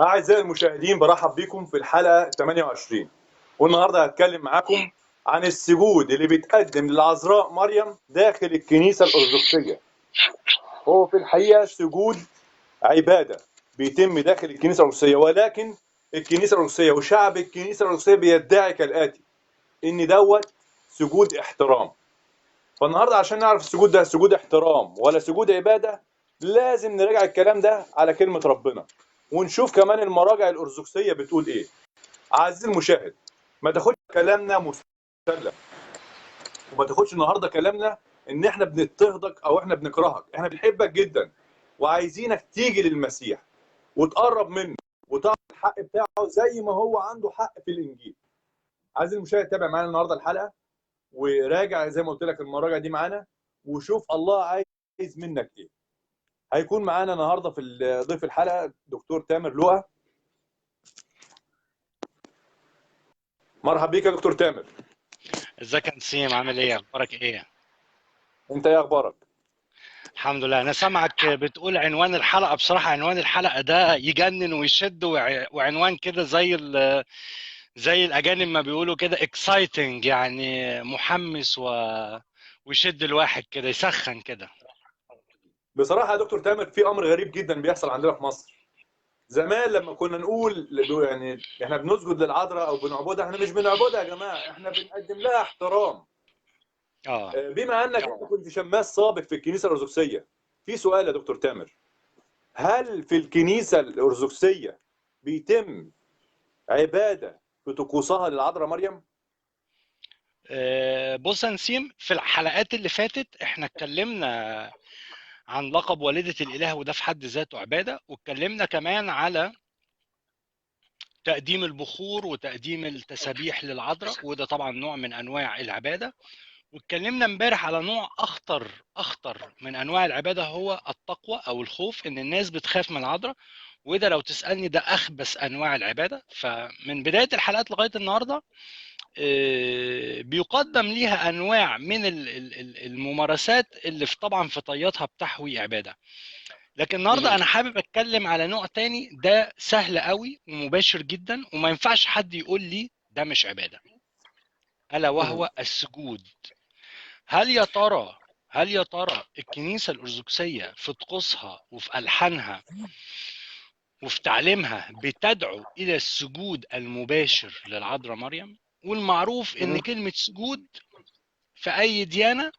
أعزائي المشاهدين، برحب بكم في الحلقة 28، والنهاردة هتكلم معاكم عن السجود اللي بيتقدم للعذراء مريم داخل الكنيسة الأرثوذكسية. هو في الحقيقة سجود عبادة بيتم داخل الكنيسة الأرثوذكسية، ولكن الكنيسة الأرثوذكسية وشعب الكنيسة الأرثوذكسية بيدعي كالآتي: إن دوت سجود احترام. فالنهارده عشان نعرف السجود ده سجود احترام ولا سجود عبادة، لازم نراجع الكلام ده على كلمة ربنا، ونشوف كمان المراجع الأرثوذكسية بتقول إيه. عزيزي المشاهد، ما تاخدش كلامنا مسلم، وما تاخدش النهارده كلامنا إن إحنا بنضطهدك أو إحنا بنكرهك. إحنا بنحبك جدا وعايزينك تيجي للمسيح وتقرب منه وتعرف الحق بتاعه زي ما هو عنده حق في الإنجيل. عايز المشاهد تابع معانا النهارده الحلقة، وراجع زي ما قلت لك المراجع دي معانا، وشوف الله عايز منك ايه. هيكون معانا النهارده في ضيف الحلقة دكتور تامر لوقا. مرحب بيك يا دكتور تامر. ازيك يا نسيم، عامل ايه؟ اخبارك ايه؟ انت ايه اخبارك؟ الحمد لله. انا سامعك بتقول عنوان الحلقة، بصراحة عنوان الحلقة ده يجنن ويشد، وعنوان كده زي الاجانب ما بيقولوا كده exciting، يعني محمس ويشد الواحد كده، يسخن كده. بصراحة يا دكتور تامر، في امر غريب جدا بيحصل عندنا في مصر. زمان لما كنا نقول يعني احنا بنسجد للعذراء او بنعبدها، احنا مش بنعبدها يا جماعة، احنا بنقدم لها احترام. بما انك انت كنت شماس سابق في الكنيسة الارثوذكسيه، في سؤال يا دكتور تامر: هل في الكنيسة الارثوذكسيه بيتم عباده في طقوسها للعذراء مريم؟ بص يا نسيم، في الحلقات اللي فاتت احنا اتكلمنا عن لقب والدة الإله، وده في حد ذاته عبادة، واتكلمنا كمان على تقديم البخور وتقديم التسابيح للعذراء، وده طبعا نوع من أنواع العبادة. واتكلمنا امبارح على نوع أخطر من أنواع العبادة، هو التقوى أو الخوف، إن الناس بتخاف من العذراء، وده لو تسألني ده أخبث أنواع العبادة. فمن بداية الحلقات لغاية النهاردة بيقدم ليها أنواع من الممارسات اللي طبعا في طياتها بتحوي عبادة. لكن النهاردة أنا حابب أتكلم على نوع تاني، ده سهل قوي ومباشر جدا، وما ينفعش حد يقول لي ده مش عبادة، ألا وهو السجود. هل يا ترى الكنيسة الأرثوذكسية في طقوسها وفي ألحانها وفي تعليمها بتدعو إلى السجود المباشر للعذراء مريم؟ والمعروف إن كلمة سجود في أي ديانة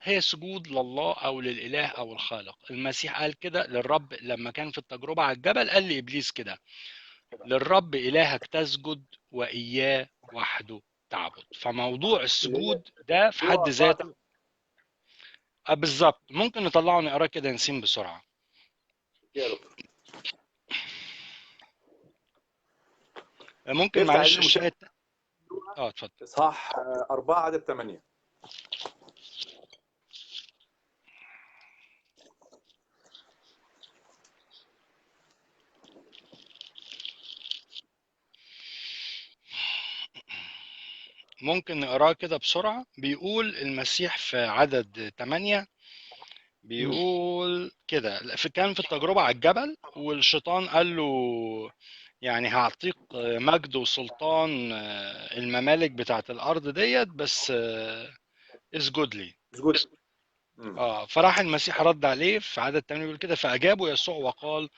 هي سجود لله أو للإله أو الخالق. المسيح قال كده للرب لما كان في التجربة على الجبل، قال لإبليس كده: للرب إلهك تسجد وإياه وحده تعبد. فموضوع السجود ده في حد ذاته بالظبط ممكن نطلعه نقراه كده نسيم بسرعة. ممكن معلش الشات. اتفضل. اصحاح 4 عدد 8. ممكن نقراه كده بسرعة. بيقول المسيح في عدد 8، بيقول كده، كان في التجربة على الجبل، والشيطان قال له يعني هعطيك مجد وسلطان الممالك بتاعت الأرض ديت، بس اسجد لي. اسجد. فراح المسيح رد عليه في عدد 8 بيقول كده: فأجابه يسوع وقال: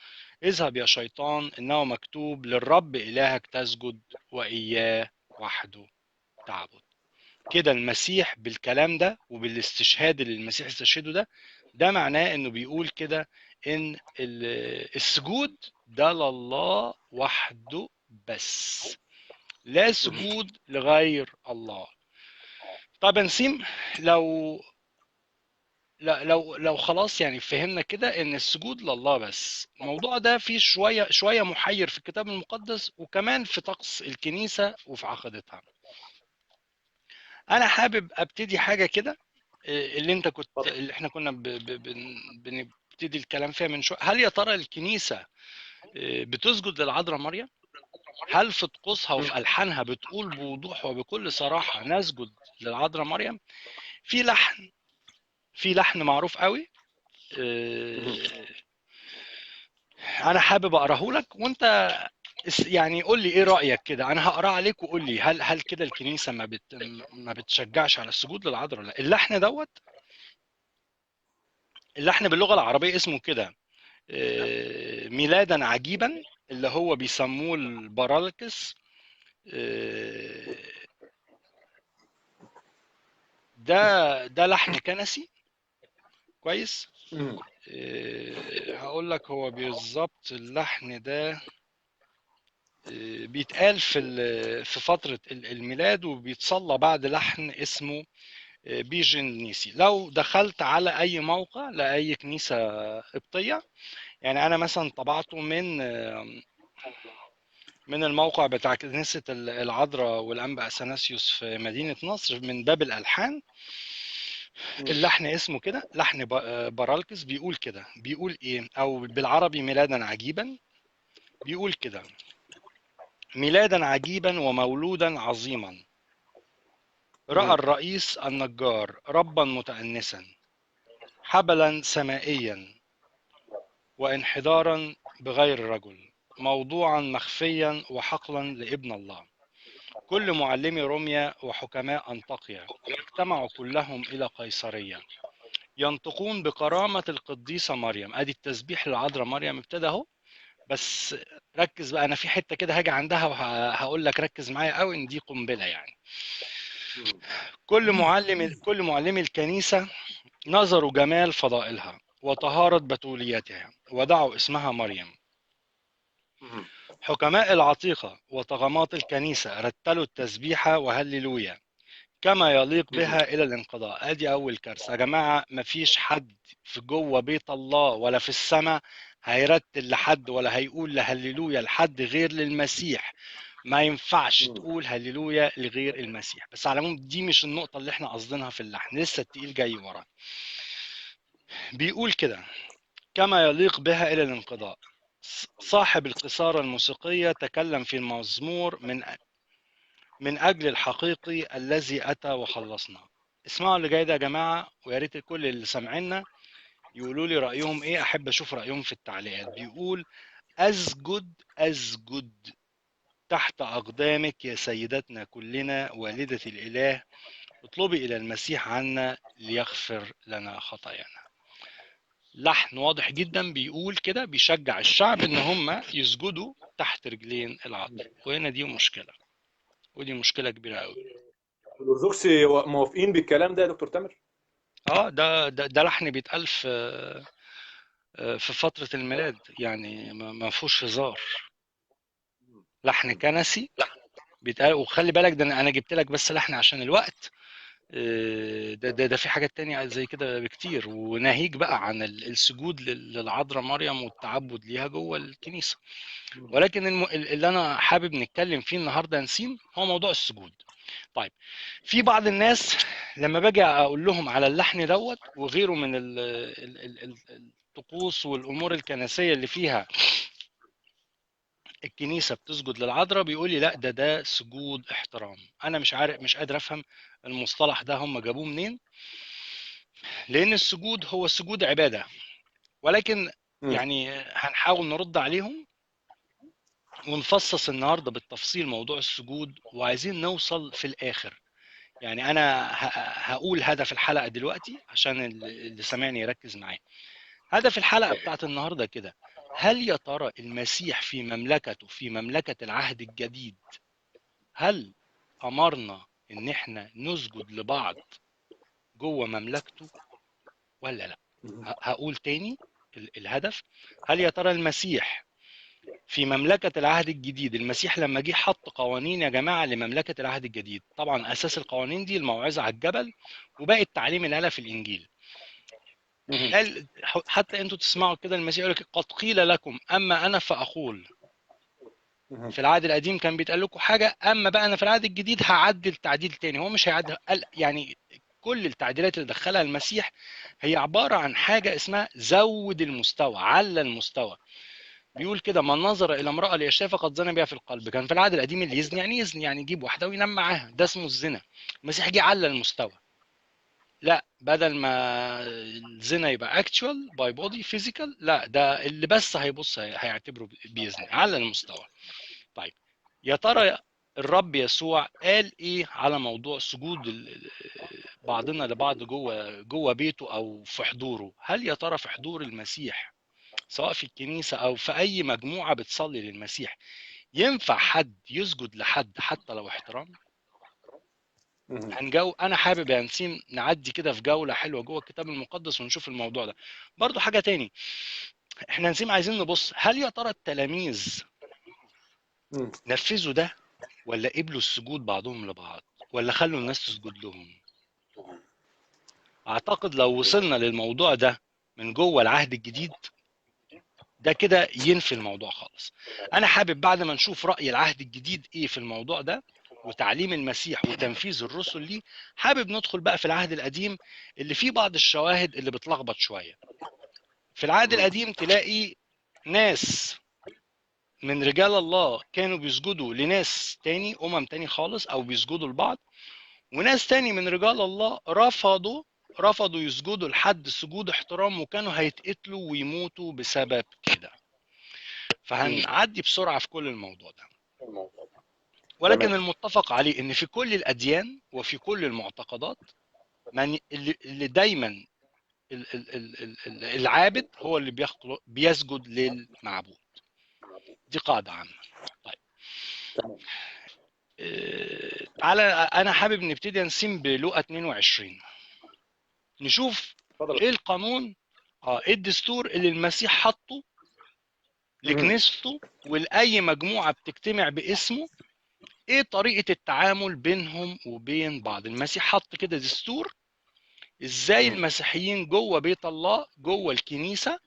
اذهب يا شيطان، إنه مكتوب للرب إلهك تسجد وإياه وحده تعبد. كده المسيح بالكلام ده وبالاستشهاد اللي المسيح استشهده ده معناه انه بيقول كده ان السجود ده لله وحده بس، لا سجود لغير الله. طب يا نسيم، لو لو لو خلاص يعني فهمنا كده ان السجود لله بس، الموضوع ده فيه شوية محير في الكتاب المقدس، وكمان في طقس الكنيسة وفي عقيدتها. انا حابب ابتدي حاجة كده اللي اللي احنا كنا بنبتدي الكلام فيها من شوية. هل يا ترى الكنيسة بتسجد للعذراء مريم؟ هل في طقوسها وفي الحانها بتقول بوضوح وبكل صراحة نسجد للعذراء مريم؟ في لحن معروف قوي، انا حابب اقراه لك وانت يعني قول لي ايه رايك كده. انا هقراه عليك وقول لي هل كده الكنيسة ما بتشجعش على السجود للعذراء ولا لا. اللحن دوت، اللحن باللغة العربية اسمه كده ميلادا عجيبا، اللي هو بيسموه البرالكس. ده لحن كنسي. كويس. هقول لك هو بالظبط اللحن ده بيتقال في فترة الميلاد، وبيتصلى بعد لحن اسمه بيجنيسي. لو دخلت على أي موقع لأي كنيسة قبطية، يعني أنا مثلا طبعته من الموقع بتاع كنيسة العذراء والأنبا أثناسيوس في مدينة نصر من باب الألحان. اللحن اسمه كده، لحن برالكس، بيقول كده، بيقول إيه، أو بالعربي ميلادا عجيبا. بيقول كده: ميلادا عجيبا ومولودا عظيما، رأى الرئيس النجار ربا متأنسا، حبلا سمائيا وانحدارا بغير رجل، موضوعا مخفيا وحقلا لابن الله. كل معلمي روميا وحكماء أنطاكيا اجتمعوا كلهم إلى قيصرية ينطقون بكرامة القديسة مريم. أدي التسبيح للعذراء مريم ابتدى أهو. بس ركز بقى، أنا في حتة كده هاجي عندها وهقول لك ركز معايا قوي إن دي قنبلة يعني. كل معلمي الكنيسة نظروا جمال فضائلها وطهارة بتوليتها ودعوا اسمها مريم. حكماء العتيقة وطغمات الكنيسة رتلوا التسبيحة وهللويا كما يليق بها إلى الانقضاء. أدي أول كارثة يا جماعة. مفيش حد في جوه بيت الله ولا في السماء هيرتل لحد ولا هيقول لهللويا لحد غير للمسيح. ما ينفعش تقول هللويا لغير المسيح. بس على العموم دي مش النقطة اللي احنا قصدينها في اللحن، لسه التقيل جاي ورا. بيقول كده: كما يليق بها إلى الانقضاء. صاحب القصارى الموسيقية تكلم في المزمور من أجل الحقيقي الذي أتى وخلصنا. اسمعوا اللي جاي ده يا جماعة، ويا ريت الكل اللي سامعيننا يقولوا لي رأيهم إيه، أحب أشوف رأيهم في التعليقات. بيقول: أسجد أسجد تحت أقدامك يا سيدتنا كلنا والدة الإله، اطلبي إلى المسيح عنا ليغفر لنا خطايانا. لحن واضح جدا بيقول كده، بيشجع الشعب ان هم يسجدوا تحت رجلين العذراء. وهنا دي مشكلة، ودي مشكلة كبيرة قوي. الأرثوذكس موافقين بالكلام ده يا دكتور تامر؟ ده لحن بيتقال في فترة الميلاد، يعني ما فيهوش هزار. لحن كنسي بيتقال. وخلي بالك ده انا جبت لك بس لحن عشان الوقت، ده في حاجات تانية زي كده بكتير، وناهيك بقى عن السجود للعذراء مريم والتعبد ليها جوه الكنيسة. ولكن اللي أنا حابب نتكلم فيه النهاردة يا نسيم هو موضوع السجود. طيب، في بعض الناس لما باجي أقول لهم على اللحن دوت وغيره من الطقوس والأمور الكنسية اللي فيها الكنيسة بتسجد للعذراء، بيقول لي لا ده سجود احترام. أنا مش عارف، مش قادر أفهم المصطلح ده هم جابوه منين، لأن السجود هو سجود عبادة. ولكن يعني هنحاول نرد عليهم ونفصص النهاردة بالتفصيل موضوع السجود، وعايزين نوصل في الآخر. يعني أنا هقول هدف الحلقة دلوقتي عشان اللي سامعني يركز معايا. هدف الحلقة بتاعت النهاردة كده: هل يا ترى المسيح في مملكته، في مملكة العهد الجديد، هل أمرنا إن إحنا نسجد لبعض جوه مملكته ولا لا؟ هقول تاني الهدف: هل يا ترى المسيح في مملكة العهد الجديد، المسيح لما جه حط قوانين يا جماعة لمملكة العهد الجديد، طبعا أساس القوانين دي الموعظة على الجبل وباقي التعليم اللي قالها في الإنجيل. قال حتى انتوا تسمعوا كده المسيح يقول لك قد قيل لكم أما أنا فأقول. في العهد القديم كان بيتقال لكم حاجة، أما بقى أنا في العهد الجديد هعدل تعديل تاني. هو مش هيعدل، قال يعني كل التعديلات اللي دخلها المسيح هي عبارة عن حاجة اسمها زود المستوى، على المستوى. بيقول كده: من نظر إلى امرأة ليشتهي فقد زنى بها في القلب. كان في العهد القديم اللي يزني يعني يزني، يعني يجيب واحدة وينام معاها، ده اسمه الزنا. المسيح جه على المستوى. لا، بدل ما الزنا يبقى actual by body physical، لا ده اللي بس هيبص هيعتبره بيزني على المستوى. طيب يا ترى الرب يسوع قال ايه على موضوع سجود بعضنا لبعض جوه بيته او في حضوره؟ هل يا ترى في حضور المسيح سواء في الكنيسة او في اي مجموعة بتصلي للمسيح ينفع حد يسجد لحد حتى لو احترام؟ هنجو انا حابب يا نسيم نعدي كده في جولة حلوة جوه الكتاب المقدس ونشوف الموضوع ده. برضو حاجة تاني، احنا نسيم عايزين نبص هل يا ترى التلاميذ نفذوا ده ولا قبلوا السجود بعضهم لبعض ولا خلوا الناس تسجد لهم؟ اعتقد لو وصلنا للموضوع ده من جوه العهد الجديد ده كده ينفي الموضوع خالص. انا حابب بعد ما نشوف رأي العهد الجديد ايه في الموضوع ده وتعليم المسيح وتنفيذ الرسل ليه، حابب ندخل بقى في العهد القديم اللي فيه بعض الشواهد اللي بتلخبط شوية. في العهد القديم تلاقي ناس من رجال الله كانوا بيسجدوا لناس تاني، تاني خالص، او بيسجدوا لبعض، وناس تاني من رجال الله رفضوا يسجدوا لحد سجود احترام وكانوا هيتقتلوا ويموتوا بسبب كده. فهنعدي بسرعة في كل الموضوع ده، ولكن المتفق عليه ان في كل الاديان وفي كل المعتقدات من اللي دايما العابد هو اللي بيسجد للمعبود. دي قاعدة عامة. طيب تعالى انا حابب نبتدي نسيم بلوقا 22 نشوف ايه القانون، ايه الدستور اللي المسيح حطه لكنيسته ولاي مجموعة بتجتمع باسمه، ايه طريقة التعامل بينهم وبين بعض. المسيح حط كده دستور ازاي المسيحيين جوه بيت الله جوه الكنيسة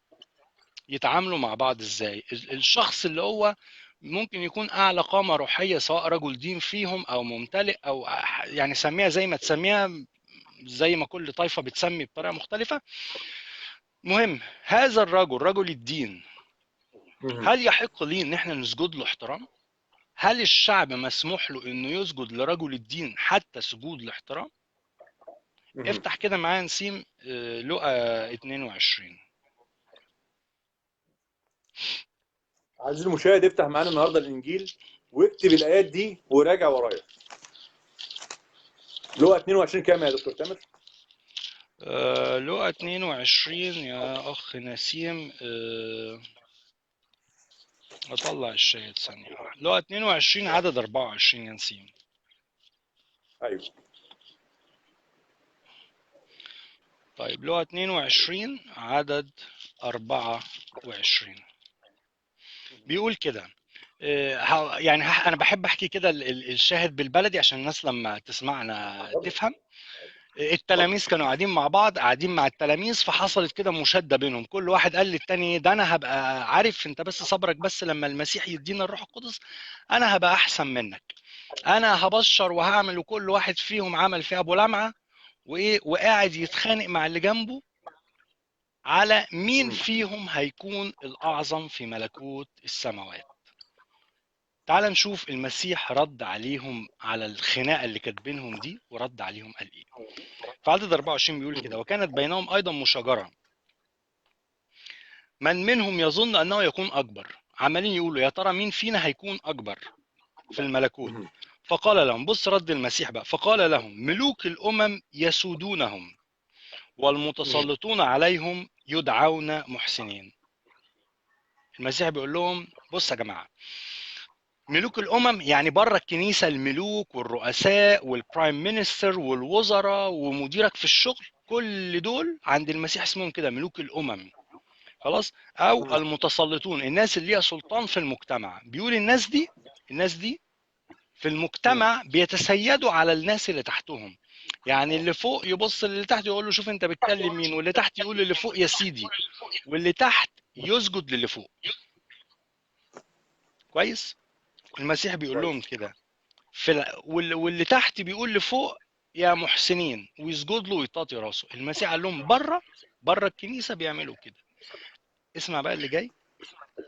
يتعاملوا مع بعض ازاي. الشخص اللي هو ممكن يكون اعلى قامة روحية سواء رجل دين فيهم او ممتلئ او يعني سميها زي ما تسميها، زي ما كل طائفة بتسمي بطريقة مختلفة. مهم هذا الرجل، رجل الدين، هل يحق ليه ان احنا نسجد له احترام؟ هل الشعب مسموح له انه يسجد لرجل الدين حتى سجود الاحترام؟ افتح كده معايا نسيم لوقا 22. عزيزي المشاهد افتح معانا النهارده الانجيل واكتب الايات دي وراجع ورايا. لوقا 22 كام يا دكتور تامر؟ لوقا 22 يا اخ نسيم، اطلع الشاهد ثانية. لوقا 22 عدد 24 يا نسيم. ايوه. طيب لوقا 22 عدد 24 بيقول كده، يعني انا بحب احكي كده الشاهد بالبلدي عشان الناس لما تسمعنا تفهم. التلاميذ كانوا قاعدين مع بعض، قاعدين مع التلاميذ، فحصلت كده مشادة بينهم، كل واحد قال للتاني ده انا هبقى عارف، انت بس صبرك بس لما المسيح يدينا الروح القدس انا هبقى احسن منك، انا هبشر وهعمل. وكل واحد فيهم عمل فيها ابو لمعة وايه، وقاعد يتخانق مع اللي جنبه على مين فيهم هيكون الاعظم في ملكوت السماوات. تعال نشوف المسيح رد عليهم على الخناقة اللي كانت بينهم دي، ورد عليهم قال ايه. في عدد 24 بيقول كده: وكانت بينهم ايضا مشاجره، من منهم يظن انه يكون اكبر. عمالين يقولوا يا ترى مين فينا هيكون اكبر في الملكوت. فقال لهم، بص رد المسيح بقى، فقال لهم: ملوك الامم يسودونهم والمتسلطون عليهم يدعون محسنين. المسيح بيقول لهم بص يا جماعة، ملوك الامم يعني بره الكنيسة، الملوك والرؤساء وال prime minister والوزراء ومديرك في الشغل، كل دول عند المسيح اسمهم كده ملوك الامم، خلاص، او المتسلطون، الناس اللي ليها سلطان في المجتمع. بيقول الناس دي، الناس دي في المجتمع بيتسيدوا على الناس اللي تحتهم، يعني اللي فوق يبص للي تحت يقول له شوف انت بتكلم مين، واللي تحت يقول للي فوق يا سيدي، واللي تحت يسجد للي فوق. كويس؟ المسيح بيقول لهم كده في واللي تحت بيقول لفوق يا محسنين ويسجد له ويطاطي راسه. المسيح قال لهم بره، بره الكنيسة بيعملوا كده. اسمع بقى اللي جاي: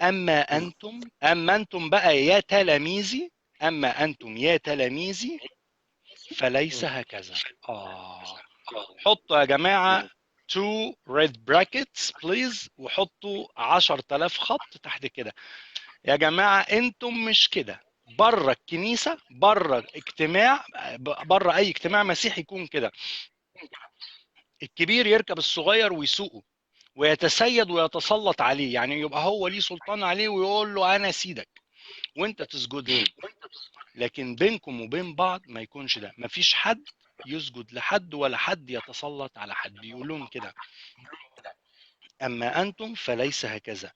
اما انتم، اما انتم بقى يا تلاميذي، اما انتم يا تلاميذي فليس هكذا. حطوا يا جماعة 2 red brackets please، وحطوا 10,000 خط تحت كده. يا جماعة انتم مش كده بره الكنيسة، بره اجتماع، بره اي اجتماع مسيحي يكون كده. الكبير يركب الصغير ويسوقه ويتسيد ويتسلط عليه، يعني يبقى هو ليه سلطان عليه ويقول له انا سيدك وانت تسجد لي. لكن بينكم وبين بعض ما يكونش ده، ما فيش حد يسجد لحد ولا حد يتسلط على حد. بيقول لهم كده أما أنتم فليس هكذا،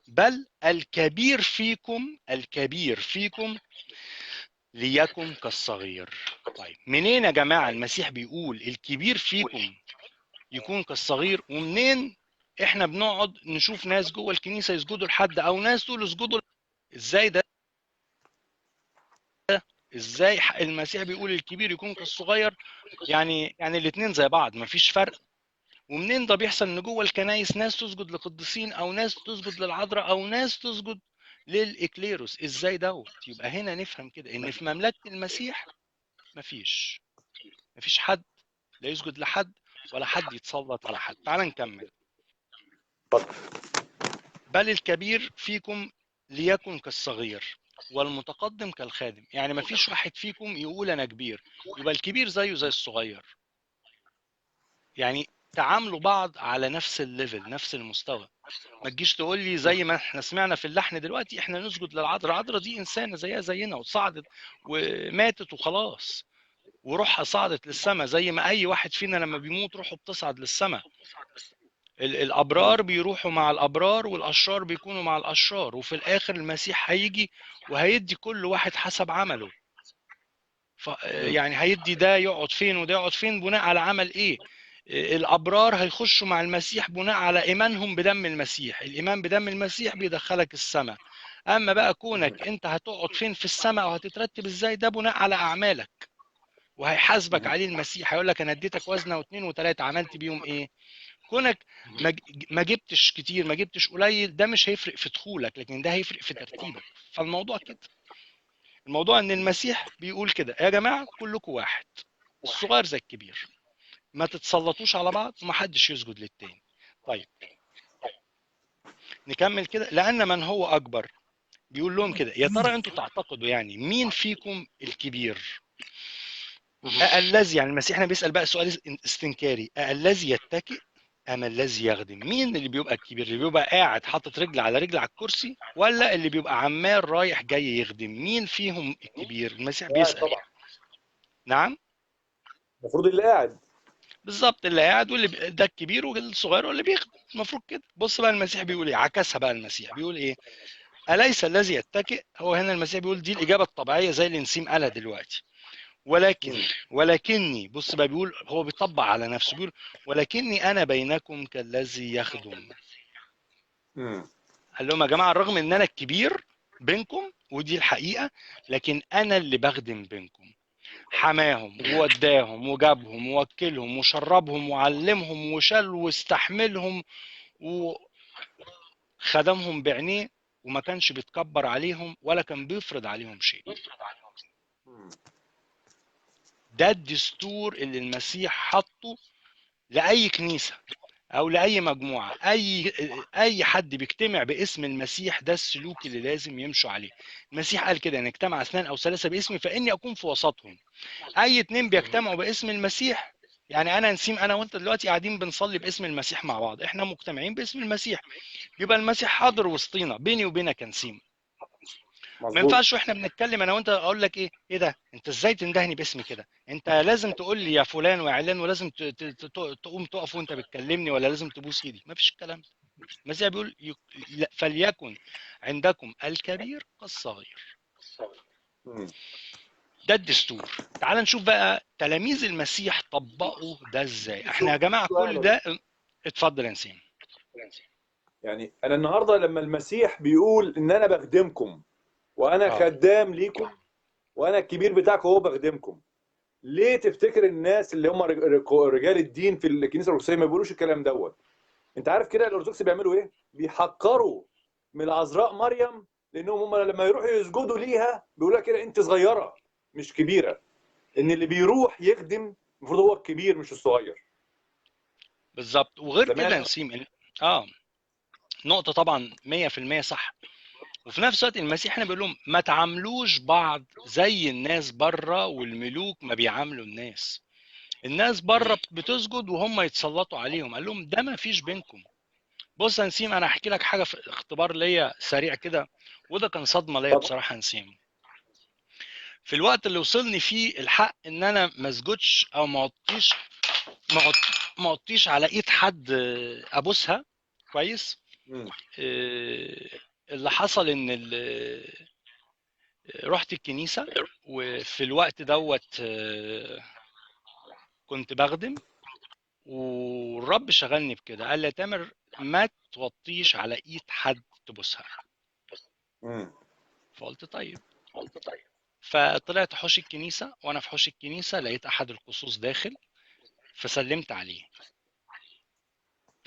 بل الكبير فيكم، الكبير فيكم ليكن كالصغير. طيب منين يا جماعة المسيح بيقول الكبير فيكم يكون كالصغير؟ ومنين احنا بنقعد نشوف ناس جوه الكنيسة يسجدوا لحد أو ناس تقول اسجدوا؟ ازاي ده؟ ازاي المسيح بيقول الكبير يكون كالصغير؟ يعني الاثنين زي بعض، مفيش فرق. ومنين ده بيحصل ان جوه الكنايس ناس تسجد لقديسين او ناس تسجد للعذراء او ناس تسجد للاكليروس؟ ازاي دوت؟ يبقى هنا نفهم كده ان في مملكة المسيح مفيش حد لا يسجد لحد ولا حد يتسلط على حد. تعال نكمل. بل الكبير فيكم ليكن كالصغير والمتقدم كالخادم. يعني مفيش واحد فيكم يقول انا كبير، يبقى الكبير زيه زي الصغير. يعني تعاملوا بعض على نفس ال level، نفس المستوى. ما تجيش تقول لي زي ما احنا سمعنا في اللحن دلوقتي احنا نسجد للعذراء، العذراء دي انسانه زيها زينا وصعدت وماتت وخلاص، وروحها صعدت للسماء زي ما اي واحد فينا لما بيموت روحه بتصعد للسماء. الابرار بيروحوا مع الابرار والاشرار بيكونوا مع الاشرار، وفي الاخر المسيح هيجي وهيدي كل واحد حسب عمله. يعني هيدي ده يقعد فين وده يقعد فين بناء على عمل ايه. الابرار هيخشوا مع المسيح بناء على ايمانهم بدم المسيح، الايمان بدم المسيح بيدخلك السماء. اما بقى كونك انت هتقعد فين في السماء وهتترتب ازاي، ده بناء على اعمالك، وهيحاسبك عليه المسيح. هيقول لك انا اديتك وزنه واثنين وثلاثة، عملت بيهم ايه؟ كونك ما جبتش كتير ما جبتش قليل، ده مش هيفرق في دخولك، لكن ده هيفرق في ترتيبك. فالموضوع كده، الموضوع ان المسيح بيقول كده يا جماعة كلكم واحد، الصغير زي الكبير، ما تتسلطوش على بعض ومحدش يسجد للتاني. طيب نكمل كده. لأن من هو أكبر، بيقول لهم كده يا ترى انتوا تعتقدوا يعني مين فيكم الكبير؟ الذي، يعني المسيح هنا بيسأل بقى سؤال استنكاري، الذي يتكئ أم الذي يخدم؟ مين اللي بيبقى الكبير؟ اللي بيبقى قاعد حاطط رجل على رجل على الكرسي، ولا اللي بيبقى عمال رايح جاي يخدم؟ مين فيهم الكبير؟ المسيح بيسأل. طبعا. نعم، المفروض اللي قاعد. بالظبط، اللي قاعد واللي ده الكبير والصغير واللي بيخدم، المفروض كده. بص بقى المسيح بيقول ايه، عكسها بقى. المسيح بيقول ايه؟ أليس الذي يتكئ؟ هو هنا المسيح بيقول دي الإجابة الطبيعية زي اللي نسيم قالها دلوقتي. ولكني، بص بقى بيقول، هو بيطبق على نفسه، بيقول ولكني أنا بينكم كالذي يخدم. قال لهم يا جماعة الرغم إن أنا الكبير بينكم ودي الحقيقة، لكن أنا اللي بخدم بينكم. حماهم ووداهم وجابهم ووكلهم وشربهم وعلمهم وشال واستحملهم وخدمهم بعينيه، وما كانش بيتكبر عليهم ولا كان بيفرض عليهم شيء. ده الدستور اللي المسيح حطه لأي كنيسة أو لأي مجموعة، أي حد بيجتمع باسم المسيح ده السلوك اللي لازم يمشوا عليه. المسيح قال كده إن اجتمع 2 أو 3 باسمي فإني أكون في وسطهم. أي 2 بيجتمعوا باسم المسيح، يعني أنا نسيم، أنا وأنت دلوقتي قاعدين بنصلي باسم المسيح مع بعض، إحنا مجتمعين باسم المسيح، يبقى المسيح حاضر وسطينا، بيني وبينك يا نسيم. ما ينفعش واحنا بنتكلم انا وانت اقول لك ايه ده، انت ازاي تندهني باسمي كده؟ انت لازم تقول لي يا فلان وعلان، ولازم تقوم تقف وانت بتكلمني، ولا لازم تبوس ايدي. ما فيش الكلام ده. المسيح بيقول فليكن عندكم الكبير كالصغير. ده الدستور. تعال نشوف بقى تلاميذ المسيح طبقوا ده ازاي. احنا يا جماعة كل ده. اتفضل يا نسيم. يعني انا النهارده لما المسيح بيقول ان انا بخدمكم وانا خدام ليكم وانا الكبير بتاعكم هو بخدمكم، ليه تفتكر الناس اللي هم رجال الدين في الكنيسة الارثوذكسيه ما بيقولوش الكلام دوت؟ انت عارف كده الارثوذكس بيعملوا ايه؟ بيحقروا من العذراء مريم، لانهم هم لما يروحوا يسجدوا ليها بيقولوا لها كده انت صغيرة مش كبيرة. ان اللي بيروح يخدم المفروض هو الكبير مش الصغير. بالظبط. وغير كده زمان. نسيم، نقطة طبعا 100% صح. وفي نفس الوقت المسيح هنا بيقول لهم ما تعاملوش بعض زي الناس بره والملوك ما بيعاملوا الناس. الناس بره بتسجد وهم يتسلطوا عليهم، قال لهم ده ما فيش بينكم. بص يا نسيم، انا هحكي لك حاجة في اختبار ليا سريع كده، وده كان صدمة ليا طب بصراحة يا نسيم. في الوقت اللي وصلني فيه الحق ان انا ما اسجدش او ما احطيش على ايد حد ابوسها، كويس. مم. اللي حصل ان رحت الكنيسة، وفي الوقت دوت كنت بخدم، والرب شغلني بكده، قال لي يا تامر ما توطيش على ايد حد تبوسها. مم. فقلت طيب. فطلعت حوش الكنيسة، وانا في حوش الكنيسة لقيت احد القصوص داخل، فسلمت عليه.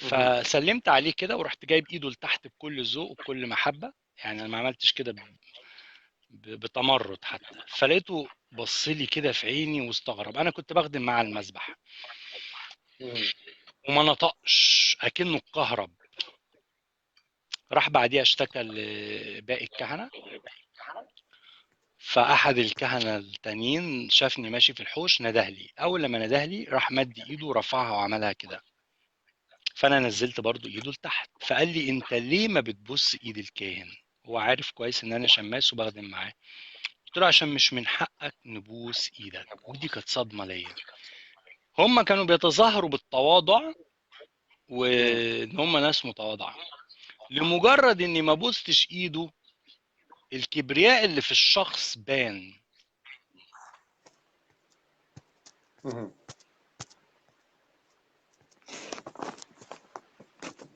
مم. فسلمت عليه كده، ورحت جايب ايده لتحت بكل ذوق وبكل محبة، يعني انا ما عملتش كده بتمرد حتى. فلقيته بص لي كده في عيني واستغرب، انا كنت بخدم مع المذبح، مم. وما نطقش اكنه اتكهرب. راح بعديها اشتكى لباقي الكهنة، فاحد الكهنة التانيين شافني ماشي في الحوش، نده لي. اول لما نده لي راح مد ايده ورفعها وعملها كده، فانا نزلت برضو ايده لتحت. فقال لي انت ليه ما بتبص ايد الكاهن؟ هو عارف كويس ان انا شماس وبخدم معاه. قلت له عشان مش من حقك نبوس ايدك. ودي كانت صدمة ليا. هم كانوا بيتظاهروا بالتواضع وان هم ناس متواضعة، لمجرد اني ما بوستش ايده الكبرياء اللي في الشخص بان. مم.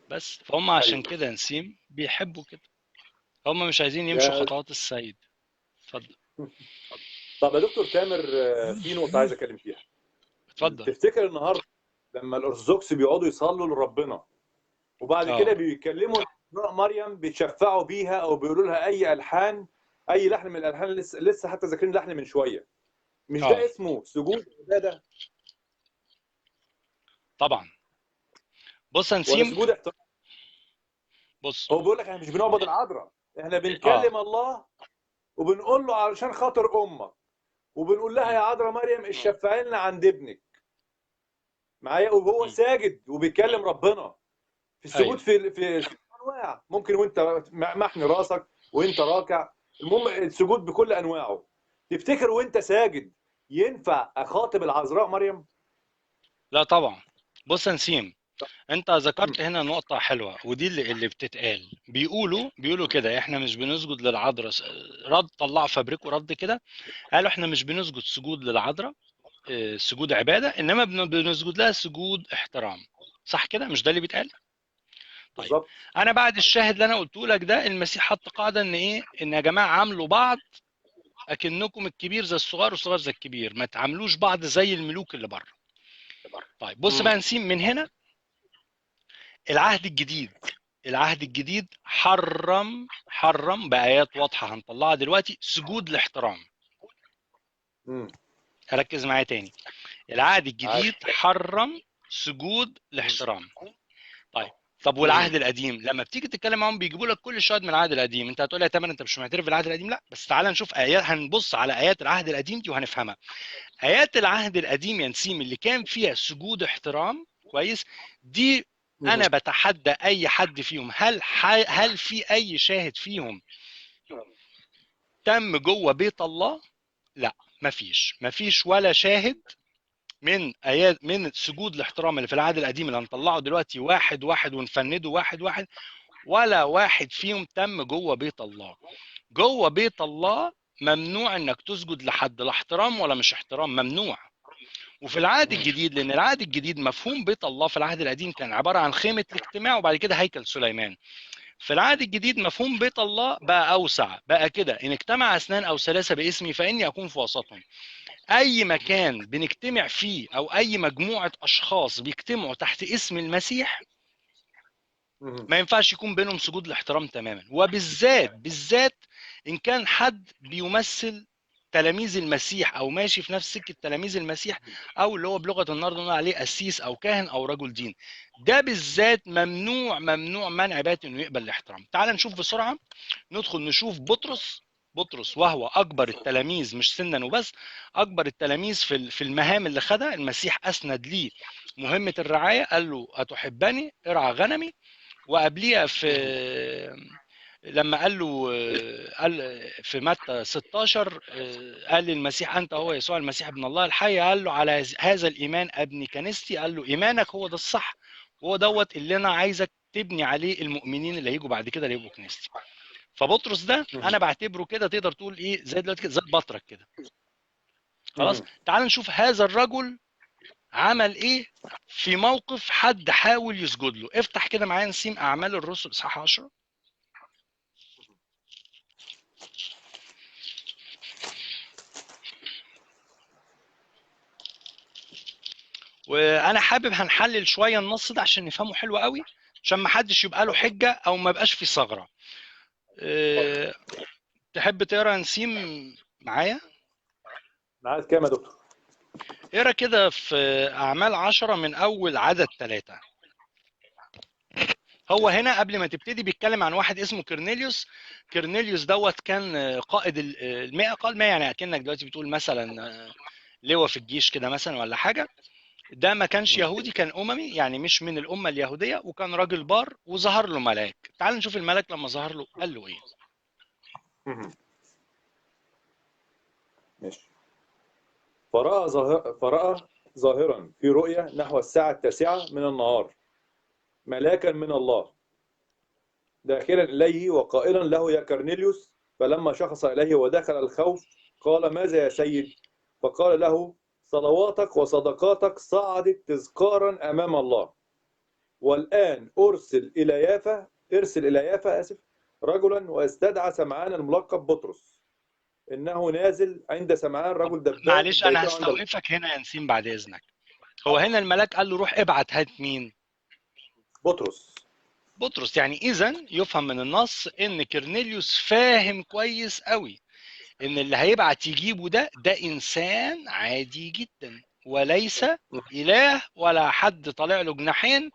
بس فهم عشان ايوه. كده نسيم بيحبوا كده، هم مش عايزين يمشوا يا خطوات السيد. اتفضل. طب يا دكتور تامر، في نقطة عايز اتكلم فيها. اتفضل. تفتكر النهارده لما الارثوذكس بيقعدوا يصلوا لربنا وبعد كده بيتكلموا عن مريم، بيتشفعوا بيها او بيقولوا لها اي الحان، اي لحن من الالحان، لسه حتى ذاكرين لحن من شوية، مش ده اسمه سجود عباده؟ طبعا. بص يا ولا نسيم، سجود احترام؟ بص، هو بيقول لك احنا مش بنعبد العذراء، احنا بنكلم الله وبنقول له علشان خاطر امك، وبنقول لها يا عذراء مريم اتشفعي لنا عند ابنك. معايا؟ وهو ساجد وبيكلم ربنا في السجود. أيوه. في انواع، ممكن وانت محني راسك وانت راكع، المهم السجود بكل انواعه. تفتكر وانت ساجد ينفع اخاطب العذراء مريم؟ لا طبعا. بص يا نسيم، انت ذكرت هنا نقطة حلوة، ودي اللي بتتقال. بيقولوا كده احنا مش بنسجد للعذراء. رد طلعوا فابريكو رد كده، قالوا احنا مش بنسجد سجود للعذراء، سجود عبادة، انما بنسجد لها سجود احترام. صح كده؟ مش ده اللي بيتقال؟ طيب بالظبط. انا بعد الشاهد اللي انا قلته لك ده، المسيح حط قاعدة ان ايه؟ ان يا جماعة عاملوا بعض اكنكم الكبير زي الصغير والصغير زي الكبير، ما تعاملوش بعض زي الملوك اللي بره. طيب بص بقى نسيم، من هنا العهد الجديد، العهد الجديد حرم بآيات واضحة هنطلعها دلوقتي سجود الاحترام. ركز معايا تاني، العهد الجديد حرم سجود الاحترام. طيب، طب والعهد القديم لما بتيجي تتكلم معاهم بيجيبوا لك كل شوية من العهد القديم. انت هتقول لي يا تامر انت مش معترف بالعهد القديم؟ لا، بس تعال نشوف ايات، هنبص على ايات العهد القديم دي وهنفهمها. ايات العهد القديم يا نسيم اللي كان فيها سجود احترام، كويس، دي انا بتحدى اي حد فيهم، هل في اي شاهد فيهم تم جوه بيت الله؟ لا، مفيش ولا شاهد من ايات من سجود الاحترام اللي في العهد القديم اللي هنطلعه دلوقتي واحد واحد ونفنده واحد واحد، ولا واحد فيهم تم جوه بيت الله. جوه بيت الله ممنوع انك تسجد لحد، لا احترام ولا مش احترام، ممنوع. وفي العهد الجديد، لان العهد الجديد مفهوم بيت الله في العهد القديم كان عبارة عن خيمة الاجتماع وبعد كده هيكل سليمان. في العهد الجديد مفهوم بيت الله بقى اوسع، بقى كده ان اجتمع اثنان او ثلاثة باسمي فاني اكون في وسطهم. اي مكان بنجتمع فيه او اي مجموعة اشخاص بيجتمعوا تحت اسم المسيح ما ينفعش يكون بينهم سجود الاحترام تماما، وبالذات بالذات ان كان حد بيمثل تلاميذ المسيح، او ماشي في نفس سكة تلاميذ المسيح، او اللي هو بلغه النهارده نقول عليه قسيس او كاهن او رجل دين. ده بالذات ممنوع، ممنوع منع بات انه يقبل الاحترام. تعال نشوف بسرعة، ندخل نشوف بطرس. بطرس وهو اكبر التلاميذ، مش سنا وبس، اكبر التلاميذ في المهام اللي خدها المسيح، اسند ليه مهمة الرعاية، قال له اتحبني؟ ارعى غنمي. وقبليها في لما قال له، قال في متى 16، قال للمسيح انت هو يسوع المسيح ابن الله الحي، قال له على هذا الايمان ابني كنيستي. قال له ايمانك هو ده الصح، وهو دوت اللي انا عايزك تبني عليه المؤمنين اللي هيجوا بعد كده اللي يبقوا كنيستي. فبطرس ده انا بعتبره كده، تقدر تقول ايه، زي دلوقتي كده، زي البطرك كده. خلاص، تعال نشوف هذا الرجل عمل ايه في موقف حد حاول يسجد له. افتح كده معايا نسيم اعمال الرسل اصحاح 10. وانا حابب هنحلل شوية النص ده عشان نفهمه حلو قوي، عشان ما حدش يبقى له حجه او ما يبقاش في ثغره. تحب تقرا نسيم معايا؟ معاك كام يا دكتور؟ اقرا كده في اعمال 10 من اول عدد 3. هو هنا قبل ما تبتدي بيتكلم عن واحد اسمه كورنيليوس. كورنيليوس دوت كان قائد المئة، قال ما يعني اكنك دلوقتي بتقول مثلا لواء في الجيش كده مثلا ولا حاجة. ده ما كانش يهودي، كان اممي، يعني مش من الامة اليهودية، وكان راجل بار، وظهر له ملاك. تعال نشوف الملاك لما ظهر له قال له ايه. ماشي. فرأى ظاهرا في رؤيا نحو الساعة 9 من النهار ملاكا من الله داخلا إليه وقائلا له يا كورنيليوس. فلما شخص إليه ودخل الخوف قال ماذا يا سيد؟ فقال له صلواتك وصدقاتك صعدت تذكارا أمام الله، والآن أرسل إلى يافا آسف رجلا واستدعى سمعان الملقب بطرس، إنه نازل عند سمعان رجل دباب. معلش أنا هستوقفك هنا يا نسيم بعد إذنك. هو هنا الملاك قال له روح ابعت هات مين؟ بطرس. بطرس. يعني إذا يفهم من النص إن كورنيليوس فاهم كويس قوي إن اللي هيبعت يجيبه ده إنسان عادي جدا، وليس إله، ولا حد طالع له جناحين،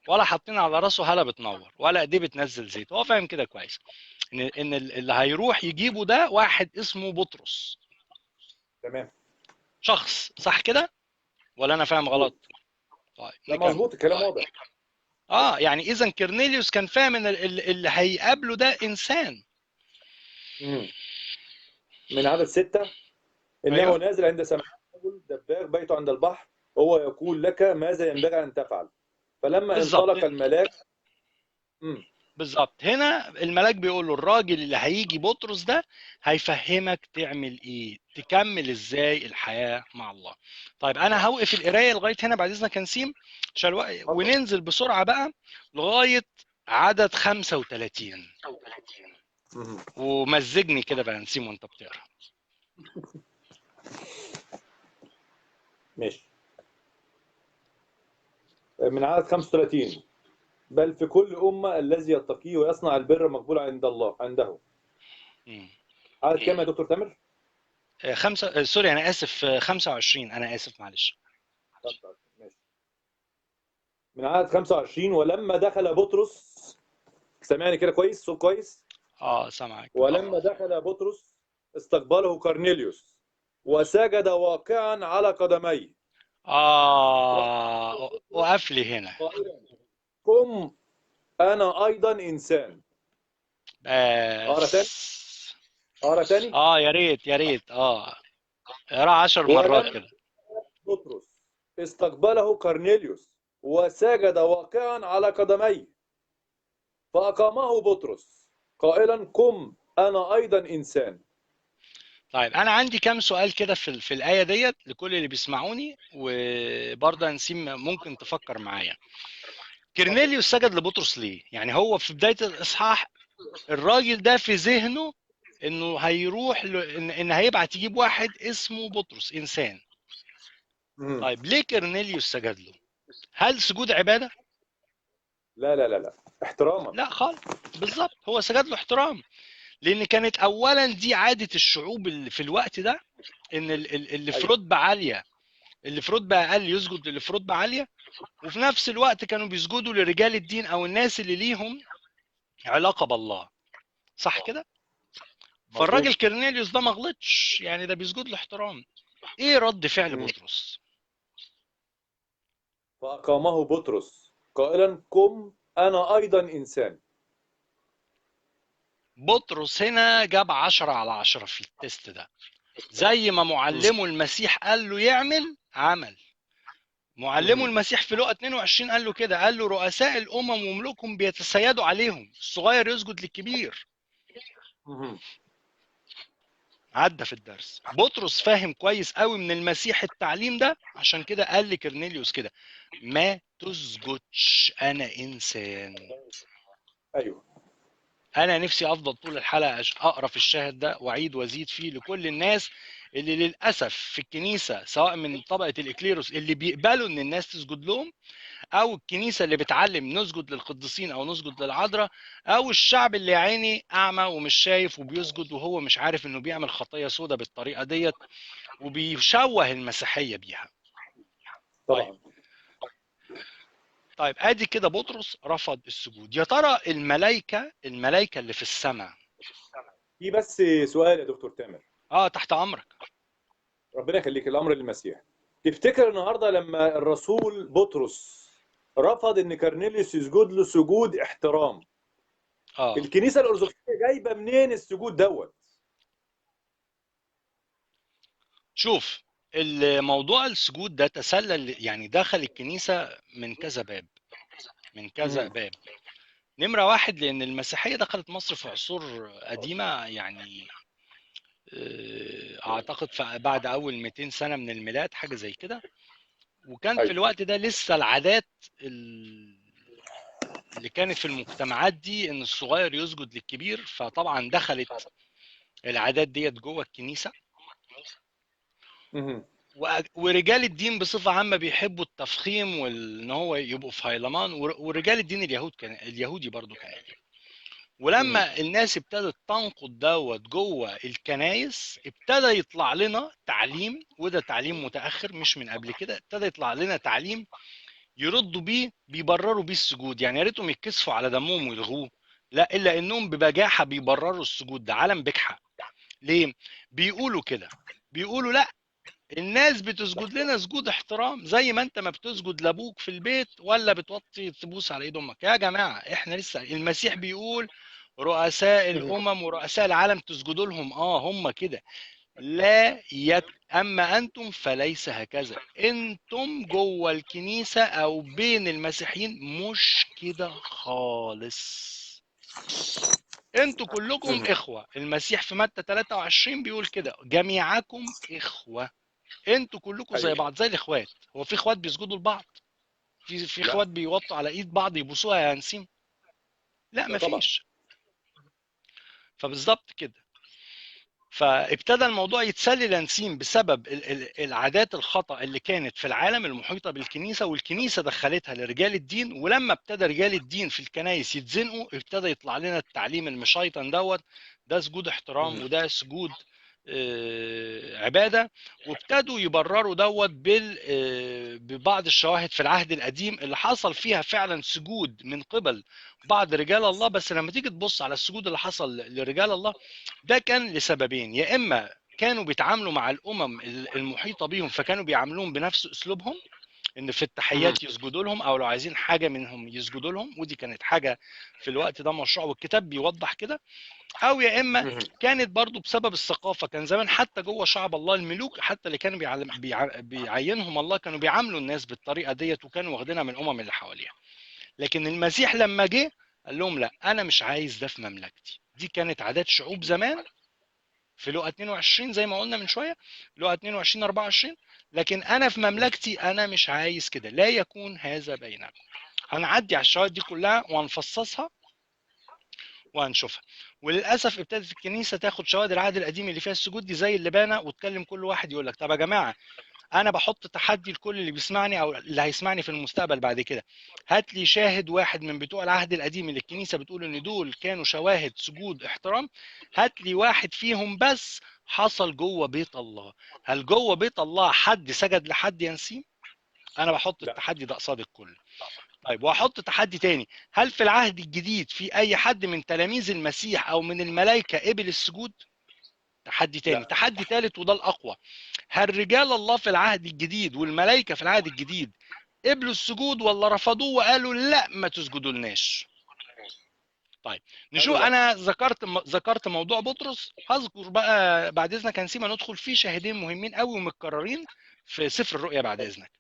ولا حاطين على راسه هالة بتنور، ولا ايديه بتنزل زيت. هو فاهم كده كويس إن اللي هيروح يجيبه ده واحد اسمه بطرس. تمام. شخص، صح كده؟ ولا أنا فاهم غلط؟ طيب لا مظبوط، الكلام واضح. يعني إذا كورنيليوس كان فاهم إن اللي هيقابله ده إنسان. من عدد 6 إنه أيوة. نازل عند سمعان رجل دباغ بيته عند البحر، هو يقول لك ماذا ينبغي أن تفعل. فلما انطلق الملاك. بالظبط، هنا الملاك بيقول له الراجل اللي هيجي بطرس ده هيفهمك تعمل ايه، تكمل ازاي الحياة مع الله. طيب انا هوقف القراية لغاية هنا بعد اذنك يا نسيم، وننزل بسرعة بقى لغاية عدد 35. ومزجني كده بقى نسيم وانت بتقرا. ماشي. من عدد 35: بل في كل أمة الذي يتقيه ويصنع البر مقبول عند الله عنده. عدد كام يا دكتور تامر؟ sorry أنا آسف، 25، أنا آسف معلش. ماشي. من عدد 25: ولما دخل بطرس، سامعني كده كويس؟ صوت كويس؟ سامعك. ولما دخل بطرس استقبله كورنيليوس وسجد واقعا على قدميه. وقف لي هنا. قم أنا أيضا إنسان. بس أقرأ تاني؟ يا ريت يا ريت. اقرأ 10 مرات كده. بطرس استقبله كورنيليوس وسجد واقعا على قدميه، فأقامه بطرس قائلا قم أنا أيضا إنسان. طيب أنا عندي كام سؤال كده في الآية ديت لكل اللي بيسمعوني، وبرضه نسيم ممكن تفكر معايا. كورنيليوس سجد لبطرس ليه؟ يعني هو في بداية الإصحاح الراجل ده في ذهنه إنه هيروح إن هيبعت يجيب واحد اسمه بطرس إنسان. طيب ليه كورنيليوس سجد له؟ هل سجود عبادة؟ لا لا لا لا، احتراما. لا خالص، بالظبط، هو سجد له احترام، لان كانت اولا دي عادة الشعوب اللي في الوقت ده، ان اللي في ايوه رتبه عالية، اللي في رتبه اقل يسجد للي في رتبه عالية، وفي نفس الوقت كانوا بيسجدوا لرجال الدين او الناس اللي ليهم علاقة بالله، صح كده؟ فالراجل مظبوط. كرنيليوس ده ما غلطش، يعني ده بيسجد له احترام. ايه رد فعل مم. بطرس؟ فأقامه بطرس قائلا: قم، أنا أيضا إنسان. بطرس هنا جاب 10 على 10 في ال test ده، زي ما مم. معلمه المسيح قال له يعمل، عمل. معلمه مم. المسيح في لوقا 22 قال له كده، قال له رؤساء الأمم وملوكهم بيتسيدوا عليهم، الصغير يسجد للكبير. مم. عدى في الدرس. بطرس فاهم كويس قوي من المسيح التعليم ده، عشان كده قال لكرنيليوس كده: ما تسجدش، أنا إنسان. أيوه. انا نفسي افضل طول الحلقة اقرا في الشاهد ده واعيد وازيد فيه لكل الناس اللي للاسف في الكنيسة، سواء من طبقه الاكليروس اللي بيقبلوا ان الناس تسجد لهم، او الكنيسة اللي بتعلم نسجد للقديسين او نسجد للعذراء، او الشعب اللي يا عيني اعمى ومش شايف وبيسجد وهو مش عارف انه بيعمل خطيه سودة بالطريقة ديت وبيشوه المسيحية بيها. طيب. طبعا. طيب ادي كده بطرس رفض السجود. يا ترى الملائكة اللي في السماء؟ في بس سؤال يا دكتور تامر. تحت امرك. ربنا يخليك. الامر للمسيح. تفتكر النهارده لما الرسول بطرس رفض ان كارنيليوس يسجد له سجود احترام، الكنيسة الارثوذكسيه جايبه منين السجود دوت؟ شوف، الموضوع السجود ده تسلل، يعني دخل الكنيسة من كذا باب، من كذا باب. نمره واحد، لان المسيحية دخلت مصر في عصور قديمة، يعني اعتقد بعد اول 200 سنة من الميلاد، حاجة زي كده. وكان في الوقت ده لسه العادات اللي كانت في المجتمعات دي ان الصغير يسجد للكبير، فطبعا دخلت العادات ديت جوه الكنيسة. ورجال الدين بصفة عامة بيحبوا التفخيم وان هو يبقوا في هيلمان، ورجال الدين اليهود كان اليهودي برضو كان كده. ولما الناس ابتدت تنقض دوت جوه الكنايس، ابتدى يطلع لنا تعليم، وده تعليم متأخر مش من قبل كده، ابتدى يطلع لنا تعليم يردوا بيه، بيبرروا بيه السجود. يعني يا ريتهم يتكسفوا على دمهم ويلغوه، لا، الا انهم ببجاحة بيبرروا السجود ده. عالم بجحة. ليه؟ بيقولوا كده، بيقولوا لا، الناس بتسجد لنا سجود احترام، زي ما انت ما بتسجد لابوك في البيت ولا بتوطي تبوس على ايد امك. يا جماعة احنا لسه المسيح بيقول رؤساء الامم ورؤساء العالم تسجدوا لهم، هم كده. لا اما انتم فليس هكذا. انتم جوه الكنيسة او بين المسيحيين مش كده خالص، انتوا كلكم اخوه. المسيح في متى 23 بيقول كده: جميعكم اخوه، انتوا كلكم زي بعض، زي الاخوات. هو في اخوات بيسجدوا لبعض؟ في اخوات بيوطوا على ايد بعض يبوسوها يا نسيم؟ لا، مفيش. فبالظبط كده. فابتدى الموضوع يتسلل يا نسيم بسبب العادات الخطأ اللي كانت في العالم المحيطة بالكنيسة، والكنيسة دخلتها لرجال الدين. ولما ابتدى رجال الدين في الكنايس يتزنقوا، ابتدى يطلع لنا التعليم المشيطن دوت، ده سجود احترام وده سجود عبادة. وابتدوا يبرروا دوت ببعض الشواهد في العهد القديم اللي حصل فيها فعلا سجود من قبل بعض رجال الله. بس لما تيجي تبص على السجود اللي حصل لرجال الله ده كان لسببين: يا إما كانوا بيتعاملوا مع الأمم المحيطة بيهم فكانوا بيعاملوهم بنفس أسلوبهم، إن في التحيات يسجدوا لهم، أو لو عايزين حاجة منهم يسجدوا لهم، ودي كانت حاجة في الوقت ده مشروع والكتاب بيوضح كده. أو يا إما كانت برضو بسبب الثقافة. كان زمان حتى جوه شعب الله الملوك حتى اللي كانوا بيعينهم الله كانوا بيعاملوا الناس بالطريقة ديت، وكانوا واخدينها من الأمم اللي حواليها. لكن المسيح لما جه قال لهم لا، أنا مش عايز ده في مملكتي. دي كانت عادات شعوب زمان في لوقا 22 زي ما قلنا من شوية، لوقا 22 24، لكن أنا في مملكتي أنا مش عايز كده، لا يكون هذا بينكم. هنعدي على الشواهد دي كلها وهنفصصها وهنشوفها. وللأسف ابتدت الكنيسة تاخد شواهد العهد القديم اللي فيها السجود دي زي اللبانة، وتكلم كل واحد يقول لك طب يا جماعة انا بحط تحدي لكل اللي بيسمعني او اللي هيسمعني في المستقبل بعد كده، هات لي شاهد واحد من بتوع العهد القديم اللي الكنيسة بتقول ان دول كانوا شواهد سجود احترام، هات لي واحد فيهم بس حصل جوه بيت الله. هل جوه بيت الله حد سجد لحد يا نسيم؟ انا بحط لا. التحدي ده قصاد الكل. طيب واحط تحدي تاني، هل في العهد الجديد في اي حد من تلاميذ المسيح او من الملائكة قبل السجود؟ تحدي تاني. لا. تحدي تالت وده الاقوى، هل رجال الله في العهد الجديد والملائكة في العهد الجديد قبلوا السجود ولا رفضوه وقالوا لا ما تسجدوا لناش؟ طيب نشوف. قالوا لا. انا ذكرت موضوع بطرس، هذكر بقى بعد اذنك يا نسيمة ندخل فيه شاهدين مهمين قوي ومتكررين في سفر الرؤيا بعد اذنك.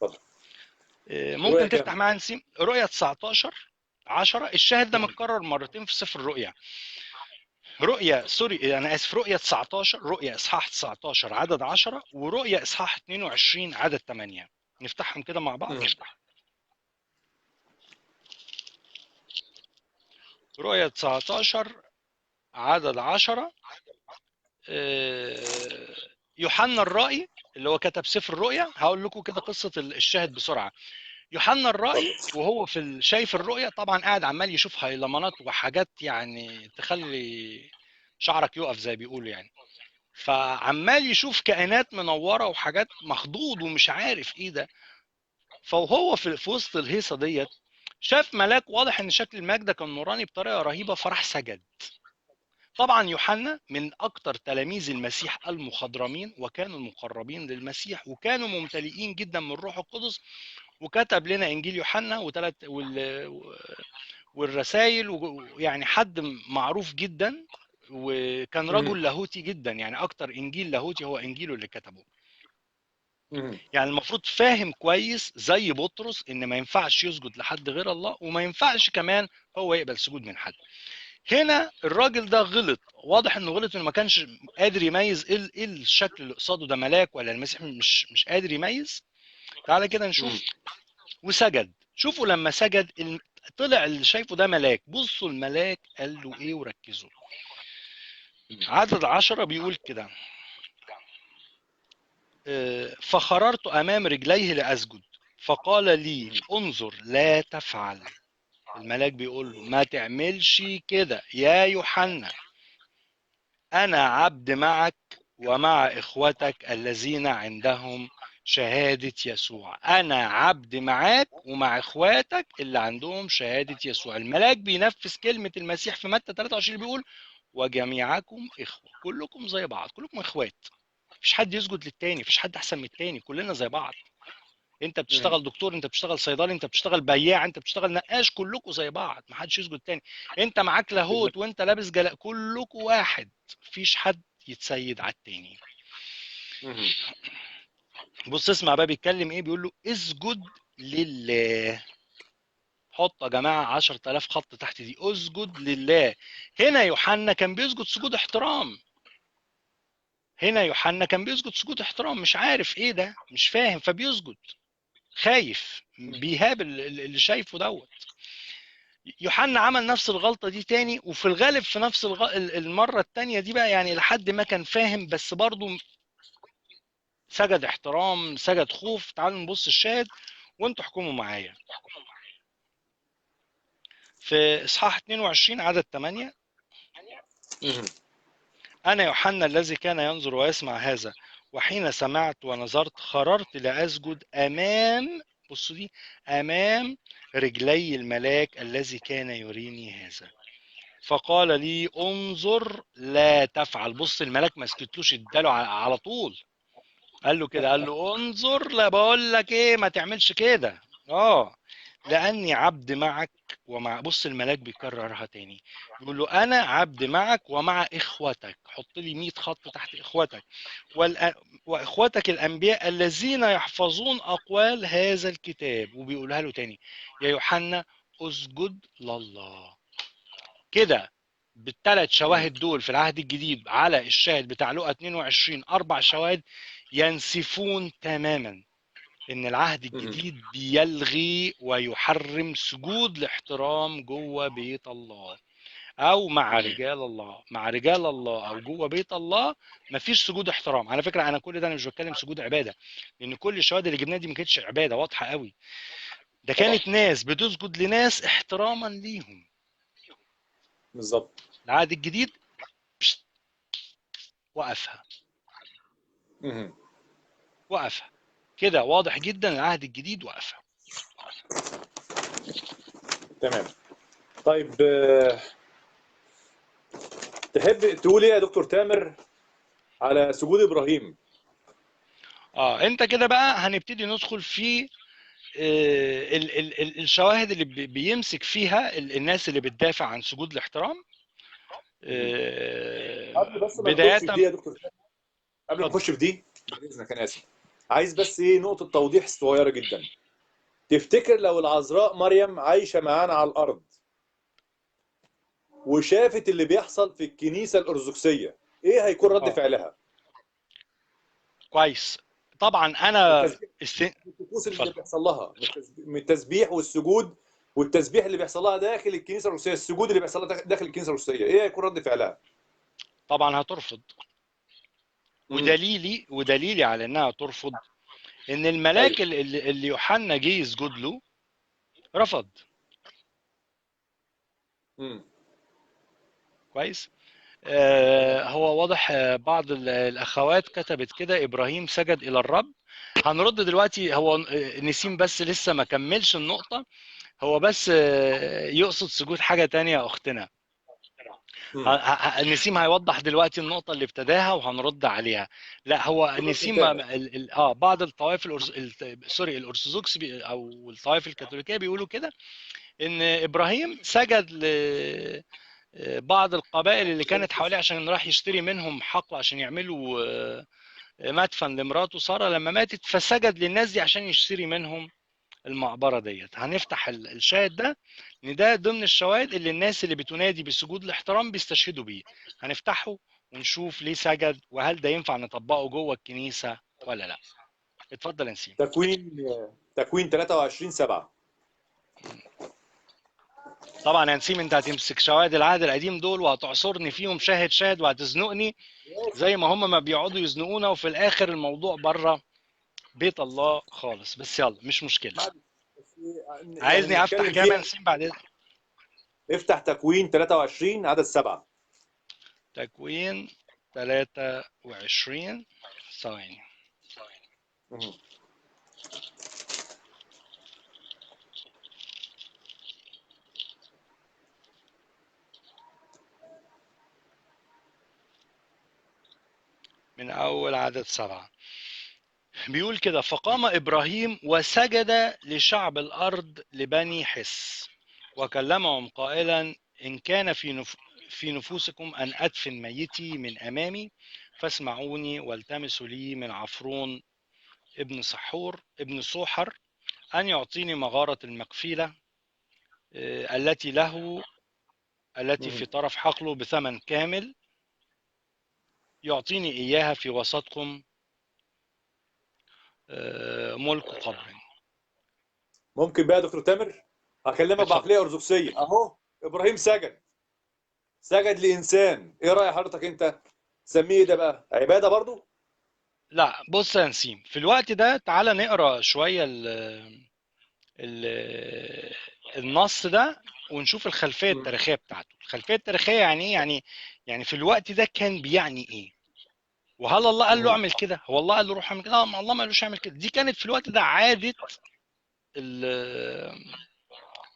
اتفضل. ممكن رؤيا تفتح كام؟ معايا نسيم رؤيا 19:10. الشاهد ده متكرر مرتين في سفر الرؤيا. رؤيا سوري انا اسف، رؤيا 19، رؤيا اصحاح 19 عدد 10، ورؤيا اصحاح 22 عدد 8. نفتحهم كده مع بعض. رؤيا 19 عدد 10، يوحنا الرائي اللي هو كتب سفر الرؤيا، هقول لكم كده قصة الشاهد بسرعة. يوحنا الرائي وهو في شايف الرؤيا طبعا قاعد عمال يشوف هيلمانات وحاجات يعني تخلي شعرك يقف زي بيقولوا يعني، فعمال يشوف كائنات منورة وحاجات مخضوض ومش عارف ايه ده. فهو في وسط الهيصة ديت شاف ملاك، واضح ان شكل الملاك ده كان نوراني بطريقة رهيبة، فراح سجد. طبعا يوحنا من اكتر تلاميذ المسيح المخضرمين، وكانوا المقربين للمسيح وكانوا ممتلئين جدا من الروح القدس، وكتب لنا انجيل يوحنا وثلاث والرسائل، ويعني حد معروف جدا، وكان رجل لاهوتي جدا، يعني اكتر انجيل لاهوتي هو انجيله اللي كتبه. يعني المفروض فاهم كويس زي بطرس ان ما ينفعش يسجد لحد غير الله، وما ينفعش كمان هو يقبل سجود من حد. هنا الراجل ده غلط، واضح انه غلط، انه ما كانش قادر يميز ايه الشكل اللي قصاده ده، ملاك ولا المسيح، مش قادر يميز. تعالى كده نشوف. وسجد. شوفوا لما سجد طلع اللي شايفه ده ملاك. بصوا الملاك قال له ايه وركزوا. عدد 10 بيقول كده، فخررت امام رجليه لاسجد، فقال لي انظر لا تفعل. الملاك بيقول له ما تعملش كده يا يوحنا، انا عبد معك ومع اخوتك الذين عندهم شهادة يسوع. أنا عبد معاك ومع إخواتك اللي عندهم شهادة يسوع. الملاك بينفذ كلمة المسيح في متى 23 بيقول وجميعكم إخوة، كلكم زي بعض، كلكم إخوات، مفيش حد يسجد للتاني، مفيش حد أحسن من التاني، كلنا زي بعض. أنت بتشتغل دكتور، أنت بتشتغل صيدلي، أنت بتشتغل بياع، أنت بتشتغل نقاش، كلكم زي بعض، محدش يسجد تاني. أنت معاك لاهوت وأنت لابس جلاء، كلكم واحد، مفيش حد يتسيد على التاني. بص اسمع بقى بيتكلم ايه، بيقول له اسجد لله. حط يا جماعة 10,000 خط تحت دي، اسجد لله. هنا يوحنا كان بيسجد سجود احترام، هنا يوحنا كان بيسجد سجود احترام، مش عارف ايه ده، مش فاهم، فبيسجد خايف، بيهاب اللي شايفه دوت. يوحنا عمل نفس الغلطة دي تاني، وفي الغالب في نفس المرة التانية دي بقى يعني لحد ما كان فاهم، بس برضه سجد احترام، سجد خوف. تعالوا نبص الشاهد وانتوا احكموا معايا. في اصحاح 22 عدد 8، انا يوحنا الذي كان ينظر ويسمع هذا، وحين سمعت ونظرت خررت لاسجد امام، بصوا دي، امام رجلي الملاك الذي كان يريني هذا، فقال لي انظر لا تفعل. بص الملاك ما سكتلوش، اداله على طول، قال له كده، قال له انظر، لا بقول لك ايه، ما تعملش كده، لاني عبد معك ومع، بص الملاك بيكررها تاني، بيقول له انا عبد معك ومع اخوتك، حط لي 100 خط تحت اخوتك، واخوتك الانبياء الذين يحفظون اقوال هذا الكتاب. وبيقولها له تاني يا يوحنا اسجد لله. كده بالثلاث شواهد دول في العهد الجديد على الشاهد بتاع لوقا 22، 4 شواهد ينسفون تماما ان العهد الجديد بيلغي ويحرم سجود الاحترام جوه بيت الله. او مع رجال الله. مع رجال الله او جوه بيت الله مفيش سجود احترام. على فكرة انا كل ده انا مش بتكلم سجود عباده، لان كل الشواهد اللي جبناها دي ما كانتش عباده واضحة قوي، ده كانت ناس بتسجد لناس احتراما ليهم. بالظبط. العهد الجديد وقفها. وقفها كده، واضح جدا العهد الجديد وقفها. تمام. طيب تحب تقول ايه يا دكتور تامر على سجود ابراهيم؟ انت كده بقى هنبتدي ندخل في الشواهد اللي بيمسك فيها الناس اللي بتدافع عن سجود الاحترام. قبل بس ما نخش في دي يا دكتور تامر، قبل ما نخش في دي بعد اذنك انا اسف، عايز بس ايه نقطة توضيح صغيرة جدا. تفتكر لو العذراء مريم عايشة معانا على الأرض وشافت اللي بيحصل في الكنيسة الأرثوذكسية، إيه هيكون رد فعلها؟ كويس. طبعا أنا الطقوس اللي بيحصل لها من التسبيح والسجود، والتسبيح اللي بيحصل لها داخل الكنيسة الأرثوذكسية، السجود اللي بيحصل لها داخل الكنيسة الأرثوذكسية، إيه هيكون رد فعلها؟ طبعا هترفض. ودليلي على إنها ترفض إن الملاك اللي يوحنا جه يسجد له رفض. كويس. هو واضح بعض الأخوات كتبت كده إبراهيم سجد إلى الرب. هنرد دلوقتي، هو نسيم بس لسه ما كملش النقطة، هو بس يقصد سجود حاجة تانية يا أختنا. نسيم هيوضح دلوقتي النقطة اللي ابتداها وهنرد عليها. لا هو نسيم بعض الطوائف الأرثوذكس أو الطوائف الكاثوليكية بيقولوا كده إن إبراهيم سجد لبعض القبائل اللي كانت حواليه عشان راح يشتري منهم حقل عشان يعملوا مدفن لمراته سارة لما ماتت، فسجد للناس دي عشان يشتري منهم المقبرة ديت. هنفتح الشاهد ده، ان ده ضمن الشواهد اللي الناس اللي بتنادي بسجود الاحترام بيستشهدوا بيه. هنفتحه ونشوف ليه سجد، وهل ده ينفع نطبقه جوه الكنيسة ولا لا. اتفضل يا نسيم. تكوين 23:7. طبعا يا نسيم انت هتمسك شواهد العهد القديم دول وهتعصرني فيهم شاهد شاهد، وهتزنقني زي ما هم ما بيقعدوا يزنقونا، وفي الاخر الموضوع بره بيت الله خالص. بس يلا مش مشكلة. عايزني يعني افتح كام يا نسيم بعد اذنك؟ افتح تكوين 23 عدد 7. تكوين 23 ثواني. من اول عدد 7 بيقول كده: فقام إبراهيم وسجد لشعب الأرض لبني حس وكلمهم قائلا: إن كان في نفوسكم أن أدفن ميتي من أمامي فاسمعوني والتمسوا لي من عفرون ابن سحور ابن سوحر أن يعطيني مغارة المقفيلة التي له التي في طرف حقله بثمن كامل، يعطيني إياها في وسطكم ملك قبر. ممكن بقى يا دكتور تامر هكلمك بعقلية ارثوذكسيه اهو. ابراهيم سجد لانسان، ايه راي حضرتك انت؟ سميه ده بقى عباده برضو؟ لا بص يا نسيم، في الوقت ده تعالى نقرا شوية ال النص ده ونشوف الخلفية التاريخية بتاعته. الخلفية التاريخية يعني ايه؟ يعني في الوقت ده كان بيعني ايه؟ وهل الله قال له اعمل كده؟ هو الله قال له روح اعمل كده؟ لا، الله ما قالوش اعمل كده. دي كانت في الوقت ده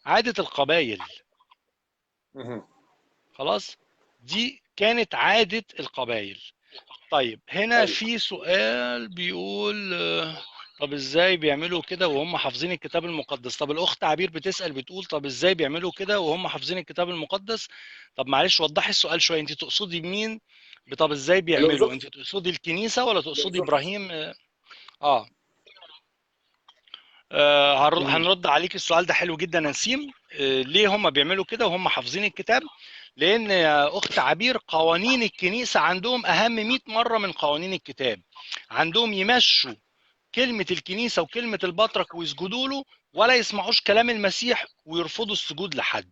عادة القبائل. خلاص، دي كانت عادة القبائل. طيب هنا في سؤال بيقول طب ازاي بيعملوا كده وهم حافظين الكتاب المقدس؟ طب الاخت عبير بتسأل بتقول طب ازاي بيعملوا كده وهم حافظين الكتاب المقدس؟ طب معلش وضحي السؤال شوية، انت تقصدي مين؟ طب ازاي بيعملوا؟ انت تقصدي الكنيسة ولا تقصدي ابراهيم؟ هنرد عليك السؤال ده، حلو جدا يا نسيم. ليه هم بيعملوا كده وهم حافظين الكتاب؟ لان يا اخت عبير قوانين الكنيسة عندهم اهم 100 مرة من قوانين الكتاب. عندهم يمشوا كلمة الكنيسة وكلمه البطرك ويسجدوا له، ولا يسمعوش كلام المسيح ويرفضوا السجود لحد.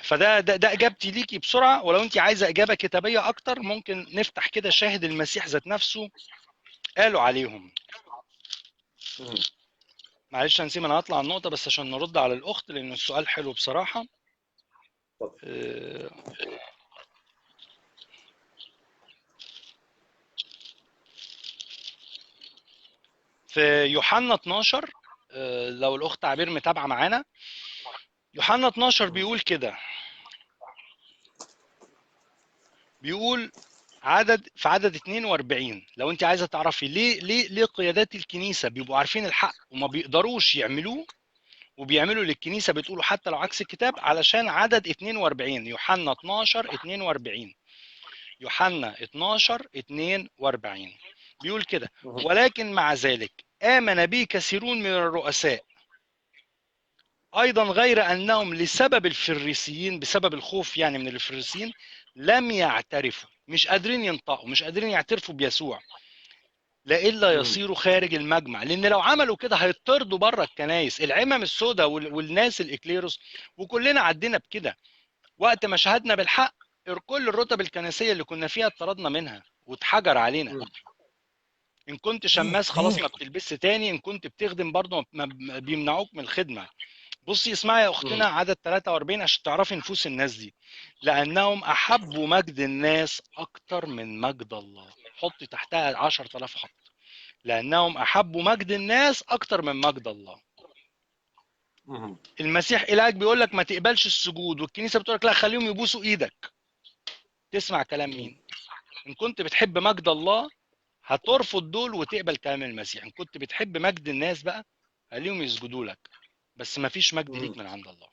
فده ده, ده اجابتي ليكي بسرعة، ولو انت عايزه اجابه كتابيه اكتر ممكن نفتح كده شاهد المسيح ذات نفسه قالوا عليهم. معلش يا نسيم انا هطلع النقطة بس عشان نرد على الاخت لان السؤال حلو بصراحة. في يوحنا 12، لو الاخت عبير متابعه معانا، يوحنا 12 بيقول كده، بيقول عدد في عدد 42. لو انت عايزه تعرفي ليه ليه ليه قيادات الكنيسة بيبقوا عارفين الحق وما بيقدروش يعملوه وبيعملوا للكنيسة بتقولوا حتى لو عكس الكتاب، علشان عدد 42، يوحنا 12 42، يوحنا 12 42 بيقول كده: ولكن مع ذلك آمن به كثيرون من الرؤساء أيضا، غير أنهم لسبب الفريسيين، بسبب الخوف يعني من الفريسيين، لم يعترفوا، مش قادرين ينطقوا، مش قادرين يعترفوا بيسوع لئلا يصيروا خارج المجمع، لأن لو عملوا كده هيطردوا بره الكنايس، العمم السوداء والناس الإكليروس، وكلنا عدينا بكده وقت ما شهدنا بالحق، كل الرتب الكنسية اللي كنا فيها اتطردنا منها واتحجر علينا. إن كنت شماس خلاص ما بتلبسش تاني، إن كنت بتخدم برضه ما بيمنعوك من الخدمة. بصي اسمعي يا أختنا عدد 43 عشان تعرفي نفوس الناس دي: لأنهم أحبوا مجد الناس أكتر من مجد الله. حطي تحتها 10,000 خط. لأنهم أحبوا مجد الناس أكتر من مجد الله. المسيح إلهك بيقول لك ما تقبلش السجود، والكنيسة بتقول لك لا خليهم يبوسوا إيدك. تسمع كلام مين؟ إن كنت بتحب مجد الله هترفض دول وتقبل كلام المسيح. إن كنت بتحب مجد الناس بقى خليهم يسجدوا لك، بس ما فيش مجد ليك من عند الله.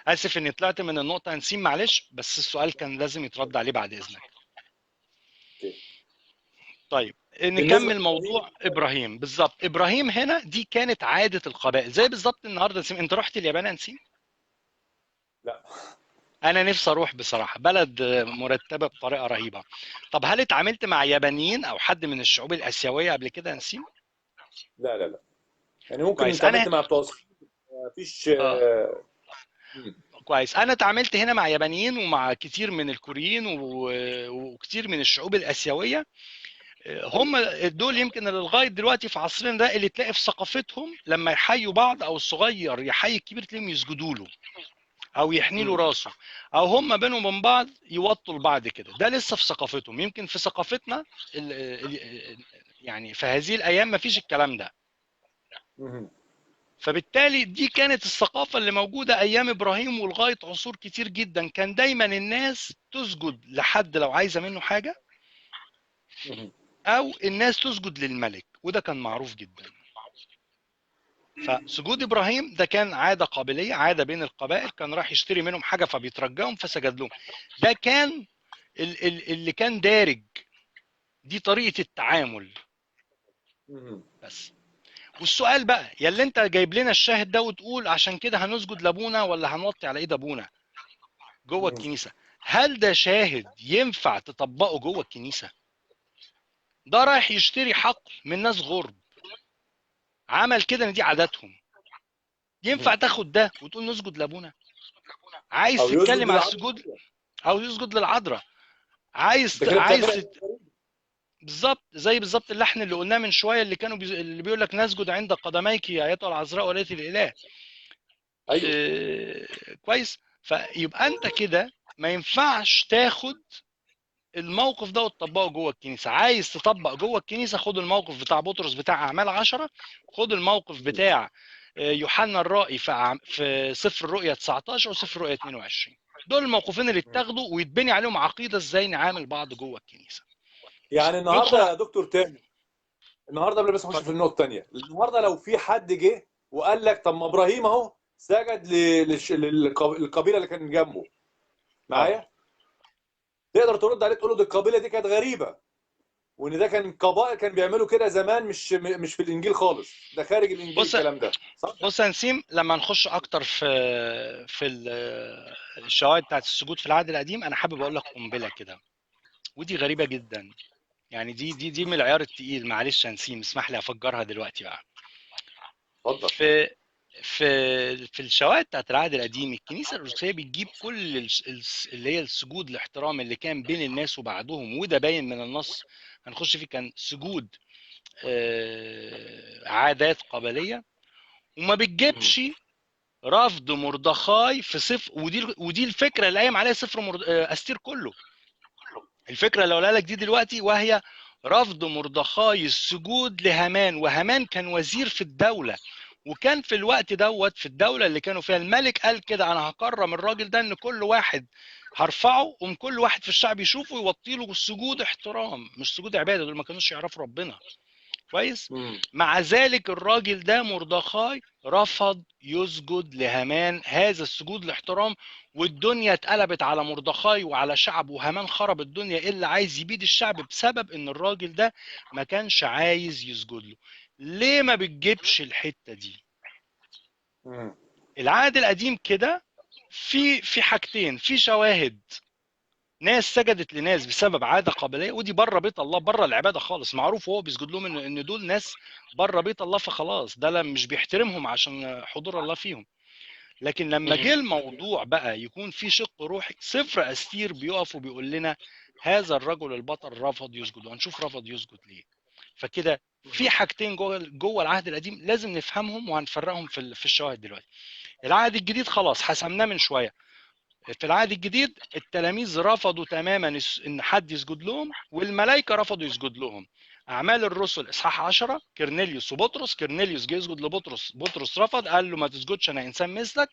آسف إني طلعت من النقطة نسيم، معلش، بس السؤال كان لازم يترد عليه بعد إذنك. طيب نكمل موضوع إبراهيم. بالظبط إبراهيم هنا دي كانت عادة القبائل، زي بالظبط النهارده. نسيم أنت رحت اليابان يا نسيم؟ لا. أنا نفسي أروح بصراحة، بلد مرتبة بطريقة رهيبة. طب هل اتعاملت مع يابانيين أو حد من الشعوب الآسيوية قبل كده يا نسيم؟ لا لا لا، يعني ممكن اتعاملت مع بتوع مفيش. كويس. أنا اتعاملت هنا مع يابانيين ومع كتير من الكوريين وكتير من الشعوب الآسيوية. هم دول يمكن لغاية دلوقتي في عصرنا ده اللي تلاقي في ثقافتهم لما يحيوا بعض أو الصغير يحيي الكبير تلاقيهم يسجدوا له او يحني له راسه، او هم بينهم وبين بعض يوطوا لبعض كده. ده لسه في ثقافتهم. يمكن في ثقافتنا يعني في هذه الايام ما فيش الكلام ده. فبالتالي دي كانت الثقافة اللي موجودة ايام ابراهيم ولغاية عصور كتير جدا. كان دايما الناس تسجد لحد لو عايزه منه حاجة، او الناس تسجد للملك، وده كان معروف جدا. فسجود ابراهيم ده كان عادة قبليه، عادة بين القبائل، كان راح يشتري منهم حاجة فبيترجاهم فسجد لهم. ده كان اللي كان دارج، دي طريقه التعامل بس. والسؤال بقى يا اللي انت جايب لنا الشاهد ده وتقول عشان كده هنسجد لابونا ولا هنوطي على ايد ابونا جوه الكنيسة، هل ده شاهد ينفع تطبقه جوه الكنيسة؟ ده رايح يشتري حقل من ناس غرب، عمل كده ان دي عاداتهم. ينفع تاخد ده وتقول نسجد لابونا؟ عايز تتكلم على السجود او يسجد للعذراء، عايز بالظبط زي بالظبط اللحن اللي قلناه من شوية اللي كانوا اللي بيقول لك نسجد عند قدميك يا ايتها العذراء ولية الاله. ايوه كويس. فيبقى انت كده ما ينفعش تاخد الموقف ده وتطبقه جوه الكنيسة. عايز تطبق جوه الكنيسة خد الموقف بتاع بطرس بتاع اعمال 10، خد الموقف بتاع يوحنا الرائي في سفر الرؤيا 19 وسفر الرؤيا 22. دول الموقفين اللي اتاخدوا ويتبني عليهم عقيدة ازاي نعامل بعض جوه الكنيسة. يعني النهارده يا دكتور تامر، النهارده قبل بس اخش في النقطة الثانية، النهارده لو في حد جه وقال لك طب ما ابراهيم اهو سجد للقبيلة اللي كان جنبه معايا، تقدر ترد عليه تقول له دي القبيلة دي كانت غريبة، وان ده كان قبائل كان بيعملوا كده زمان، مش في الانجيل خالص، ده خارج الانجيل الكلام ده، صح؟ بص يا نسيم، لما نخش اكتر في الشواهد بتاعت السجود في العهد القديم، انا حابب اقول لك قنبلة كده، ودي غريبة جدا، يعني دي من العيار التقيل. معلش يا نسيم اسمح لي افجرها دلوقتي بقى. اتفضل. في في الشواهد بتاعت العهد القديم الكنيسة الارثوذكسيه بتجيب كل اللي هي السجود الاحترام اللي كان بين الناس وبعضهم، وده باين من النص هنخش فيه، كان سجود عادات قبليه، وما بتجيبش رفض مردخاي في سفر، ودي الفكرة اللي قايم عليها سفر استير كله. الفكرة اللي هقولها لك دي دلوقتي، وهي رفض مردخاي السجود لهامان، وهامان كان وزير في الدولة، وكان في الوقت دوت في الدولة اللي كانوا فيها الملك قال كده، انا هكرم الراجل ده ان كل واحد هرفعه، ومن كل واحد في الشعب يشوفه يوطي له السجود احترام، مش سجود عباده، دول ما كانوش يعرفوا ربنا كويس. مع ذلك الراجل ده مردخاي رفض يسجد لهامان هذا السجود الاحترام، والدنيا اتقلبت على مردخاي وعلى شعبه، وهامان خرب الدنيا اللي عايز يبيد الشعب بسبب ان الراجل ده ما كانش عايز يسجد له. ليه ما بتجيبش الحتة دي؟ العهد القديم كده في حاجتين، في شواهد ناس سجدت لناس بسبب عادة قبليه، ودي بره بيت الله، بره العبادة خالص، معروف وهو بيسجد لهم ان دول ناس بره بيت الله، فخلاص ده مش بيحترمهم عشان حضور الله فيهم. لكن لما جه الموضوع بقى يكون في شق روحي، سفر استير بيقف وبيقول لنا هذا الرجل البطل رفض يسجد، وهنشوف رفض يسجد ليه. فكده في حاجتين جوه العهد القديم لازم نفهمهم، وهنفرقهم في الشواهد دلوقتي. العهد الجديد خلاص حسمناه من شوية. في العهد الجديد التلاميذ رفضوا تماما ان حد يسجد لهم، والملائكة رفضوا يسجد لهم. اعمال الرسل اصحاح 10، كرنيليوس وبطرس، كرنيليوس جه يسجد لبطرس، بطرس رفض قال له ما تسجدش انا انسان مثلك.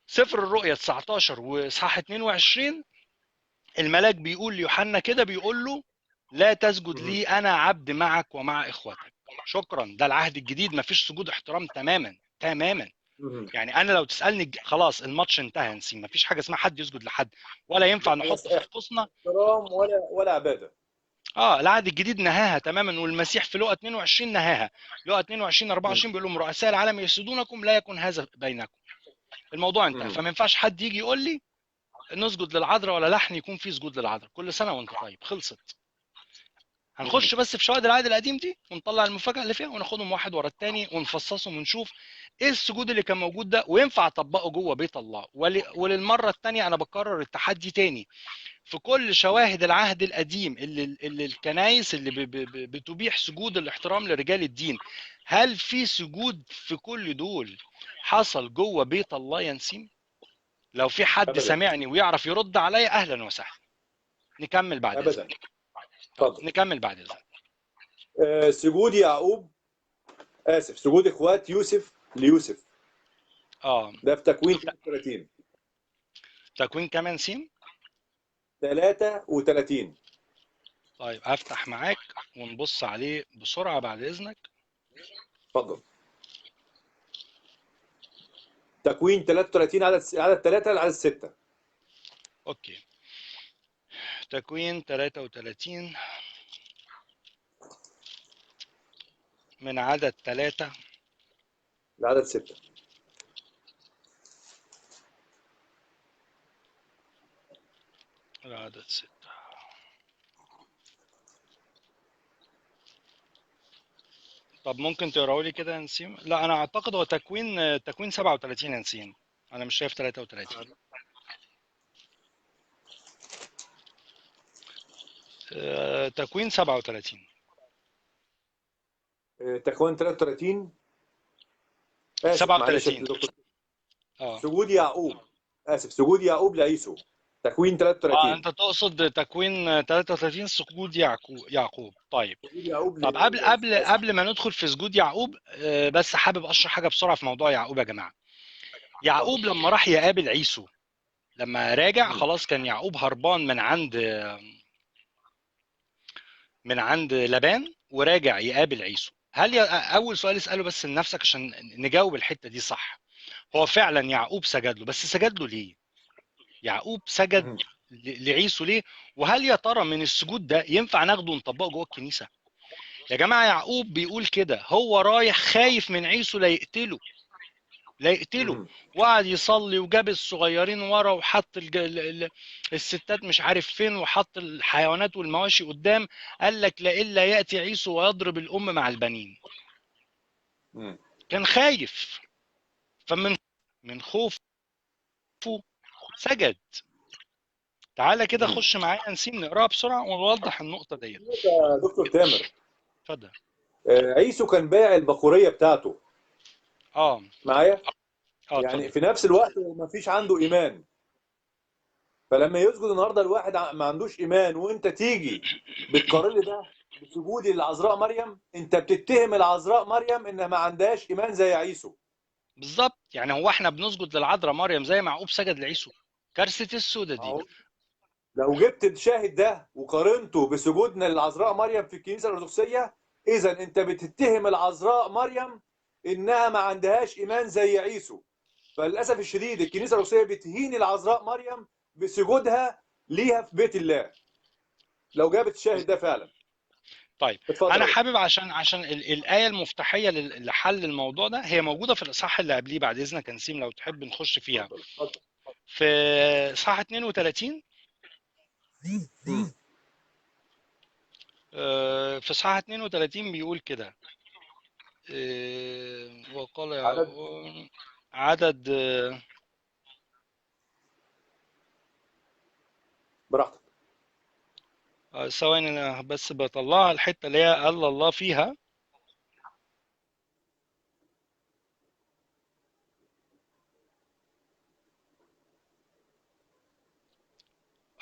سفر الرؤيا 19 واصحاح 22 الملاك بيقول ليوحنا كده، بيقول له لا تسجد لي انا عبد معك ومع اخوتك. شكرا، ده العهد الجديد ما فيش سجود احترام تماما تماما. يعني انا لو تسالني خلاص الماتش انتهى، نسيم، مفيش حاجة اسمها حد يسجد لحد، ولا ينفع نحط في طقوسنا احترام ولا عباده. العهد الجديد نهاها تماما، والمسيح في لوقا 22 نهاها. لوقا 22 24 بيقول لهم رؤساء العالم يسجدونكم لا يكن هذا بينكم. الموضوع انتهى. فما ينفعش حد يجي يقول لي نسجد للعذراء ولا لحن يكون فيه سجود للعذراء. كل سنة وانت طيب، خلصت. هنخش بس في شواهد العهد القديم دي ونطلع المفاجأة اللي فيها، وناخدهم واحد ورا الثاني ونفصصهم ونشوف ايه السجود اللي كان موجود ده وينفع اطبقه جوه بيت الله. وللمرة الثانية انا بكرر التحدي تاني، في كل شواهد العهد القديم اللي الكنايس اللي بتبيح سجود الاحترام لرجال الدين، هل في سجود في كل دول حصل جوه بيت الله يا نسيم؟ لو في حد سامعني ويعرف يرد عليا اهلا وسهلا. نكمل بعد اذنك. نكمل بعد اذنك. سجود يعقوب، اسف، سجود اخوات يوسف ليوسف. ده في تكوين 33. تكوين كمان سين؟ 33. طيب هفتح معاك ونبص عليه بسرعة بعد اذنك. اتفضل. تكوين 33 عدد 3 لعدد 6. okay. تكوين 33 من عدد 3 لعدد 6. العدد 6. طب ممكن تقرأوا لي كده يا نسيم؟ لا انا اعتقد هو تكوين 37 يا نسيم، انا مش شايف 33. تكوين 37. تكوين 33 37. سجود يعقوب، اسف، سجود يعقوب لعيسو. تكوين 33. انت تقصد تكوين 33 سجود يعقوب. طيب. طب قبل ما ندخل في سجود يعقوب، بس حابب اشرح حاجة بسرعة في موضوع يعقوب يا جماعة. يعقوب لما راح يقابل عيسو، لما راجع خلاص كان يعقوب هربان من عند لبان وراجع يقابل عيسو. هل اول سؤال اساله بس لنفسك عشان نجاوب الحتة دي صح، هو فعلا يعقوب سجد له، بس سجد له ليه؟ يعقوب سجد لعيسو ليه؟ وهل يا ترى من السجود ده ينفع ناخده ونطبقه جوه الكنيسة؟ يا جماعة يعقوب بيقول كده، هو رايح خايف من عيسو لا يقتله، لا يقتله، وقعد يصلي وجاب الصغيرين ورا وحط الستات مش عارف فين وحط الحيوانات والمواشي قدام، قال لك لا الا ياتي عيسو ويضرب الام مع البنين. كان خايف. فمن خوفه سجد. تعالى كده خش معايا نسيم نقراها بسرعة ونوضح النقطة ديت. يا دكتور تامر اتفضل. عيسو كان بايع البقوريه بتاعته. معايا؟ يعني اتفضل. في نفس الوقت ما فيش عنده ايمان. فلما يسجد النهارده الواحد ما عندوش ايمان، وانت تيجي بتقارن لي ده بسجودي للعذراء مريم، انت بتتهم العذراء مريم انها ما عندهاش ايمان زي عيسو. بالظبط. يعني هو احنا بنسجد للعذراء مريم زي ما يعقوب سجد لعيسو؟ كارثة السودة دي. لو جبت الشاهد ده وقارنته بسجودنا للعذراء مريم في الكنيسة الارثوذكسيه، اذا انت بتتهم العذراء مريم انها ما عندهاش ايمان زي عيسو. فللاسف الشديد الكنيسة الارثوذكسيه بتهين العذراء مريم بسجودها ليها في بيت الله. لو جابت الشاهد ده فعلا. طيب اتفضل. انا حابب عشان الايه المفتاحيه لحل الموضوع ده هي موجودة في الاصحاح اللي قبليه، بعد اذنك يا نسيم لو تحب نخش فيها. في اصحاح 32. في اصحاح 32 بيقول كده، وقال عدد براحتك. ثواني انا بس بطلعها الحتة اللي هي قال الله فيها.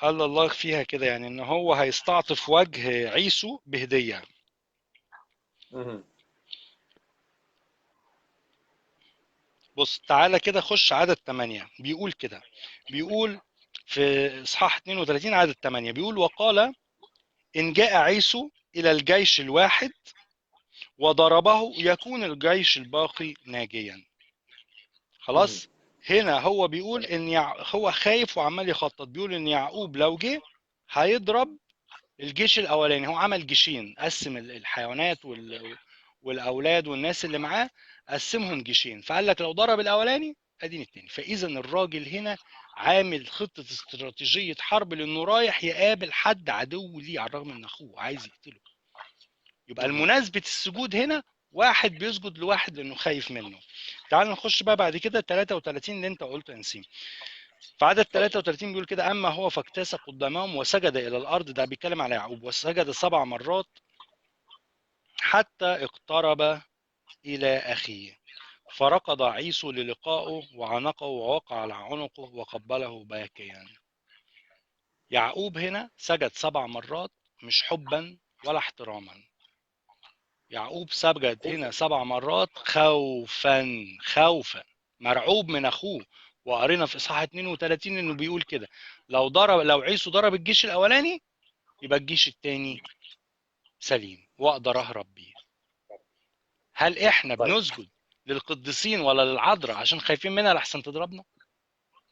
قال الله فيها كده، يعني ان هو هيستعطف وجه عيسو بهديه. بص تعالى كده خش عدد 8. بيقول كده، بيقول في اصحاح 32 عدد 8، بيقول وقال إن جاء عيسو إلى الجيش الواحد وضربه يكون الجيش الباقي ناجيا. خلاص؟ هنا هو بيقول إن هو خايف وعمال يخطط، بيقول إن يعقوب لو جه هيضرب الجيش الأولاني. هو عمل جيشين، قسم الحيوانات والأولاد والناس اللي معاه، قسمهم جيشين، فقال لك لو ضرب الأولاني اديني التاني. فاذا الراجل هنا عامل خطه استراتيجية حرب، لانه رايح يقابل حد عدو ليه على الرغم من اخوه عايز يقتله. يبقى المناسبة السجود هنا واحد بيسجد لواحد لانه خايف منه. تعال نخش بقى بعد كده 33 اللي انت قلته يا نسيم. في عدد 33 بيقول كده، اما هو فاكتس قدامهم وسجد الى الارض. ده بيتكلم على يعقوب. وسجد 7 مرات حتى اقترب الى اخيه، فركض عيسو للقائه وعنقه ووقع على عنقه وقبله باكيا. يعقوب هنا سجد 7 مرات، مش حبا ولا احتراما. يعقوب سجد هنا 7 مرات خوفا، خوفا، مرعوب من اخوه. وقرينا في اصحاح 32 انه بيقول كده، لو عيسو ضرب الجيش الاولاني يبقى الجيش الثاني سليم واقدر اهرب بيه. هل احنا بنسجد للقديسين ولا للعذراء عشان خايفين منها لحسن تضربنا؟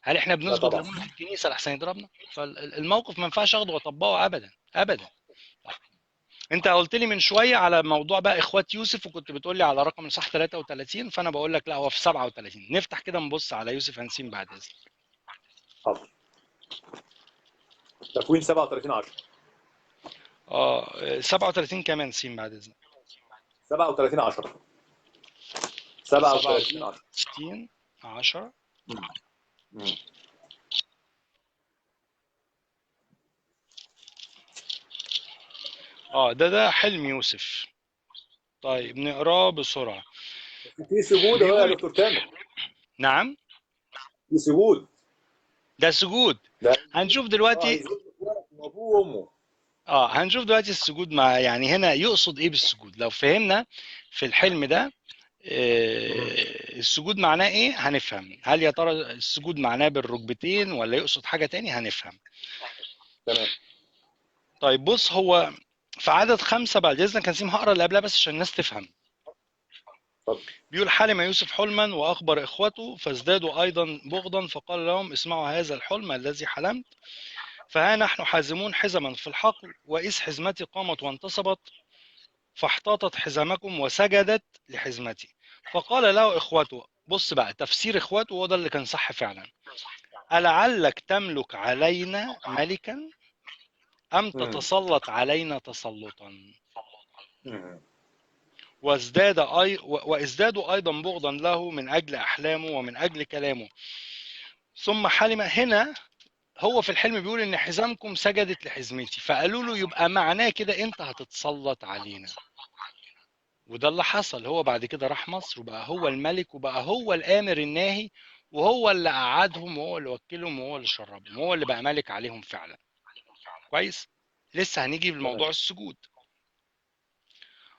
هل احنا بنسجد لابونا في الكنيسة لحسن يضربنا؟ فالموقف ما ينفعش اخده واطبقه ابدا ابدا. انت قلت لي من شوية على موضوع بقى اخوات يوسف، وكنت بتقول لي على رقم صح 33، فانا بقول لك لا هو في 37. نفتح كده نبص على يوسف هنسين بعد اذنك. حاضر. تكوين 37 10. 37 كمان سين بعد اذنك. 37 10. 37 10 10. ده حلم يوسف. طيب نقراه بسرعة. في سجود اهو يا دكتور تامر. نعم؟ في سجود. ده سجود. ده هنشوف دلوقتي ابوه وامه. هنشوف دلوقتي السجود مع، يعني هنا يقصد ايه بالسجود؟ لو فهمنا في الحلم ده السجود معناه ايه هنفهم. هل يا ترى السجود معناه بالركبتين ولا يقصد حاجة تاني؟ هنفهم. تمام. طيب بص، هو في عدد 5 بعد اذنك هنسيم، هقرا اللي قبلها بس عشان الناس تفهم. بيقول حلم يوسف حلما واخبر اخوته فازدادوا ايضا بغضا، فقال لهم اسمعوا هذا الحلم الذي حلمت، فها نحن حازمون حزما في الحقل، واذ حزمتي قامت وانتصبت فاحتاطت حزمكم وسجدت لحزمتي. فقال له اخوته، بص بقى تفسير اخواته هو ده اللي كان صح فعلا، ألعلك تملك علينا ملكا أم تتسلط علينا تسلطا؟ وازدادوا أيضا بغضا له من أجل أحلامه ومن أجل كلامه. ثم حلم. هنا هو في الحلم بيقول إن حزامكم سجدت لحزمتي، فقالوا له يبقى معناه كده أنت هتتسلط علينا. وده اللي حصل. هو بعد كده راح مصر وبقى هو الملك وبقى هو الآمر الناهي، وهو اللي قعدهم وهو اللي وكلهم وهو اللي شربهم، وهو اللي بقى ملك عليهم فعلا. كويس؟ لسه هنيجي لموضوع السجود.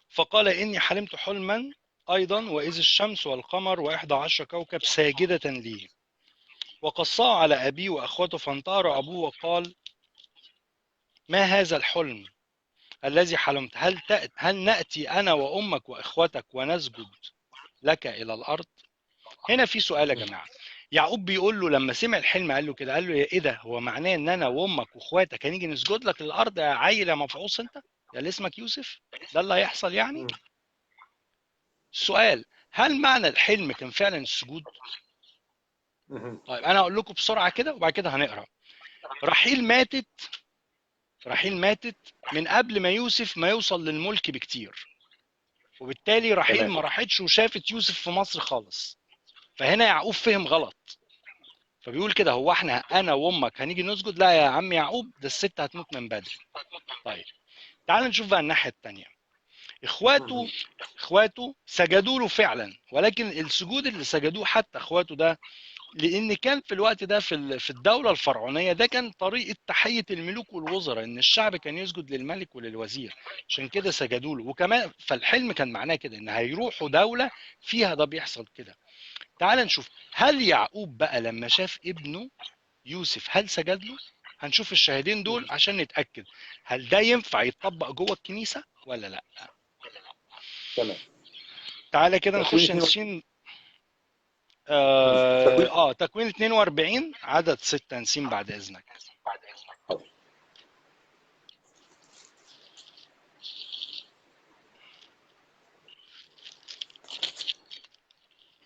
فقال إني حلمت حلما أيضا، وإذ الشمس والقمر و11 كوكب ساجدة لي. وقصاه على أبيه وأخوته، فانتهر أبوه وقال ما هذا الحلم الذي حلمت؟ هل نأتي أنا وأمك وإخوتك ونسجد لك إلى الأرض؟ هنا في سؤال يا جماعة. يعقوب بيقول له لما سمع الحلم قال له كده، قال له إيه ده؟ هو معناه إن أنا وأمك وإخواتك هنيجي نسجد لك للأرض يا عيل يا مفعوص أنت؟ يا اللي اسمك يوسف؟ ده اللي هيحصل يعني؟ السؤال، هل معنى الحلم كان فعلا السجود؟ طيب أنا هقول لكم بسرعة كده وبعد كده هنقرأ. رحيل ماتت من قبل ما يوسف ما يوصل للملك بكتير، وبالتالي رحيل ما راحتش وشافت يوسف في مصر خالص. فهنا يعقوب فهم غلط، فبيقول كده هو احنا انا وامك هنيجي نسجد؟ لا يا عم يعقوب، ده الست هتموت من بدري. طيب تعال نشوف بقى الناحية التانية. اخواته سجدوا له فعلا، ولكن السجود اللي سجدوه حتى اخواته ده، لان كان في الوقت ده في الدولة الفرعونية ده كان طريقه تحية الملوك والوزراء، ان الشعب كان يسجد للملك وللوزير، عشان كده سجدوا له. وكمان فالحلم كان معناه كده ان هيروحوا دولة فيها ده بيحصل كده. تعال نشوف هل يعقوب بقى لما شاف ابنه يوسف هل سجد له؟ هنشوف الشاهدين دول عشان نتاكد هل ده ينفع يتطبق جوه الكنيسة ولا لا. تمام. تعالى كده نخش نسين تكوين 42 عدد 6 نسين بعد اذنك.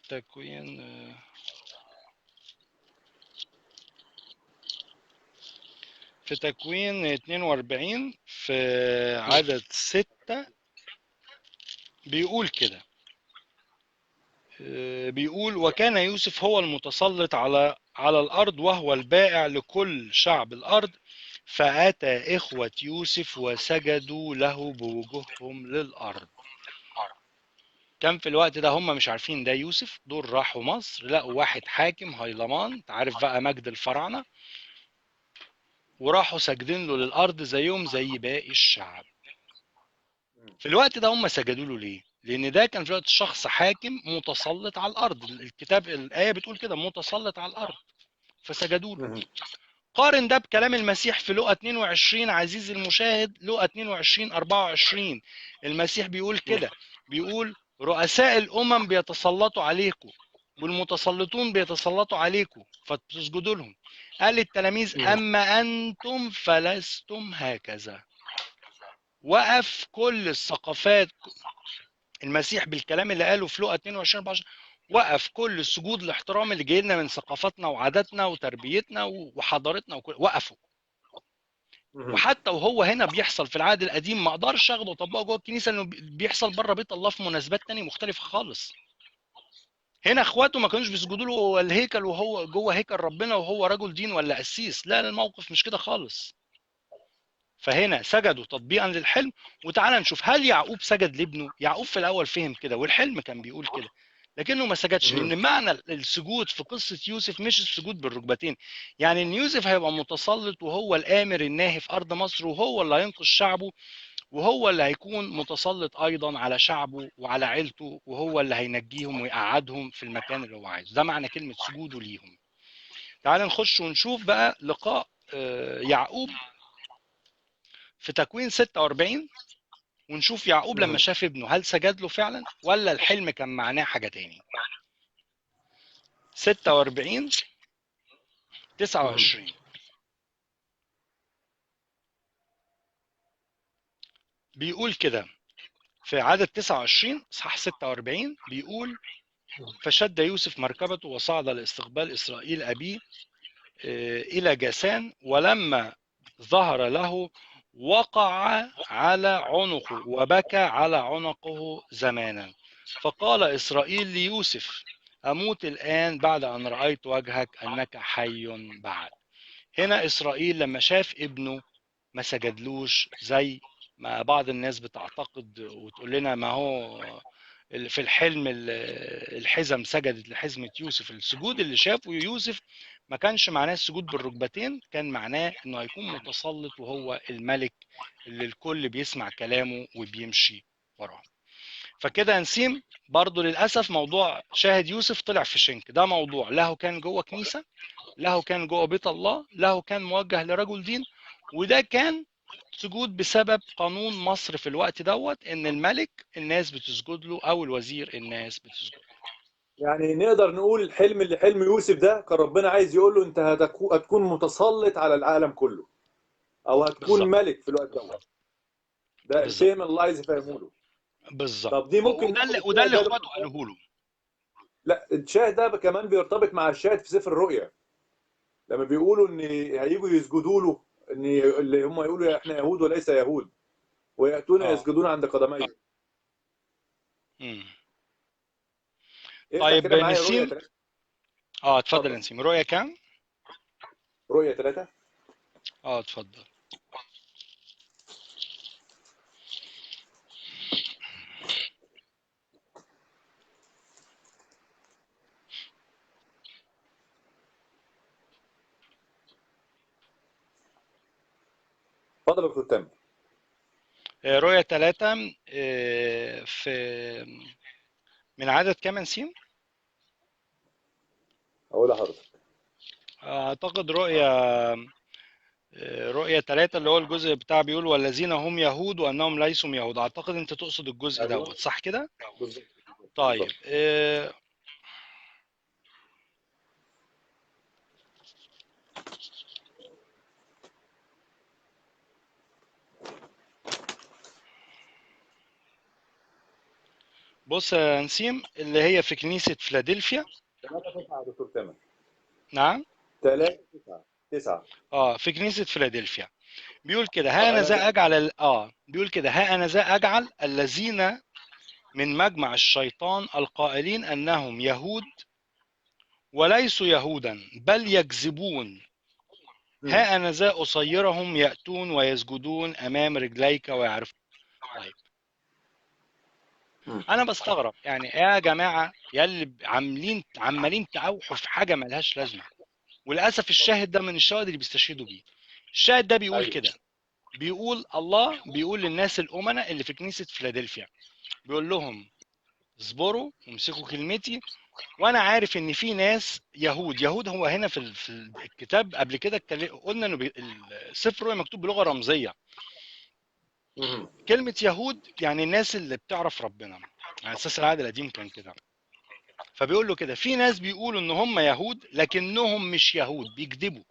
تكوين في تكوين 42 في عدد 6 بيقول كده، بيقول وكان يوسف هو المتسلط على الأرض وهو البائع لكل شعب الأرض، فأتى إخوة يوسف وسجدوا له بوجوههم للأرض. كان في الوقت ده هم مش عارفين ده يوسف، دول راحوا مصر لقوا واحد حاكم هيلمان، تعرف بقى مجد الفراعنة، وراحوا ساجدين له للأرض زيهم زي باقي الشعب. في الوقت ده هم سجدوا له ليه؟ لأن ده كان في الوقت شخص حاكم متسلط على الأرض، الكتاب الآية بتقول كده متسلط على الأرض، فسجدوا له. قارن ده بكلام المسيح في لوقا 22 عزيزي المشاهد، لوقا 22 24 المسيح بيقول كده، بيقول رؤساء الأمم بيتسلطوا عليكم والمتسلطون بيتسلطوا عليكم فتسجدوا لهم. قال للتلاميذ أما أنتم فلستم هكذا. وقف كل الثقافات المسيح بالكلام اللي قاله في لوقا 22 24، وقف كل السجود الاحترام اللي جاي لنا من ثقافتنا وعاداتنا وتربيتنا وحضارتنا وكل، وقفوا. وحتى وهو هنا بيحصل في العهد القديم ما اقدرش اخده واطبقه جوه الكنيسة، لانه بيحصل بره بيت الله في مناسبات تانية مختلفة خالص. هنا اخواته ما كانوش بيسجدوا له الهيكل وهو جوه هيكل ربنا وهو رجل دين ولا قسيس، لا الموقف مش كده خالص. فهنا سجدوا تطبيقا للحلم. وتعالى نشوف هل يعقوب سجد لابنه؟ يعقوب في الاول فهم كده والحلم كان بيقول كده، لكنه ما سجدش، لان معنى السجود في قصة يوسف مش السجود بالركبتين، يعني ان يوسف هيبقى متسلط وهو الامر الناهي في ارض مصر وهو اللي هينقذ شعبه وهو اللي هيكون متسلط ايضا على شعبه وعلى عيلته وهو اللي هينجيهم ويقعدهم في المكان اللي هو عايزه. ده معنى كلمة سجوده ليهم. تعال نخش ونشوف بقى لقاء يعقوب في تكوين 46، ونشوف يعقوب لما شاف ابنه هل سجد له فعلا ولا الحلم كان معناه حاجة تاني. 46 29 بيقول كده في عدد 29 صح 46 بيقول فشد يوسف مركبته وصعد لاستقبال إسرائيل أبيه إلى جاسان، ولما ظهر له وقع على عنقه وبكى على عنقه زمانا. فقال إسرائيل ليوسف: أموت الآن بعد أن رأيت وجهك أنك حي بعد. هنا إسرائيل لما شاف ابنه ما سجدلوش زي ما بعض الناس بتعتقد وتقول لنا ما هو في الحلم الحزم سجدت لحزمة يوسف. السجود اللي شافه يوسف ما كانش معناه السجود بالركبتين، كان معناه انه هيكون متسلط وهو الملك اللي الكل بيسمع كلامه وبيمشي وراه. فكده نسيم برضو للأسف موضوع شاهد يوسف طلع في شنك. ده موضوع له كان جوه كنيسة، له كان جوه بيت الله، له كان موجه لرجل دين، وده كان سجود بسبب قانون مصر في الوقت دوت ان الملك الناس بتسجد له او الوزير الناس بتسجد له. يعني نقدر نقول الحلم اللي حلم يوسف ده كان ربنا عايز يقول له انت هتكون متسلط على العالم كله، او هتكون بالظبط. ملك في الوقت دوت. ده الفهم اللي عايز يفهمه له. بالظبط. طب دي ممكن وده اللي اخواته قالوه له. لا، الشاهد ده كمان بيرتبط مع الشاهد في سفر الرؤيا لما بيقولوا ان هيجوا يسجدوا له، ان اللي هم يقولوا احنا يهود وليس يهود، وياتون يسجدون عند قدميه. طيب نسيم، اتفضل نسيم. رؤيا كام؟ رؤيا 3. اتفضل. اتفضل يا دكتور تامر. رؤية 3 في من عدد كام نسيم؟ أقول لحضرتك. أعتقد رؤية 3 اللي هو الجزء بتاع بيقول والذين هم يهود وأنهم ليسوا يهود. أعتقد أنت تقصد الجزء دوت، صح كده؟ بالظبط. طيب بص يا نسيم، اللي هي في كنيسة فيلادلفيا. 3-9 يا دكتور تامر. نعم؟ 3-9. في كنيسة فيلادلفيا بيقول كده: ها أنا ذا أجعل بيقول كده: ها أنا ذا أجعل الذين من مجمع الشيطان القائلين أنهم يهود وليسوا يهودا بل يكذبون، ها أنا ذا أصيرهم يأتون ويسجدون أمام رجليك ويعرفون. طيب انا بستغرب، يعني يا جماعة يا اللي عمالين تعوحوا في حاجة ملهاش لازمه، وللاسف الشاهد ده من الشواهد اللي بيستشهدوا بيه. الشاهد ده بيقول كده، بيقول الله بيقول للناس الامناء اللي في كنيسة فيلادلفيا، بيقول لهم اصبروا وامسكوا كلمتي، وانا عارف ان في ناس يهود. يهود هو هنا في الكتاب قبل كده قلنا انه السفر الرؤيا مكتوب بلغه رمزية. كلمة يهود يعني الناس اللي بتعرف ربنا، على أساس العهد القديم كان كده. فبيقول له كده في ناس بيقولوا إن هم يهود لكنهم مش يهود، بيكذبوا،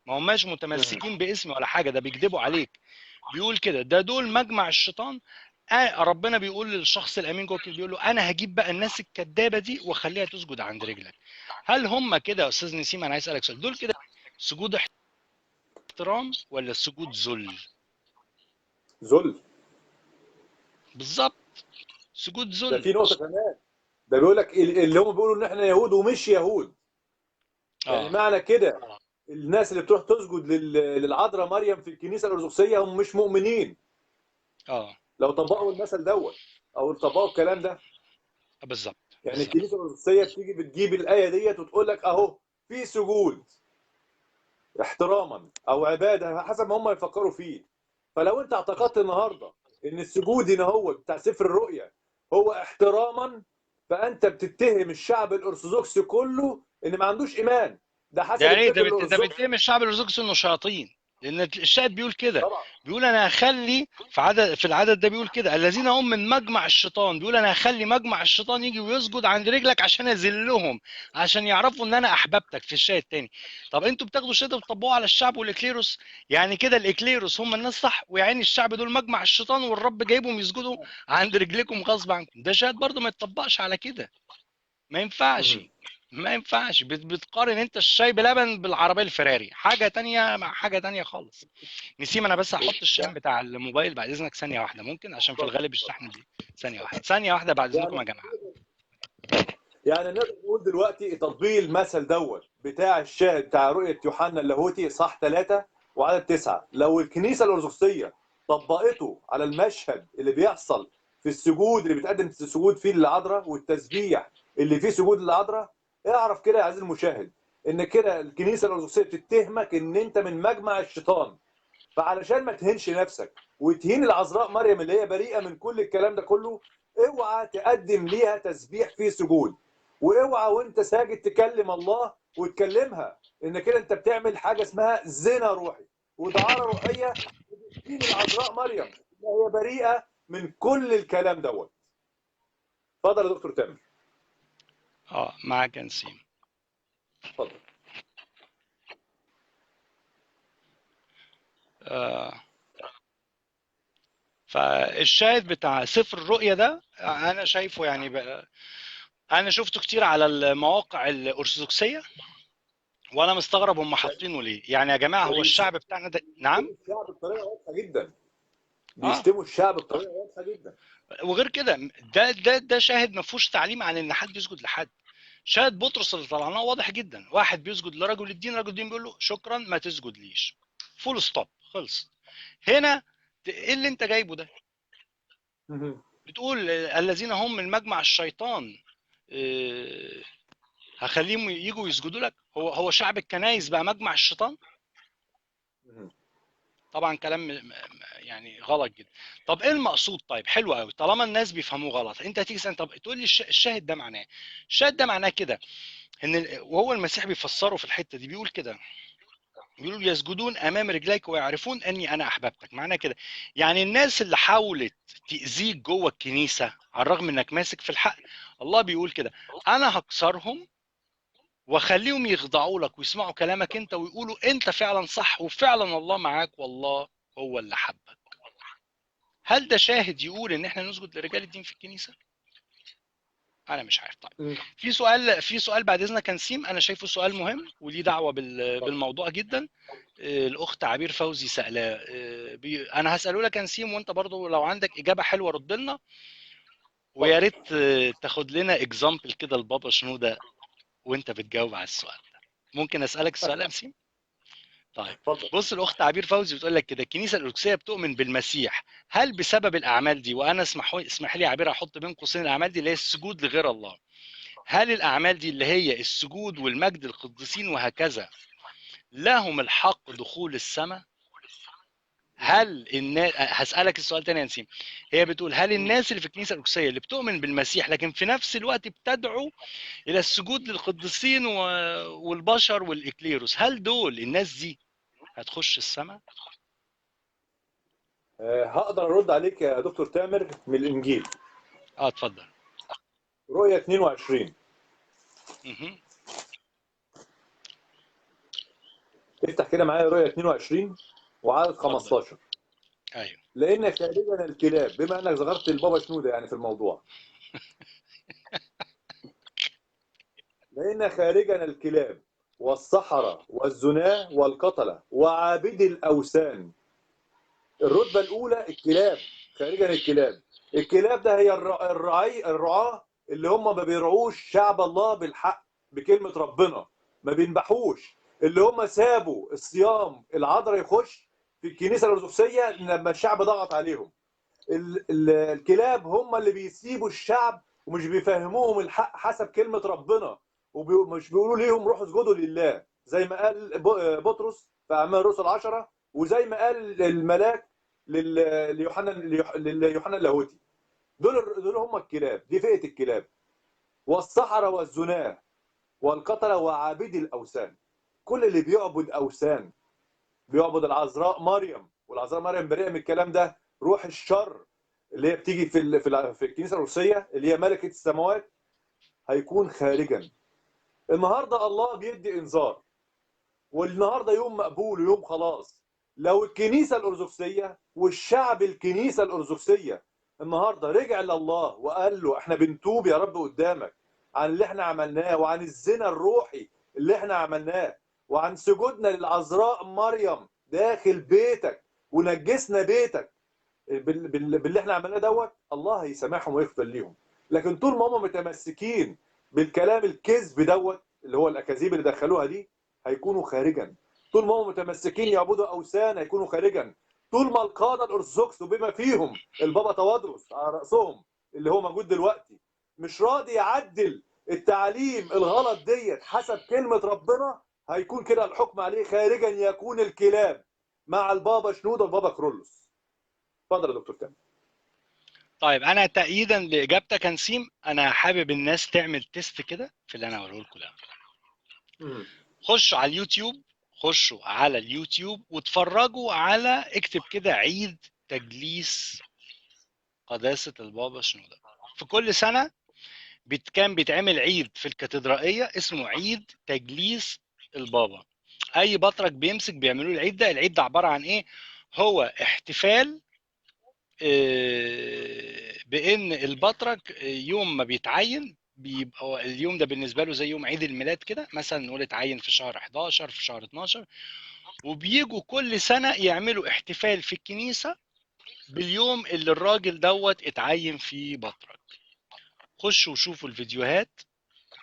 ما هماش متمسكين باسمي ولا حاجة، ده بيكذبوا عليك. بيقول كده ده دول مجمع الشيطان. ربنا بيقول للشخص الأمين جوه بيقول له أنا هجيب بقى الناس الكذابة دي وأخليها تسجد عند رجلك. هل هم كده يا أستاذ نسيم؟ أنا عايز أسألك سؤال، دول كده سجود احترام ولا سجود ذل؟ ذل. بالظبط، سجود ذل. ده في نقطة كمان، ده بيقول لك اللي هم بيقولوا ان احنا يهود ومش يهود. يعني معنى كده الناس اللي بتروح تسجد للعذراء مريم في الكنيسة الأرثوذكسية هم مش مؤمنين. لو طبقوا المثل دوت او طبقوا الكلام ده. بالظبط. يعني الكنيسة الأرثوذكسية بتيجي بتجيب الآية ديت وتقول لك اهو في سجود احتراما او عبادة حسب ما هم يفكروا فيه. فلو انت اعتقدت النهارده ان السجود هنا هو بتاع سفر الرؤيا هو احتراما، فانت بتتهم الشعب الارثوذكسي كله ان ما عندوش ايمان. ده حسب يعني ده بتتهم الشعب الارثوذكسي انه شياطين، لان الشاهد بيقول كده. بيقول انا هخلي في العدد ده بيقول كده الذين هم من مجمع الشيطان، بيقول انا هخلي مجمع الشيطان يجي ويسجد عند رجلك عشان اذلهم، عشان يعرفوا ان انا احببتك. في الشاهد الثاني. طب انتوا بتاخدوا الشاهد وبتطبقوه على الشعب والاكليروس، يعني كده الاكليروس هم الناس صح، ويعني الشعب دول مجمع الشيطان والرب جايبهم يسجدوا عند رجلكم غصب عنكم. ده شاهد برضه ما يتطبقش على كده، ما ينفعش. ما ينفعش. بتقارن انت الشاي بلبن بالعربية الفراري، حاجة تانية مع حاجة تانية خالص. نسيم، انا بس هحط الشاحن بتاع الموبايل بعد اذنك ثانية واحدة، ممكن؟ عشان في الغالب الشحن دي ثانية واحدة، ثانية واحدة بعد اذنكم يا جماعة. يعني نقدر نقول دلوقتي تطبيق المثل دوت بتاع الشاهد بتاع رؤية يوحنا اللاهوتي صح 3 وعدد 9، لو الكنيسة الارثوذكسيه طبقته على المشهد اللي بيحصل في السجود اللي بيتقدم السجود فيه للعذراء والتسبيح اللي فيه سجود للعذراء، اعرف كده يا عزيزي المشاهد ان كده الكنيسة الارثوذكسيه بتتهمك ان انت من مجمع الشيطان. فعلشان ما تهينش نفسك وتهين العذراء مريم اللي هي بريئة من كل الكلام ده كله، اوعى تقدم ليها تسبيح فيه سجود، واوعى وانت ساجد تكلم الله وتكلمها، ان كده انت بتعمل حاجة اسمها زنا روحي ودعاره روحية، وبتهين العذراء مريم اللي هي بريئة من كل الكلام دوت. اتفضل يا دكتور تامر. معاك يا نسيم. اتفضل. فالشاهد بتاع سفر الرؤيا ده انا شايفه يعني بقى، انا شفته كتير على المواقع الارثوذكسيه وانا مستغرب هم حاطينه ليه. يعني يا جماعة هو الشعب بتاعنا ده، نعم، الشعب بطريقة واضحة جدا بيشتموا الشعب بطريقة واضحة جدا. وغير كده ده ده ده شاهد ما فيهوش تعليم عن ان حد يسجد لحد. شاهد بطرس اللي طلعناه واضح جدا، واحد بيسجد لرجل الدين، رجل الدين بيقول له شكرا ما تسجد ليش، full stop، خلص. هنا ايه اللي انت جايبه ده؟ بتقول الذين هم من مجمع الشيطان هخليهم يجوا يسجدوا لك. هو شعب الكنايس بقى مجمع الشيطان؟ طبعا كلام يعني غلط جدا. طب ايه المقصود؟ طيب حلو قوي، طالما الناس بيفهموه غلط انت هتيجي تسال، طب تقول لي الشاهد ده معناه، الشاهد ده معناه كده ان، وهو المسيح بيفسره في الحتة دي بيقول كده، بيقولوا يسجدون امام رجليك ويعرفون اني انا احببتك. معناه كده يعني الناس اللي حاولت تاذيك جوه الكنيسة على الرغم انك ماسك في الحق، الله بيقول كده انا هكسرهم واخليهم يخضعوا لك ويسمعوا كلامك انت ويقولوا انت فعلا صح وفعلا الله معاك والله هو اللي حبك. هل ده شاهد يقول ان احنا نسجد لرجال الدين في الكنيسة؟ انا مش عارف. طيب في سؤال بعد اذنك يا نسيم، انا شايفه سؤال مهم وليه دعوه بالموضوع جدا. الاخت عبير فوزي سألاه، انا هساله لك يا نسيم وانت برضو لو عندك اجابه حلوة رد لنا، ويا ريت تاخد لنا example كده لبابا شنودة وانت بتجاوب على السؤال ده. ممكن اسالك السؤال يا نسيم؟ طيب بص، الاخت عبير فوزي بتقول لك كده، الكنيسة الارثوذكسيه بتؤمن بالمسيح، هل بسبب الاعمال دي، وانا اسمح لي يا عبير احط بين قوسين الاعمال دي اللي هي السجود لغير الله، هل الاعمال دي اللي هي السجود والمجد القديسين وهكذا لهم الحق دخول السماء؟ هل الناس، هسالك السؤال تاني يا نسيم، هي بتقول هل الناس اللي في الكنيسة الارثوذكسيه اللي بتؤمن بالمسيح لكن في نفس الوقت بتدعو الى السجود للقديسين والبشر والاكليروس، هل دول الناس دي هتخش السماء؟ هقدر ارد عليك يا دكتور تامر من الانجيل. اتفضل. رؤية 22. افتح كده معايا رؤية 22 وعدد 15. ايوه. لان خارجا الكلاب، بما انك ذكرت البابا شنودة يعني في الموضوع. لان خارجا الكلاب والسحرة والزناة والقتلة وعابدي الأوثان. الرتبة الأولى الكلاب، خارجا الكلاب. الكلاب ده هي الرعاة اللي هم ما بيرعوش شعب الله بالحق بكلمة ربنا، ما بينبحوش، اللي هم سابوا الصيام العذراء يخش في الكنيسة الأرثوذكسية لما الشعب ضغط عليهم. الكلاب هم اللي بيسيبوا الشعب ومش بيفهموهم الحق حسب كلمة ربنا، ومش بيقولوا ليهم روحوا اسجدوا لله زي ما قال بطرس في اعمال الرسل 10، وزي ما قال الملاك ليوحنا اللاهوتي. دول هم الكلاب، دي فئة الكلاب. والسحرة والزناة والقتلة وعابدي الاوثان، كل اللي بيعبد اوثان بيعبد العذراء مريم، والعذراء مريم بريئة من الكلام ده. روح الشر اللي هي بتيجي في الكنيسة الروسية اللي هي ملكة السماوات هيكون خارجا. النهارده الله بيدي انذار، والنهارده يوم مقبول ويوم خلاص. لو الكنيسة الارثوذكسيه والشعب الكنيسة الارثوذكسيه النهارده رجع لله وقال له احنا بنتوب يا رب قدامك عن اللي احنا عملناه، وعن الزنا الروحي اللي احنا عملناه، وعن سجودنا للعذراء مريم داخل بيتك ونجسنا بيتك باللي احنا عملناه دوت، الله هيسامحهم ويغفر ليهم. لكن طول ما هم متمسكين بالكلام الكذب دوت اللي هو الاكاذيب اللي دخلوها دي، هيكونوا خارجا. طول ما هم متمسكين يعبدوا اوثان هيكونوا خارجا. طول ما القادة الارثوذكس وبما فيهم البابا توادرس على راسهم اللي هو موجود دلوقتي مش راضي يعدل التعليم الغلط ديت حسب كلمة ربنا، هيكون كده الحكم عليه خارجا، يكون الكلاب مع البابا شنودة والبابا كرولوس. اتفضل يا دكتور تامر. طيب انا تأييدا لاجابتك يا نسيم، انا حابب الناس تعمل test كده في اللي انا هقوله لكم ده. خشوا على اليوتيوب، خشوا على اليوتيوب واتفرجوا على، اكتب كده عيد تجليس قداسة البابا شنودة. في كل سنة كان بيتعمل عيد في الكاتدرائية اسمه عيد تجليس البابا. أي بطرك بيمسك بيعملوا العيد ده. العيد ده عبارة عن إيه؟ هو احتفال بإن البطرك يوم ما بيتعين بيبقى اليوم ده بالنسبة له زي يوم عيد الميلاد كده، مثلا نقول اتعين في شهر 11 في شهر 12، وبيجوا كل سنة يعملوا احتفال في الكنيسة باليوم اللي الراجل دوت اتعين فيه بطرك. خشوا وشوفوا الفيديوهات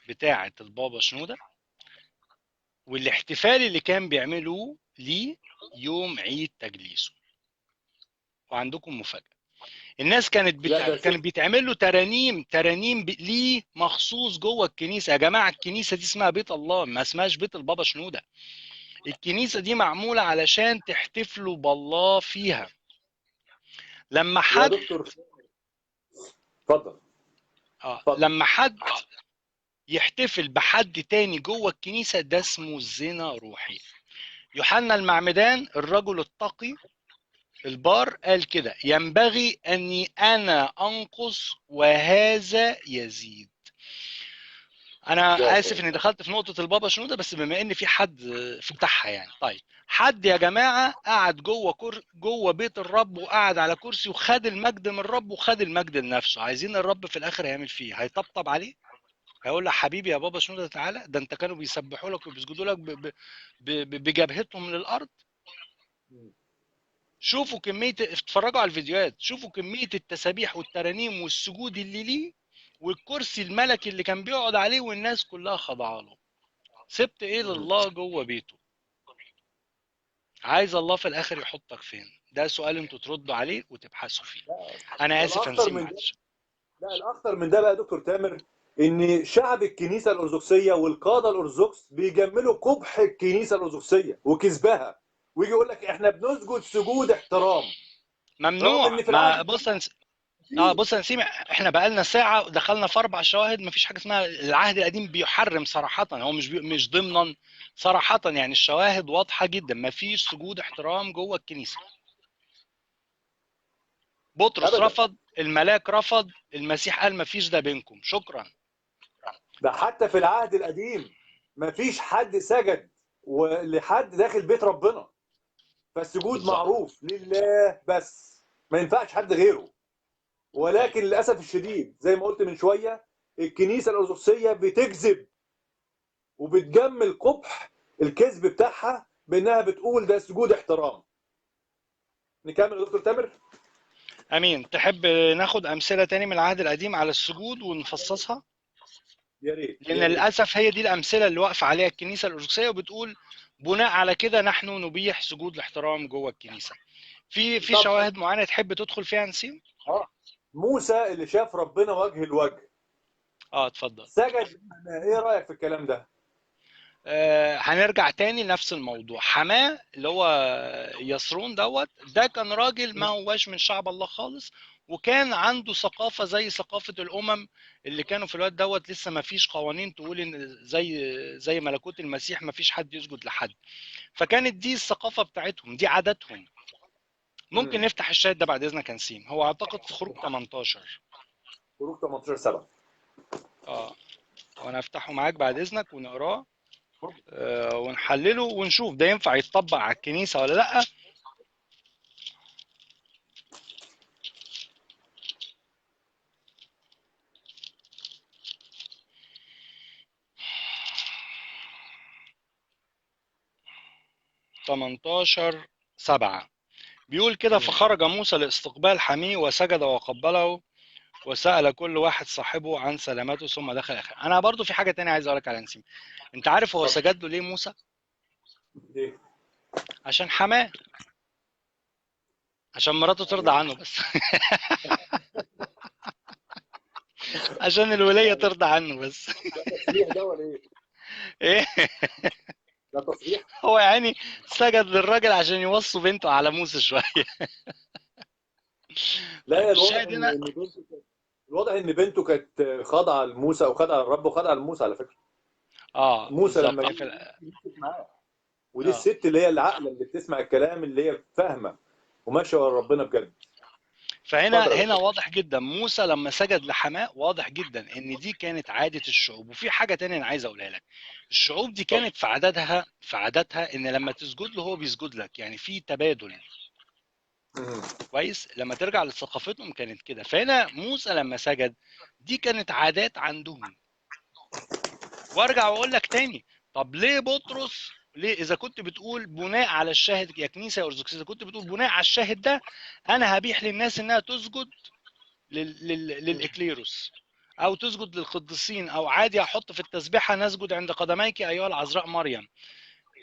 بتاعة البابا شنودة والاحتفال اللي كان بيعملوه ليه يوم عيد تجليسه. وعندكم مفاجأة، الناس كانت كان بيتعمل له ترانيم ليه مخصوص جوه الكنيسة. يا جماعة الكنيسة دي اسمها بيت الله، ما اسمهاش بيت البابا شنودة. الكنيسة دي معمولة علشان تحتفلوا بالله فيها. لما حد اتفضل. لما حد يحتفل بحد تاني جوه الكنيسة ده اسمه زنا روحي. يوحنا المعمدان الرجل التقي البار قال كده: ينبغي أني أنا أنقص وهذا يزيد. أنا آسف إني دخلت في نقطة البابا شنودة، بس بما إن في حد فتحها يعني. طيب حد يا جماعة قعد جوه بيت الرب وقعد على كرسي وخد المجد من الرب وخد المجد لنفسه. عايزين الرب في الآخر هيعمل فيه؟ هيطبطب عليه؟ هيقول له حبيبي يا بابا شنودة تعالى، ده أنت كانوا بيسبحوا لك وبيسجدوا لك بجبهتهم للأرض. شوفوا كمية، اتفرجوا على الفيديوهات، شوفوا كمية التسابيح والترانيم والسجود اللي ليه والكرسي الملكي اللي كان بيقعد عليه والناس كلها خاضعة له. سبت ايه لله جوه بيته؟ عايز الله في الاخر يحطك فين؟ ده سؤال انتوا تردوا عليه وتبحثوا فيه. انا اسف انسيم، معلش. لا الاخطر من ده بقى يا دكتور تامر، ان شعب الكنيسة الارثوذكسيه والقادة الارثوذكس بيجملوا قبح الكنيسة الارثوذكسيه وكذبها، ويجي يقول لك احنا بنسجد سجود احترام. ممنوع. ما بص بص يا نسيم، احنا بقالنا ساعة دخلنا في 4 شواهد، ما فيش حاجة اسمها العهد القديم بيحرم صراحة، هو مش ضمنا صراحة، يعني الشواهد واضحة جدا، ما فيش سجود احترام جوه الكنيسة. بطرس رفض، الملاك رفض، المسيح قال ما فيش ده بينكم، شكرا. ده حتى في العهد القديم ما فيش حد سجد ولحد داخل بيت ربنا، فالسجود بالزبط معروف لله بس، ما ينفعش حد غيره. ولكن للاسف الشديد زي ما قلت من شوية، الكنيسة الارثوذكسيه بتكذب وبتجمل قبح الكذب بتاعها بانها بتقول ده سجود احترام. نكمل يا دكتور تامر؟ امين. تحب ناخد امثلة تاني من العهد القديم على السجود ونفصصها؟ يا ريت، لان للاسف هي دي الامثلة اللي واقفة عليها الكنيسة الارثوذكسيه وبتقول بناء على كده نحن نبيح سجود الاحترام جوه الكنيسة. في شواهد معينة تحب تدخل فيها نسيم؟ موسى اللي شاف ربنا وجه لوجه. اتفضل. سجد. ايه رايك في الكلام ده؟ هنرجع تاني لنفس الموضوع. حماه اللي هو يسرون دوت، ده كان راجل ما هواش من شعب الله خالص، وكان عنده ثقافة زي ثقافة الأمم اللي كانوا في الوقت دوت، لسه ما فيش قوانين تقول إن زي ملكوت المسيح ما فيش حد يسجد لحد، فكانت دي الثقافة بتاعتهم، دي عاداتهم. ممكن نفتح الشاهد ده بعد إذنك يا نسيم، هو أعتقد في خروج 18. خروج 18:7. وأنا أفتحه معاك بعد إذنك ونقراه ونحلله ونشوف ده ينفع يتطبق على الكنيسة ولا لأ. 18:7 بيقول كده: فخرج موسى لاستقبال حمية وسجد وقبله وسأل كل واحد صاحبه عن سلامته ثم دخل آخر. أنا برضو في حاجة تانية عايز أقولك على نسيم. أنت عارف هو سجد له ليه موسى؟ ليه؟ عشان حماه، عشان مراته ترضى عنه بس. عشان الولية ترضى عنه بس. ده تصريح ده ولا إيه؟ إيه؟ ده تصريح؟ هو يعني سجد للراجل عشان يوصوا بنته على موسى شوية. لا، الواضح إن بنته كانت خاضعة لموسى أو خاضعة للرب وخاضعة لموسى على فكرة. موسى لما جه معاه، ودي الست اللي هي العاقلة اللي بتسمع الكلام، اللي هي فاهمة وماشية ورا ربنا بجد. فهنا واضح جدا موسى لما سجد لحماه، واضح جدا ان دي كانت عادة الشعوب. وفي حاجة تانية انا عايز اقولها لك، الشعوب دي كانت في عاداتها ان لما تسجد له هو بيسجد لك، يعني في تبادل. كويس؟ لما ترجع لثقافتهم كانت كده. فهنا موسى لما سجد دي كانت عادات عندهم. وارجع واقول لك تاني، طب ليه بطرس، ليه اذا كنت بتقول بناء على الشاهد يا كنيسة يا ارثوذكسيه، اذا كنت بتقول بناء على الشاهد ده انا هبيح للناس انها تسجد للاكليروس او تسجد للقديسين، او عادي احط في التسبيحة نسجد عند قدميك ايها العذراء مريم،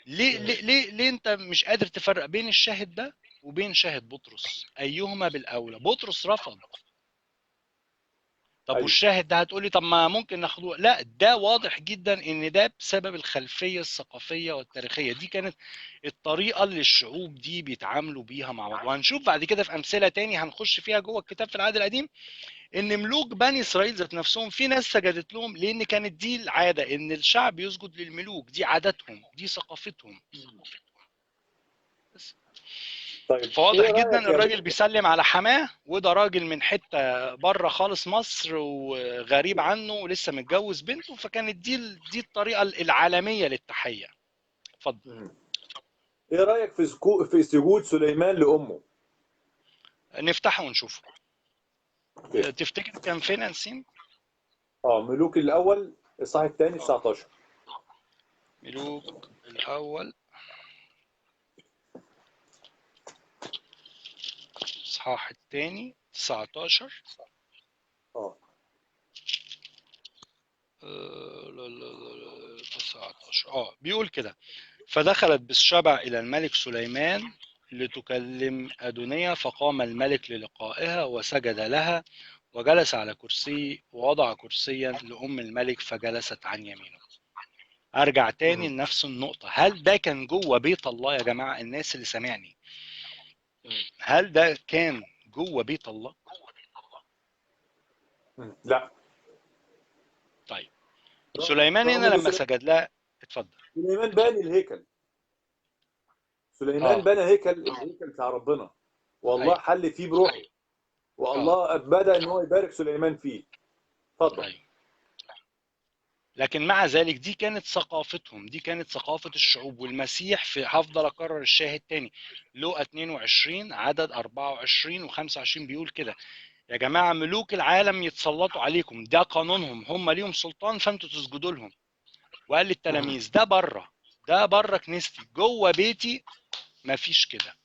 ليه ليه ليه, ليه انت مش قادر تفرق بين الشاهد ده وبين شاهد بطرس؟ ايهما بالاولى؟ بطرس رفض. طب والشاهد ده هتقولي طب ما ممكن ناخده؟ لا، ده واضح جدا ان ده بسبب الخلفية الثقافية والتاريخية، دي كانت الطريقة اللي الشعوب دي بيتعاملوا بيها مع بعض. وهنشوف بعد كده في امثلة تاني هنخش فيها جوه الكتاب في العهد القديم ان ملوك بني اسرائيل ذات نفسهم في ناس سجدت لهم، لان كانت دي العادة ان الشعب يسجد للملوك، دي عاداتهم، دي ثقافتهم. بس. طيب فواضح جدا الراجل بيسلم على حماه، وده راجل من حتة بره خالص مصر وغريب عنه ولسه متجوز بنته، فكانت دي الطريقة العالمية للتحيه. اتفضل. ايه رايك في سجود سليمان لامه؟ نفتحه ونشوفه. تفتكر كان فين نسيم؟ ملوك الاول الصحيح الثاني 19. ملوك الاول الاصحاح الثاني 19. 19 بيقول كده: فدخلت بالشبع الى الملك سليمان لتكلم أدونية، فقام الملك للقائها وسجد لها وجلس على كرسي ووضع كرسيا لأم الملك فجلست عن يمينه. أرجع تاني لنفس النقطة، هل ده كان جوه بيت الله يا جماعة؟ الناس اللي سامعني، هل ده كان جوه بيت الله؟ لا. طيب سليمان هنا لما سجد لها، اتفضل. سليمان باني الهيكل. سليمان بنى الهيكل بتاع ربنا، والله حل فيه بروحه، والله بدأ ان هو يبارك سليمان فيه. اتفضل. لكن مع ذلك دي كانت ثقافتهم، دي كانت ثقافة الشعوب. والمسيح في، هفضل أكرر الشاهد تاني، لوقا 22 عدد 24 و25 بيقول كده: يا جماعة ملوك العالم يتسلطوا عليكم، ده قانونهم، هم ليهم سلطان فانتوا تسجدوا لهم. وقال للتلاميذ ده بره، ده بره كنيستي، جوه بيتي مفيش كده،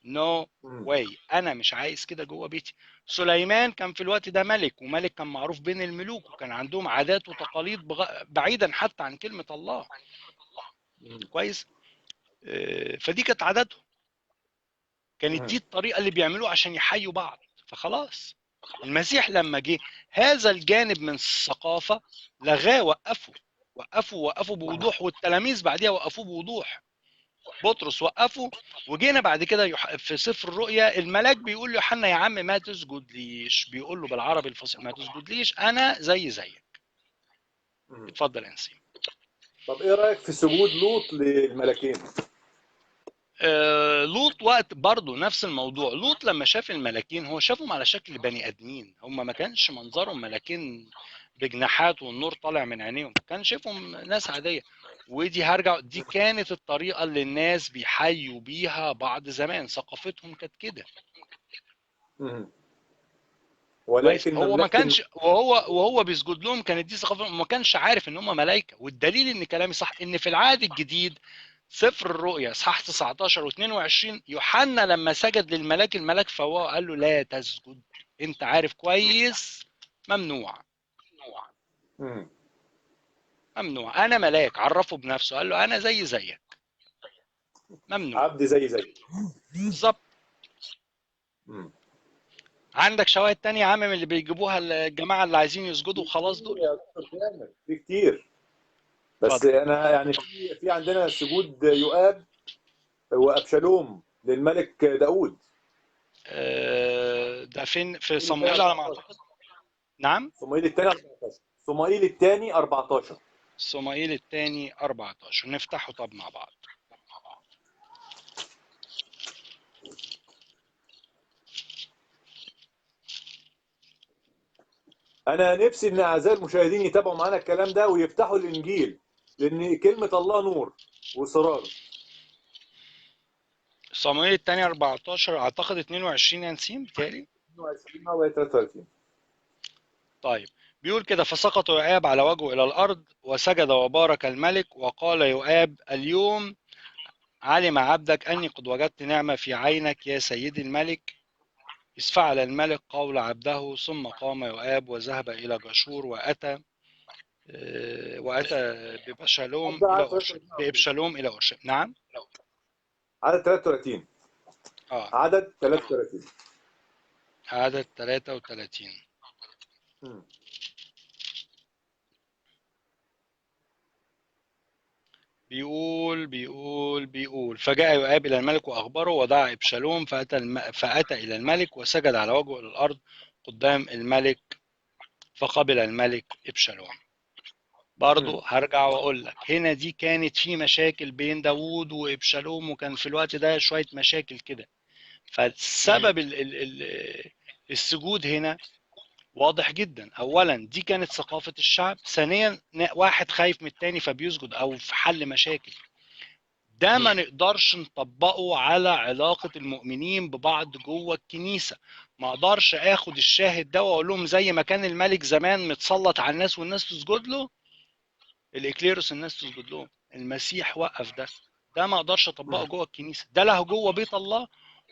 no way، انا مش عايز كده جوه بيتي. سليمان كان في الوقت ده ملك، وملك كان معروف بين الملوك، وكان عندهم عادات وتقاليد بعيدا حتى عن كلمة الله. كويس؟ فدي كانت عاداتهم، كانت دي الطريقة اللي بيعملوها عشان يحيوا بعض. فخلاص المسيح لما جه هذا الجانب من الثقافة لغاه، وقفه وقفوا وقفوا بوضوح، والتلاميذ بعديها وقفوه بوضوح، بطرس وقفه. وجينا بعد كده في سفر الرؤيا الملاك بيقول ليوحنا يا عم ما تسجد ليش، بيقول له بالعربي الفصيح ما تسجد ليش، انا زي زيك. اتفضل يا نسيم. طب ايه رايك في سجود لوط للملاكين؟ لوط وقت برضه نفس الموضوع. لوط لما شاف الملاكين هو شافهم على شكل بني ادمين، هم ما كانش منظرهم ملاكين بجناحات والنور طالع من عينيهم، كان شايفهم ناس عادية. ودي هرجع، دي كانت الطريقة اللي الناس بيحيوا بيها بعض زمان، ثقافتهم كانت كده. ولكن هو ما كانش، وهو بيسجد لهم كانت دي ثقافتهم، ما كانش عارف ان هم ملائكة. والدليل ان كلامي صح ان في العهد الجديد سفر الرؤيا اصحاح 19 و22، يوحنا لما سجد للملاك، الملاك فوقه قال له لا تسجد، انت عارف كويس ممنوع. ممنوع، انا ملاك، عرفه بنفسه، قال له انا زي زيك، ممنوع، عبد زي زيك بالظبط. عندك شواهد تانية يا عم من اللي بيجيبوها الجماعة اللي عايزين يسجدوا وخلاص دول؟ في كتير، بس فضل. انا يعني في عندنا سجود يؤاب وابشالوم للملك داوود. ده فين؟ في صموئيل على ما اعتقد. نعم، صموئيل الثاني 14. صموئيل الثاني 14. صموئيل الثاني 14، نفتحه طب مع بعض. أنا نفسي إن أعزائي المشاهدين يتابعوا معانا الكلام ده ويفتحوا الإنجيل، لأن كلمة الله نور وسرار. صموئيل الثاني 14 أعتقد 22 يا نسيم بتهيألي. 22 أو 33. طيب بيقول كده: فسقط يؤاب على وجهه إلى الأرض وسجد وبارك الملك، وقال يؤاب: اليوم علم عبدك أني قد وجدت نعمة في عينك يا سيدي الملك، إذ فعل الملك قول عبده. ثم قام يؤاب وذهب إلى جاشور وأتى بأبشالوم إلى أورشليم، بأبشالوم إلى أورشليم. نعم، عدد 33. عدد 33. عدد 33. بيقول بيقول بيقول: فجاء يؤاب إلى الملك وأخبره، ودعا إبشالوم فأتى إلى الملك وسجد على وجهه إلى الأرض قدام الملك، فقبل الملك إبشالوم. برضو هرجع وأقول لك هنا دي كانت في مشاكل بين داوود وإبشالوم، وكان في الوقت ده شوية مشاكل كده، فالسبب السجود هنا واضح جدا. اولا دي كانت ثقافة الشعب، ثانيا واحد خايف من التاني فبيسجد او في حل مشاكل. ده ما نقدرش نطبقه على علاقة المؤمنين ببعض جوه الكنيسة. ما اقدرش اخد الشاهد ده واقول لهم زي ما كان الملك زمان متسلط على الناس والناس تسجد له، الاكليروس الناس تسجد لهم. المسيح وقف ده، ده ما اقدرش اطبقه جوه الكنيسة، ده له جوه بيت الله،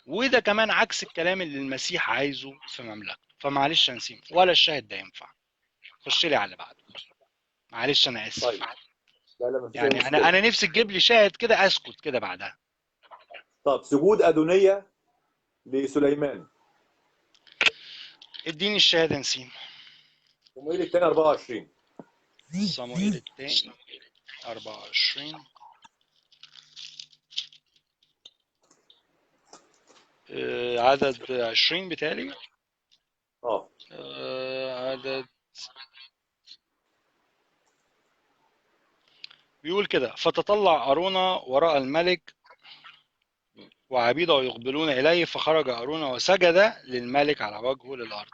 وده كمان عكس الكلام اللي المسيح عايزه في مملكته. فمعلش يا نسيم، ولا الشاهد ده ينفع. خش لي على اللي بعده، معلش انا اسف. طيب. لا لا، مفيش يعني انا نفسي تجيب لي شاهد كده اسكت كده بعدها. طب سجود ادونيه لسليمان. اديني الشاهد يا نسيم. صموئيل الثاني 24. صموئيل الثاني 24. عدد 20 بتالي. عدد بيقول كده: فتطلع أرونا وراء الملك وعبيده يقبلون إليه، فخرج أرونا وسجد للملك على وجهه للأرض.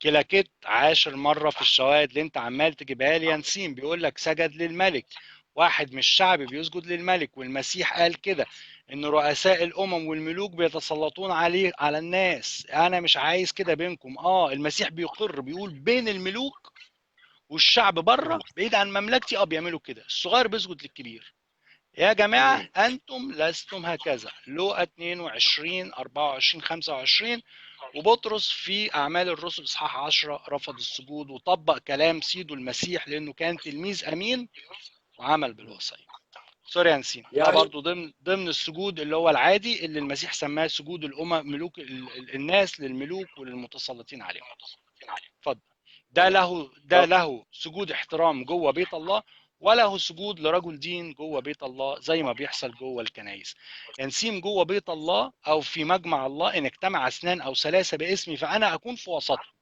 كلاكيت عاشر مرة في الشواهد اللي انت عمال تجيبها لي يا نسيم، بيقول لك سجد للملك، واحد من الشعب بيسجد للملك، والمسيح قال كده ان رؤساء الامم والملوك بيتسلطون عليه على الناس، انا مش عايز كده بينكم. المسيح بيقر، بيقول بين الملوك والشعب بره بعيد عن مملكتي بيعملوا كده، الصغير بيسجد للكبير. يا جماعة انتم لستم هكذا. لوقا 22 24 25. وبطرس في اعمال الرسل اصحاح 10 رفض السجود وطبق كلام سيده المسيح لانه كان تلميذ امين وعمل بالوصية. sorry يا نسيم، ده برضه ضمن السجود اللي هو العادي اللي المسيح سماه سجود الامم، ملوك الناس للملوك وللمتسلطين عليهم. اتفضل. ده له سجود احترام جوه بيت الله، وله سجود لرجل دين جوه بيت الله زي ما بيحصل جوه الكنايس. نسيم جوه بيت الله او في مجمع الله، ان اجتمع اثنان او ثلاثة باسمي فانا اكون في وسطهم.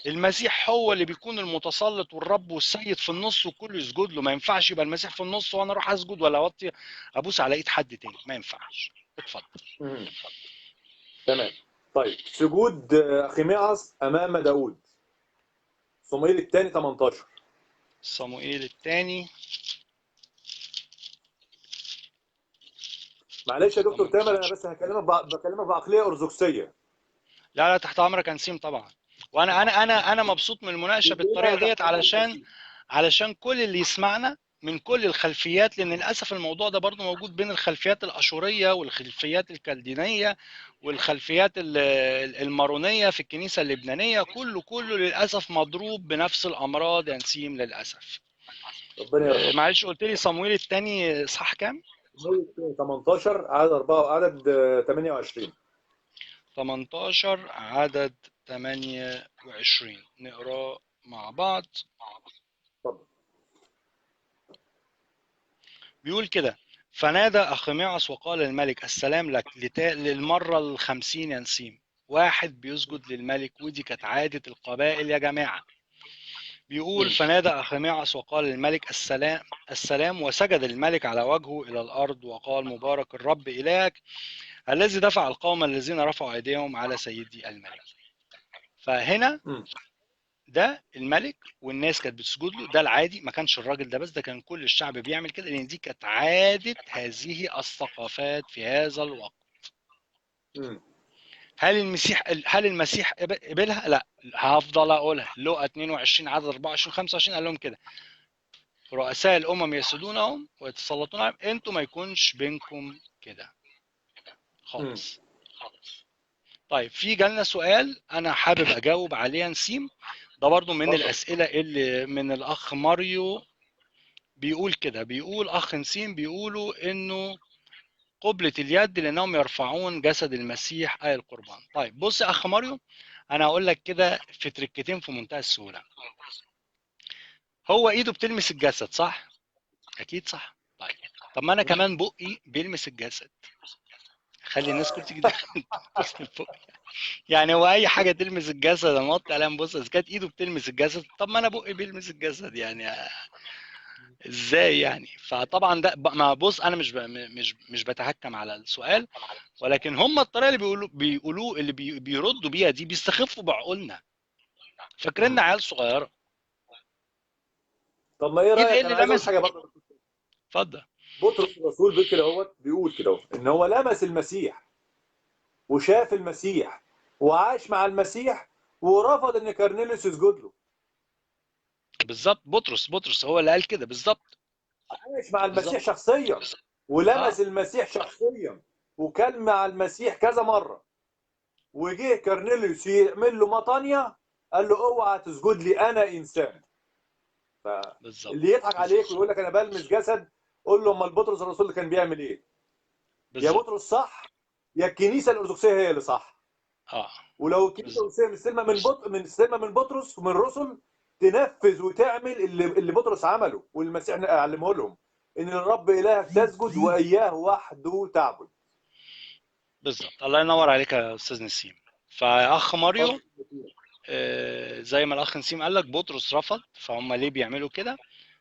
المسيح هو اللي بيكون المتسلط والرب والسيد في النص وكله يسجد له. ما ينفعش يبقى المسيح في النص وانا اروح اسجد ولا اوطي ابوس على ايد حد تاني، ما ينفعش. اتفضل. تمام. طيب سجود اخيمعص امام داوود، صموئيل الثاني 18. صموئيل الثاني. معلش يا دكتور تامر، انا بس هكلمك بكلمك بعقلية ارثوذكسيه. لا لا، تحت امرك يا نسيم طبعا. وانا انا انا انا مبسوط من المناقشة بالطريقة ديت، علشان كل اللي يسمعنا من كل الخلفيات، لان للاسف الموضوع ده برضو موجود بين الخلفيات الاشورية والخلفيات الكلدينيه والخلفيات المارونيه في الكنيسة اللبنانية، كله للاسف مضروب بنفس الامراض يا نسيم للاسف. ربنا يرحمه. معلش قلت لي صمويل الثاني صح كام؟ 18 عدد 4 عدد 28. 18 عدد 28، نقراه مع بعض. اتفضل. بيقول كده: فنادى أخيمعص وقال للملك: السلام لك. للمرة 50 يا نسيم، واحد بيسجد للملك، ودي كانت عادة القبائل يا جماعة. بيقول: فنادى أخيمعص وقال للملك: السلام السلام. وسجد الملك على وجهه إلى الأرض وقال: مبارك الرب إلهك الذي دفع القوم الذين رفعوا أيديهم على سيدي الملك. فهنا ده الملك والناس كانت بتسجد له، ده العادي، ما كانش الراجل ده بس، ده كان كل الشعب بيعمل كده، لان دي كانت عادة هذه الثقافات في هذا الوقت. هل المسيح قبلها؟ لا، هفضل اقولها. لوقا 22 عدد 24 25 قال لهم كده: رؤساء الامم يسودونهم ويتسلطون عليهم، انتوا ما يكونش بينكم كده خالص. طيب في جالنا سؤال انا حابب اجاوب عليه يا نسيم، ده برضو من الاسئلة اللي من الاخ ماريو. بيقول كده، بيقول اخ نسيم، بيقولوا انه قبلة اليد لانهم يرفعون جسد المسيح اي القربان. طيب بص يا اخ ماريو، انا هقول لك كده في تركتين في منتهى السهولة. هو ايده بتلمس الجسد صح؟ اكيد صح. طيب طب ما انا كمان بقي بيلمس الجسد، خلي الناس كلها تيجي تبص لفوق. يعني هو اي حاجة تلمس الجسد انا نط عليها نبص. اذا كانت ايده بتلمس الجسد، طب ما انا بقي بيلمس الجسد، يعني ازاي يعني؟ فطبعا ده ما بص، انا مش بتهكم على السؤال، ولكن هم الطريقة اللي بيقولوه اللي بيردوا بيها دي بيستخفوا بعقولنا، فاكريننا عيال صغيرة. طب ما ايه رايك؟ انا عايز اقول حاجة برضه. اتفضل. بطرس الرسول بيقول كده، هو بيقول كده ان هو لمس المسيح وشاف المسيح وعاش مع المسيح ورفض ان كارنيليوس يسجد له. بالظبط، بطرس هو اللي قال كده بالظبط. عاش مع المسيح بالزبط. شخصيا، ولمس المسيح شخصيا، وكان مع المسيح كذا مرة، وجه كارنيليوس يعمل له مطانيه قال له اوعى تسجد لي انا انسان. بالظبط. اللي يضحك عليك ويقول لك انا بلمس جسد، قول له امال بطرس الرسول اللي كان بيعمل ايه؟ بالزبط. يا بطرس صح، يا الكنيسة الارثوذكسيه هي اللي صح. ولو الكنيسة الارثوذكسيه مستلمه من بطرس ومن الرسل، تنفذ وتعمل اللي بطرس عمله والمسيح علمه لهم، ان الرب الهك تسجد واياه وحده تعبد. بالظبط. الله ينور عليك يا استاذ نسيم. فاخ ماريو، زي ما الاخ نسيم قال لك بطرس رفض، فهم ليه بيعملوا كده؟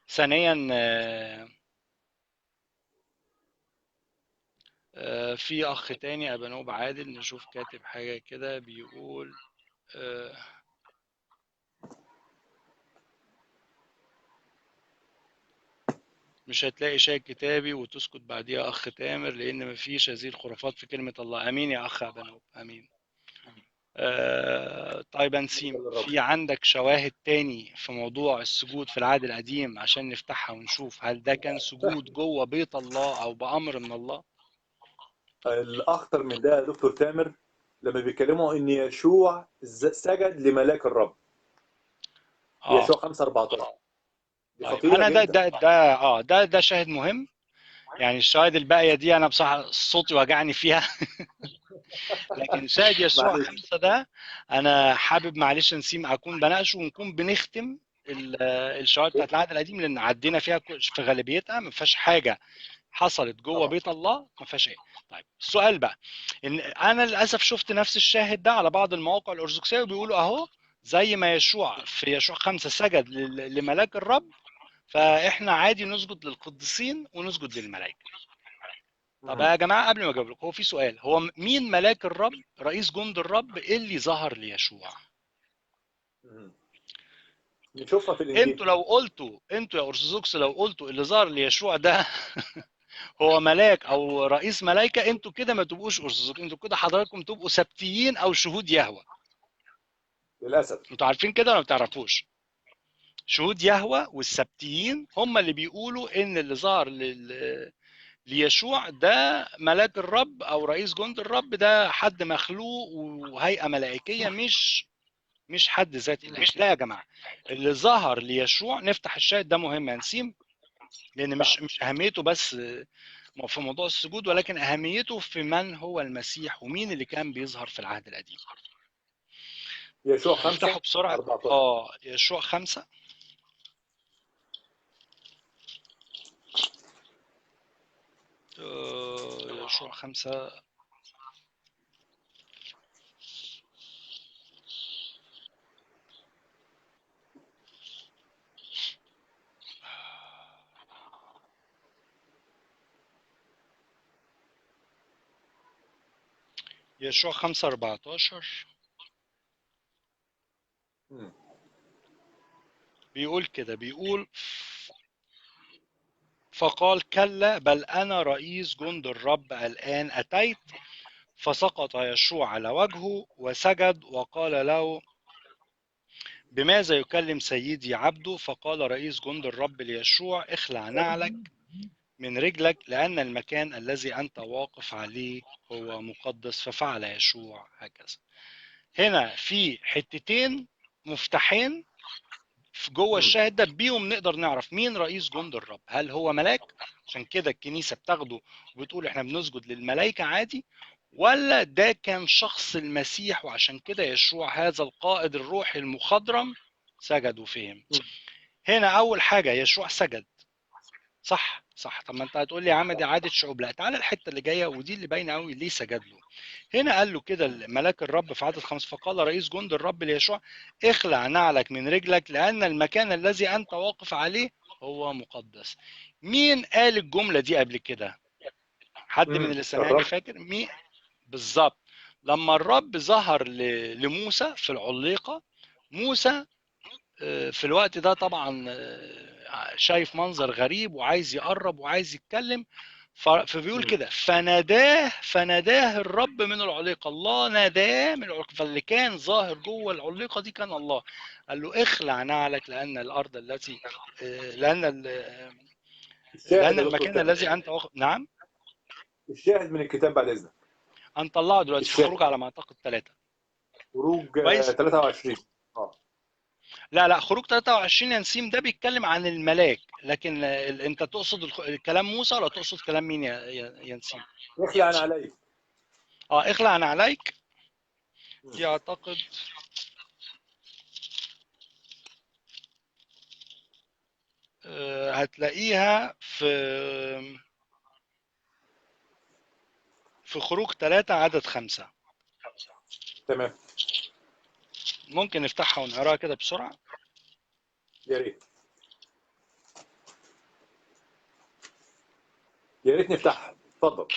ثانيا في اخ تاني ابانوب عادل، نشوف كاتب حاجة كده بيقول مش هتلاقي شيء كتابي وتسكت بعديها اخ تامر، لان مفيش هذه الخرافات في كلمة الله. امين يا اخ ابانوب، امين. طيب نسيم، في عندك شواهد تاني في موضوع السجود في العهد القديم عشان نفتحها ونشوف هل ده كان سجود جوه بيت الله او بامر من الله؟ الاخطر من ده يا دكتور تامر، لما بيتكلموا ان يشوع سجد لملاك الرب. يشوع 5:14. دي خطيرة. انا ده ده ده ده ده شاهد مهم. يعني الشواهد الباقية دي انا بصراحة صوتي وجعني فيها. لكن شاهد يشوع 5 ده انا حابب، معلش نسيم، اكون بناقشه ونكون بنختم الشواهد بتاعت العهد القديم، لان عدينا فيها في غالبيتها، ما فيهاش حاجة حصلت جوه بيت الله، ما فيهاش ايه. طيب السؤال بقى، ان انا للاسف شفت نفس الشاهد ده على بعض المواقع الارثوذكسيه وبيقولوا اهو زي ما يشوع في يشوع 5 سجد لملاك الرب، فاحنا عادي نسجد للقديسين ونسجد للملائكة. طب يا جماعة قبل ما اجاوب لكم، هو في سؤال، هو مين ملاك الرب رئيس جند الرب اللي ظهر ليشوع؟ نشوفها في الانجيل. انتوا لو قلتوا، انتوا يا ارثوذكس لو قلتوا اللي ظهر ليشوع ده هو ملاك او رئيس ملائكة، انتوا كده ما تبقوش ارثوذكس، انتوا كده حضراتكم تبقوا سبتيين او شهود يهوه. للاسف. انتوا عارفين كده ولا ما بتعرفوش؟ شهود يهوه والسبتيين هم اللي بيقولوا ان اللي ظهر ليشوع ده ملاك الرب او رئيس جند الرب، ده حد مخلوق وهيئة ملائكيه، مش حد ذات اله. لا يا جماعة، اللي ظهر ليشوع، نفتح الشاهد ده مهم يا نسيم، لان مش اهميته بس في موضوع السجود، ولكن اهميته في من هو المسيح ومين اللي كان بيظهر في العهد القديم. يشوع 5 افتحوا بسرعة. 14. يشوع 5. يشوع 5 يشوع 5:14 بيقول كده، بيقول فقال كلا بل أنا رئيس جند الرب الآن أتيت. فسقط يشوع على وجهه وسجد وقال له بماذا يكلم سيدي عبده؟ فقال رئيس جند الرب ليشوع اخلع نعلك من رجلك لأن المكان الذي أنت واقف عليه هو مقدس. ففعل يشوع هكذا. هنا في حتتين مفتاحين في جوه الشاهد ده، بيهم نقدر نعرف مين رئيس جند الرب. هل هو ملاك؟ عشان كده الكنيسة بتاخده وبتقول احنا بنسجد للملائكة عادي، ولا ده كان شخص المسيح وعشان كده يشوع هذا القائد الروحي المخضرم سجد وفهم. هنا أول حاجة يشوع سجد، صح صح. طب ما انت هتقول لي يا عم دي عادة شعوب، لا تعالى الحتة اللي جاية ودي اللي باينة قوي ليه سجد له. هنا قال له كده ملاك الرب في عدد 5 فقال رئيس جند الرب ليشوع اخلع نعلك من رجلك لأن المكان الذي أنت واقف عليه هو مقدس. مين قال الجملة دي قبل كده؟ حد من اللي سمعني فاكر مين؟ بالظبط. لما الرب ظهر لموسى في العليقة، موسى في الوقت ده طبعا شايف منظر غريب وعايز يقرب وعايز يتكلم، فبيقول كده فناداه الرب من العليقة. الله ناداه من العليقة، فاللي كان ظاهر جوه العليقة دي كان الله. قال له اخلع نعلك لأن الأرض التي لأن المكان الذي أنت واقف. نعم، الشاهد من الكتاب بعد إذنك. هنطلعه دلوقتي في خروج على ما أعتقد 3. خروج 23. لا خروج 23 يا نسيم ده بيتكلم عن الملاك، لكن انت تقصد كلام موسى ولا تقصد كلام مين يا نسيم؟ اخلع عليك. اخلع عليك دي اعتقد هتلاقيها في خروج 3 عدد 5. تمام، ممكن نفتحها ونقراها كده بسرعة؟ يا ريت يا ريت نفتحها، اتفضل.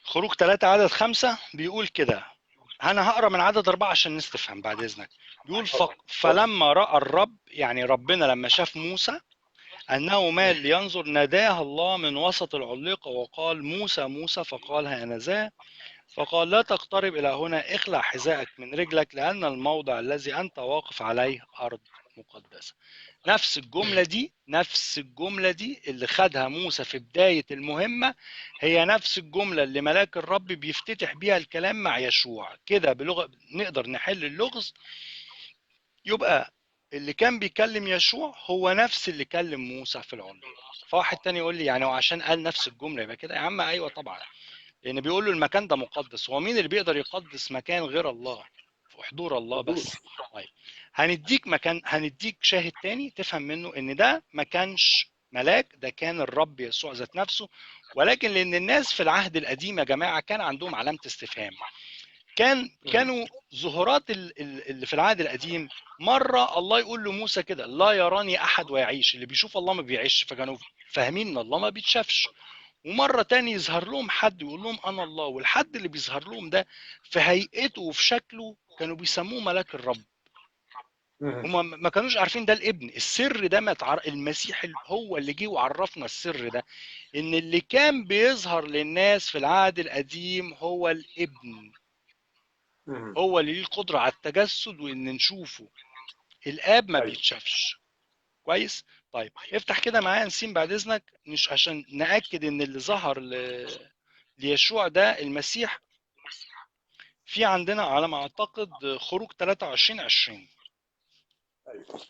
خروج 3 عدد 5 بيقول كده، أنا هقرا من عدد 4 عشان الناس تفهم بعد إذنك. بيقول فلما رأى الرب، يعني ربنا لما شاف موسى أنه مال لينظر، ناداه الله من وسط العليقة وقال موسى موسى، فقال ها أنا ذا. فقال لا تقترب إلى هنا، اخلع حذاءك من رجلك لأن الموضع الذي أنت واقف عليه أرض مقدسة. نفس الجملة دي، نفس الجملة دي اللي خدها موسى في بداية المهمة، هي نفس الجملة اللي ملاك الرب بيفتتح بيها الكلام مع يشوع. كده بلغة نقدر نحل اللغز. يبقى اللي كان بيكلم يشوع هو نفس اللي كلم موسى في العليقة. فواحد تاني يقول لي يعني وعشان قال نفس الجملة يبقى كده يا عم؟ أيوه طبعا، لأن بيقول له المكان ده مقدس. هو مين اللي بيقدر يقدس مكان غير الله؟ في حضور الله بس. طيب هنديك مكان، هنديك شاهد تاني تفهم منه إن ده ما كانش ملاك، ده كان الرب يسوع ذات نفسه. ولكن لأن الناس في العهد القديم يا جماعة كان عندهم علامة استفهام، كانوا ظهورات اللي في العهد القديم مرة الله يقول لموسى كده لا يراني أحد ويعيش، اللي بيشوف الله ما بيعيش، فكانوا فاهمين إن الله ما بيتشافش. ومرة تاني يظهر لهم حد يقول لهم أنا الله، والحد اللي بيظهر لهم ده في هيئته وفي شكله كانوا بيسموه ملاك الرب. هما ما كانوش عارفين ده الابن، السر ده ما المسيح هو اللي جه وعرفنا السر ده، إن اللي كان بيظهر للناس في العهد القديم هو الابن، هو اللي ليه القدرة على التجسد وإن نشوفه. الآب ما ايوه. بيتشافش. كويس؟ طيب افتح كده معايا نسيم بعد إذنك، مش عشان نأكد إن اللي ظهر ليشوع ده المسيح. في عندنا على ما أعتقد خروج 23:20. ايوه.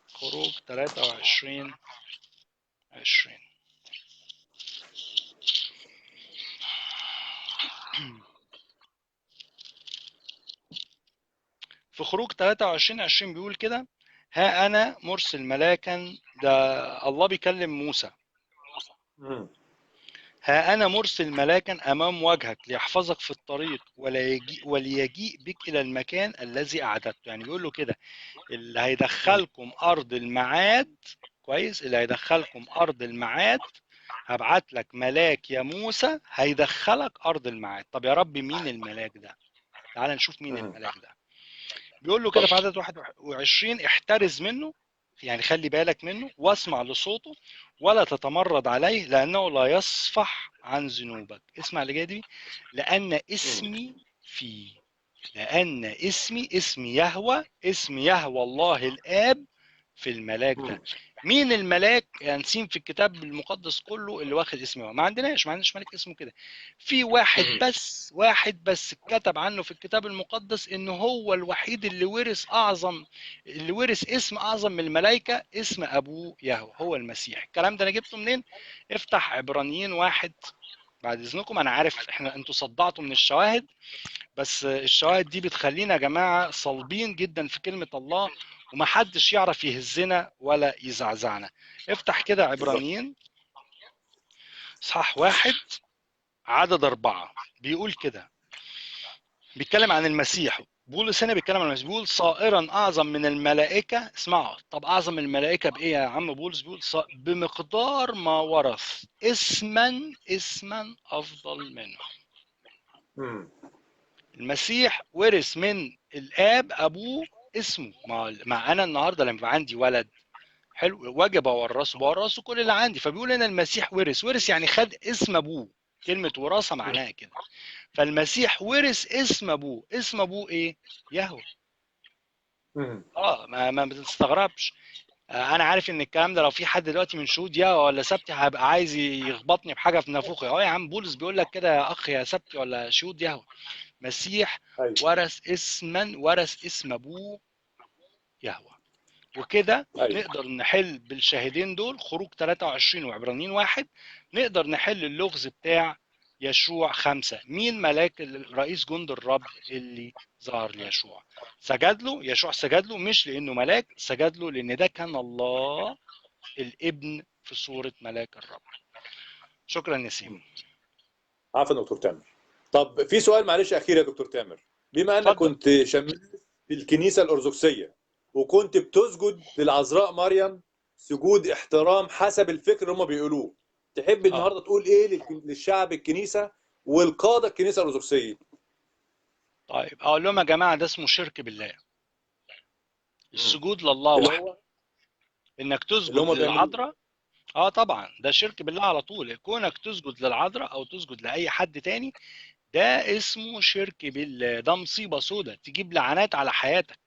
خروج 23:20. في خروج 23:20 بيقول كده: ها أنا مرسل ملاكا. ده الله بيكلم موسى. ها أنا مرسل ملاكا أمام وجهك ليحفظك في الطريق وليجيء بك إلى المكان الذي أعددته. يعني بيقول له كده اللي هيدخلكم أرض الميعاد، كويس، اللي هيدخلكم أرض الميعاد هبعت لك ملاك يا موسى هيدخلك أرض الميعاد. طب يا رب مين الملاك ده؟ تعال نشوف مين الملاك ده. بيقول له كده في عدد 21: احترز منه، يعني خلي بالك منه، واسمع لصوته ولا تتمرد عليه لأنه لا يصفح عن ذنوبك. اسمع اللي جاي دي: لأن اسمي فيه، لأن اسمي، اسم يهوه، اسم يهوه الله الآب في الملاك ده. مين الملاك يا نسيم في الكتاب المقدس كله اللي واخد اسم يهوه؟ ما عندناش ملاك اسمه كده. في واحد بس، واحد بس اتكتب عنه في الكتاب المقدس انه هو الوحيد اللي ورث اعظم، اللي ورث اسم اعظم من الملائكة، اسم ابوه يهوه، هو المسيح. الكلام ده انا جبته منين؟ افتح عبرانيين 1 بعد اذنكم. انا عارف انتوا صدعتوا من الشواهد، بس الشواهد دي بتخلينا يا جماعة صلبين جدا في كلمة الله، ومحدش يعرف يهزنا ولا يزعزعنا. افتح كده عبرانيين اصحاح 1 عدد 4، بيقول كده، بيتكلم عن المسيح. بولس هنا بيتكلم عن المسيح، بيقول صائرا اعظم من الملائكة. اسمعوا، طب اعظم من الملائكة بايه يا عم بولس؟ بيقول بمقدار ما ورث اسما افضل منه. المسيح ورث من الاب ابوه اسمه. مع انا النهارده لما يبقى عندي ولد حلو واجب اورثه، بورثه كل اللي عندي. فبيقول هنا المسيح ورث يعني خد اسم ابوه. كلمة وراثه معناها كده. فالمسيح ورث اسم ابوه. اسم ابوه ايه؟ يهوه. ما بتستغربش. انا عارف ان الكلام ده لو في حد دلوقتي من شهود يهوه ولا سبتي هبقى عايز يخبطني بحاجة في نافوخي. يا عم بولس بيقول لك كده يا اخ يا سبتي ولا شهود يهوه. مسيح ورث اسما، ورث اسم ابوه يهوه. وكده نقدر نحل بالشاهدين دول خروج 23 وعبرانيين 1، نقدر نحل اللغز بتاع يشوع 5. مين ملاك رئيس جند الرب اللي ظهر ليشوع؟ سجد له يشوع، سجد له مش لانه ملاك، سجد له لان ده كان الله الابن في صورة ملاك الرب. شكرا نسيم. عفوا دكتور تامر. طب في سؤال معلش اخير يا دكتور تامر، بما انك كنت شماس في الكنيسة الأرثوذكسية وكنت بتسجد للعذراء مريم سجود احترام حسب الفكر اللي هم بيقولوه، تحب النهارده تقول ايه للشعب الكنيسة والقادة الكنيسة الارثوذكسيه؟ طيب اقول لهم يا جماعة ده اسمه شرك بالله. السجود لله وحده، انك تسجد للعذراء طبعا ده شرك بالله على طول. كونك تسجد للعذراء او تسجد لاي حد تاني ده اسمه شرك بالله، ده مصيبة سودة تجيب لعنات على حياتك.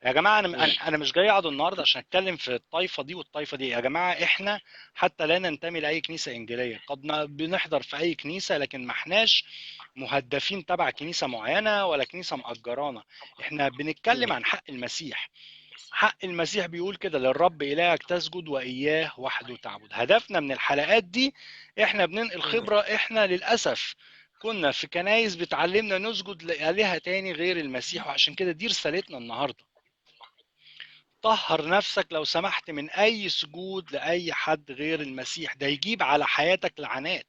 يا جماعة انا مش جاي اقعد النهارده عشان اتكلم في الطائفة دي والطائفة دي. يا جماعة احنا حتى لا ننتمي لاي كنيسة انجيليه، قد بنحضر في اي كنيسة لكن ما احناش مهدفين تبع كنيسة معينة ولا كنيسة مأجرانا. احنا بنتكلم عن حق المسيح. حق المسيح بيقول كده: للرب إلهك تسجد وإياه وحده تعبد. هدفنا من الحلقات دي احنا بننقل خبره. احنا للاسف كنا في كنايس بتعلمنا نسجد لآلهة تاني غير المسيح، وعشان كده دي رسالتنا النهارده. طهر نفسك لو سمحت من اي سجود لاي حد غير المسيح، ده يجيب على حياتك لعنات.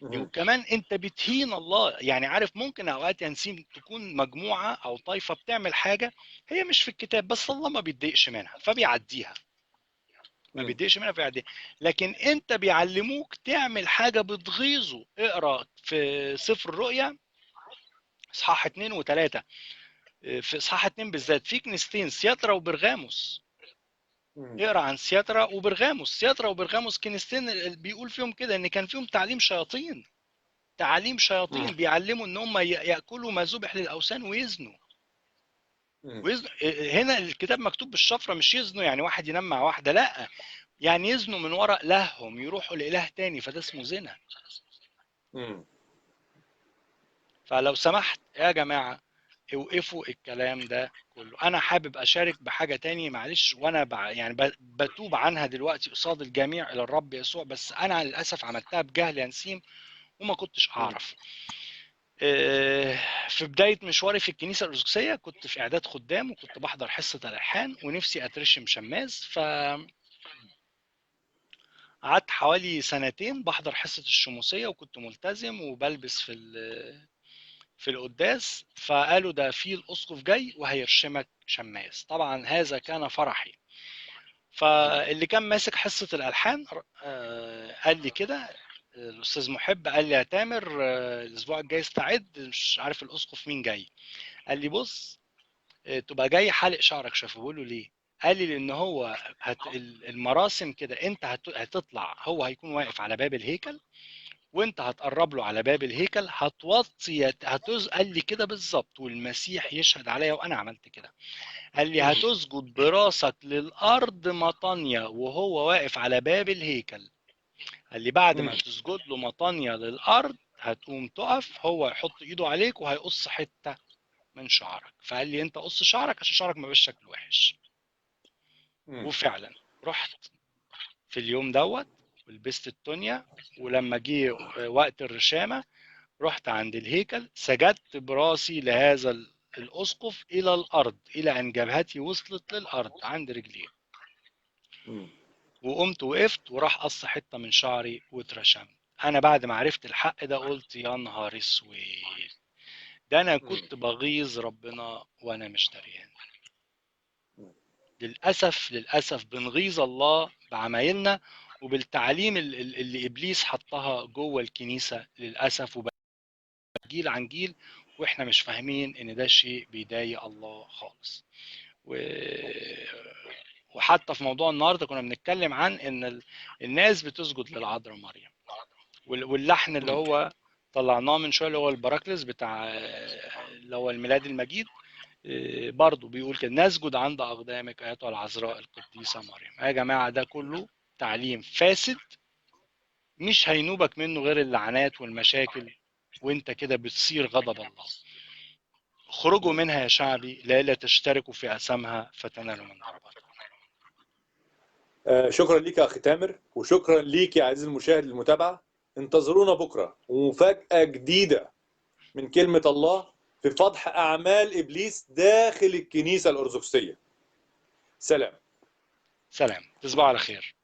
وكمان انت بتهين الله. يعني عارف ممكن اوقات يا نسيم تكون مجموعة او طائفة بتعمل حاجة هي مش في الكتاب، بس الله ما بيتضايقش منها فبيعديها، ما بيتضايقش منها فبيعديها. لكن انت بيعلموك تعمل حاجة بتغيظه. اقرا في سفر الرؤيا اصحاح 2 و3، في اصحاح 2 بالذات في كنيستين، سياترا وبرغاموس. اقرا عن سياترا وبرغاموس. سياترا وبرغاموس كنيستين بيقول فيهم كده ان كان فيهم تعليم شياطين، تعليم شياطين، بيعلموا ان هم ياكلوا ما ذبح للاوثان ويزنوا. ويزنوا. هنا الكتاب مكتوب بالشفرة، مش يزنوا يعني واحد ينام مع واحدة، لا، يعني يزنوا من وراء لهم، يروحوا لإله تاني، فده اسمه زنا. فلو سمحت يا جماعة اوقفوا الكلام ده كله. أنا حابب أشارك بحاجة تاني معلش، وأنا يعني بتوب عنها دلوقتي قصاد الجميع إلى الرب يسوع، بس أنا للأسف عملتها بجهل يا نسيم وما كنتش أعرف. في بداية مشواري في الكنيسة الأرثوذكسية كنت في إعداد خدام، وكنت بحضر حصة الألحان، ونفسي أترشم شماس. ف قعدت حوالي سنتين بحضر حصة الشموسية، وكنت ملتزم وبلبس في القداس. فقالوا ده في الأسقف جاي وهيرشمك شماس. طبعا هذا كان فرحي. فاللي كان ماسك حصة الألحان قال لي كده، الأستاذ محب قال لي يا تامر الأسبوع الجاي استعد، مش عارف الأسقف مين جاي. قال لي بص تبقى جاي حالق شعرك شوف. بقول له ليه؟ قال لي لأن هو المراسم كده، أنت هتطلع، هو هيكون واقف على باب الهيكل، وانت هتقرب له على باب الهيكل، هتوطي قال لي كده بالظبط، والمسيح يشهد عليا وانا عملت كده. قال لي هتسجد براسك للارض مطانية وهو واقف على باب الهيكل. قال لي بعد ما تسجد له مطانية للارض هتقوم تقف، هو يحط ايده عليك وهيقص حتة من شعرك. فقال لي انت قص شعرك عشان شعرك ما يبقاش شكله وحش. وفعلا رحت في اليوم دوت ولبست التونيا، ولما جه وقت الرشامة رحت عند الهيكل، سجدت براسي لهذا الأسقف إلى الأرض، إلى أن جبهتي وصلت للأرض عند رجليه. وقمت وقفت، وراح قص حتة من شعري واترشمت. أنا بعد ما عرفت الحق ده قلت يا نهار اسود، ده أنا كنت بغيظ ربنا وأنا مش دريان. للأسف للأسف بنغيظ الله بعمايلنا وبالتعليم اللي إبليس حطها جوه الكنيسة للأسف، وجيل عن جيل، وإحنا مش فاهمين إن ده شيء بيضايق الله خالص. وحتى في موضوع النهارده كنا بنتكلم عن إن الناس بتسجد للعذراء مريم، واللحن اللي هو طلعناه من شوية اللي هو البراكلس بتاع اللي هو الميلاد المجيد برضه بيقول كده، نسجد عند أقدامك أيتها العذراء القديسة مريم. يا جماعة ده كله تعليم فاسد، مش هينوبك منه غير اللعنات والمشاكل، وانت كده بتصير غضب الله. خرجوا منها يا شعبي، لا تشتركوا في أسامها فتنالوا من ضرباتها. شكرا ليك يا أخي تامر، وشكرا ليك يا عزيزي المشاهد للمتابعة. انتظرونا بكرة ومفاجأة جديدة من كلمة الله في فضح أعمال إبليس داخل الكنيسة الأرثوذكسية. سلام. سلام، تصبحوا على خير.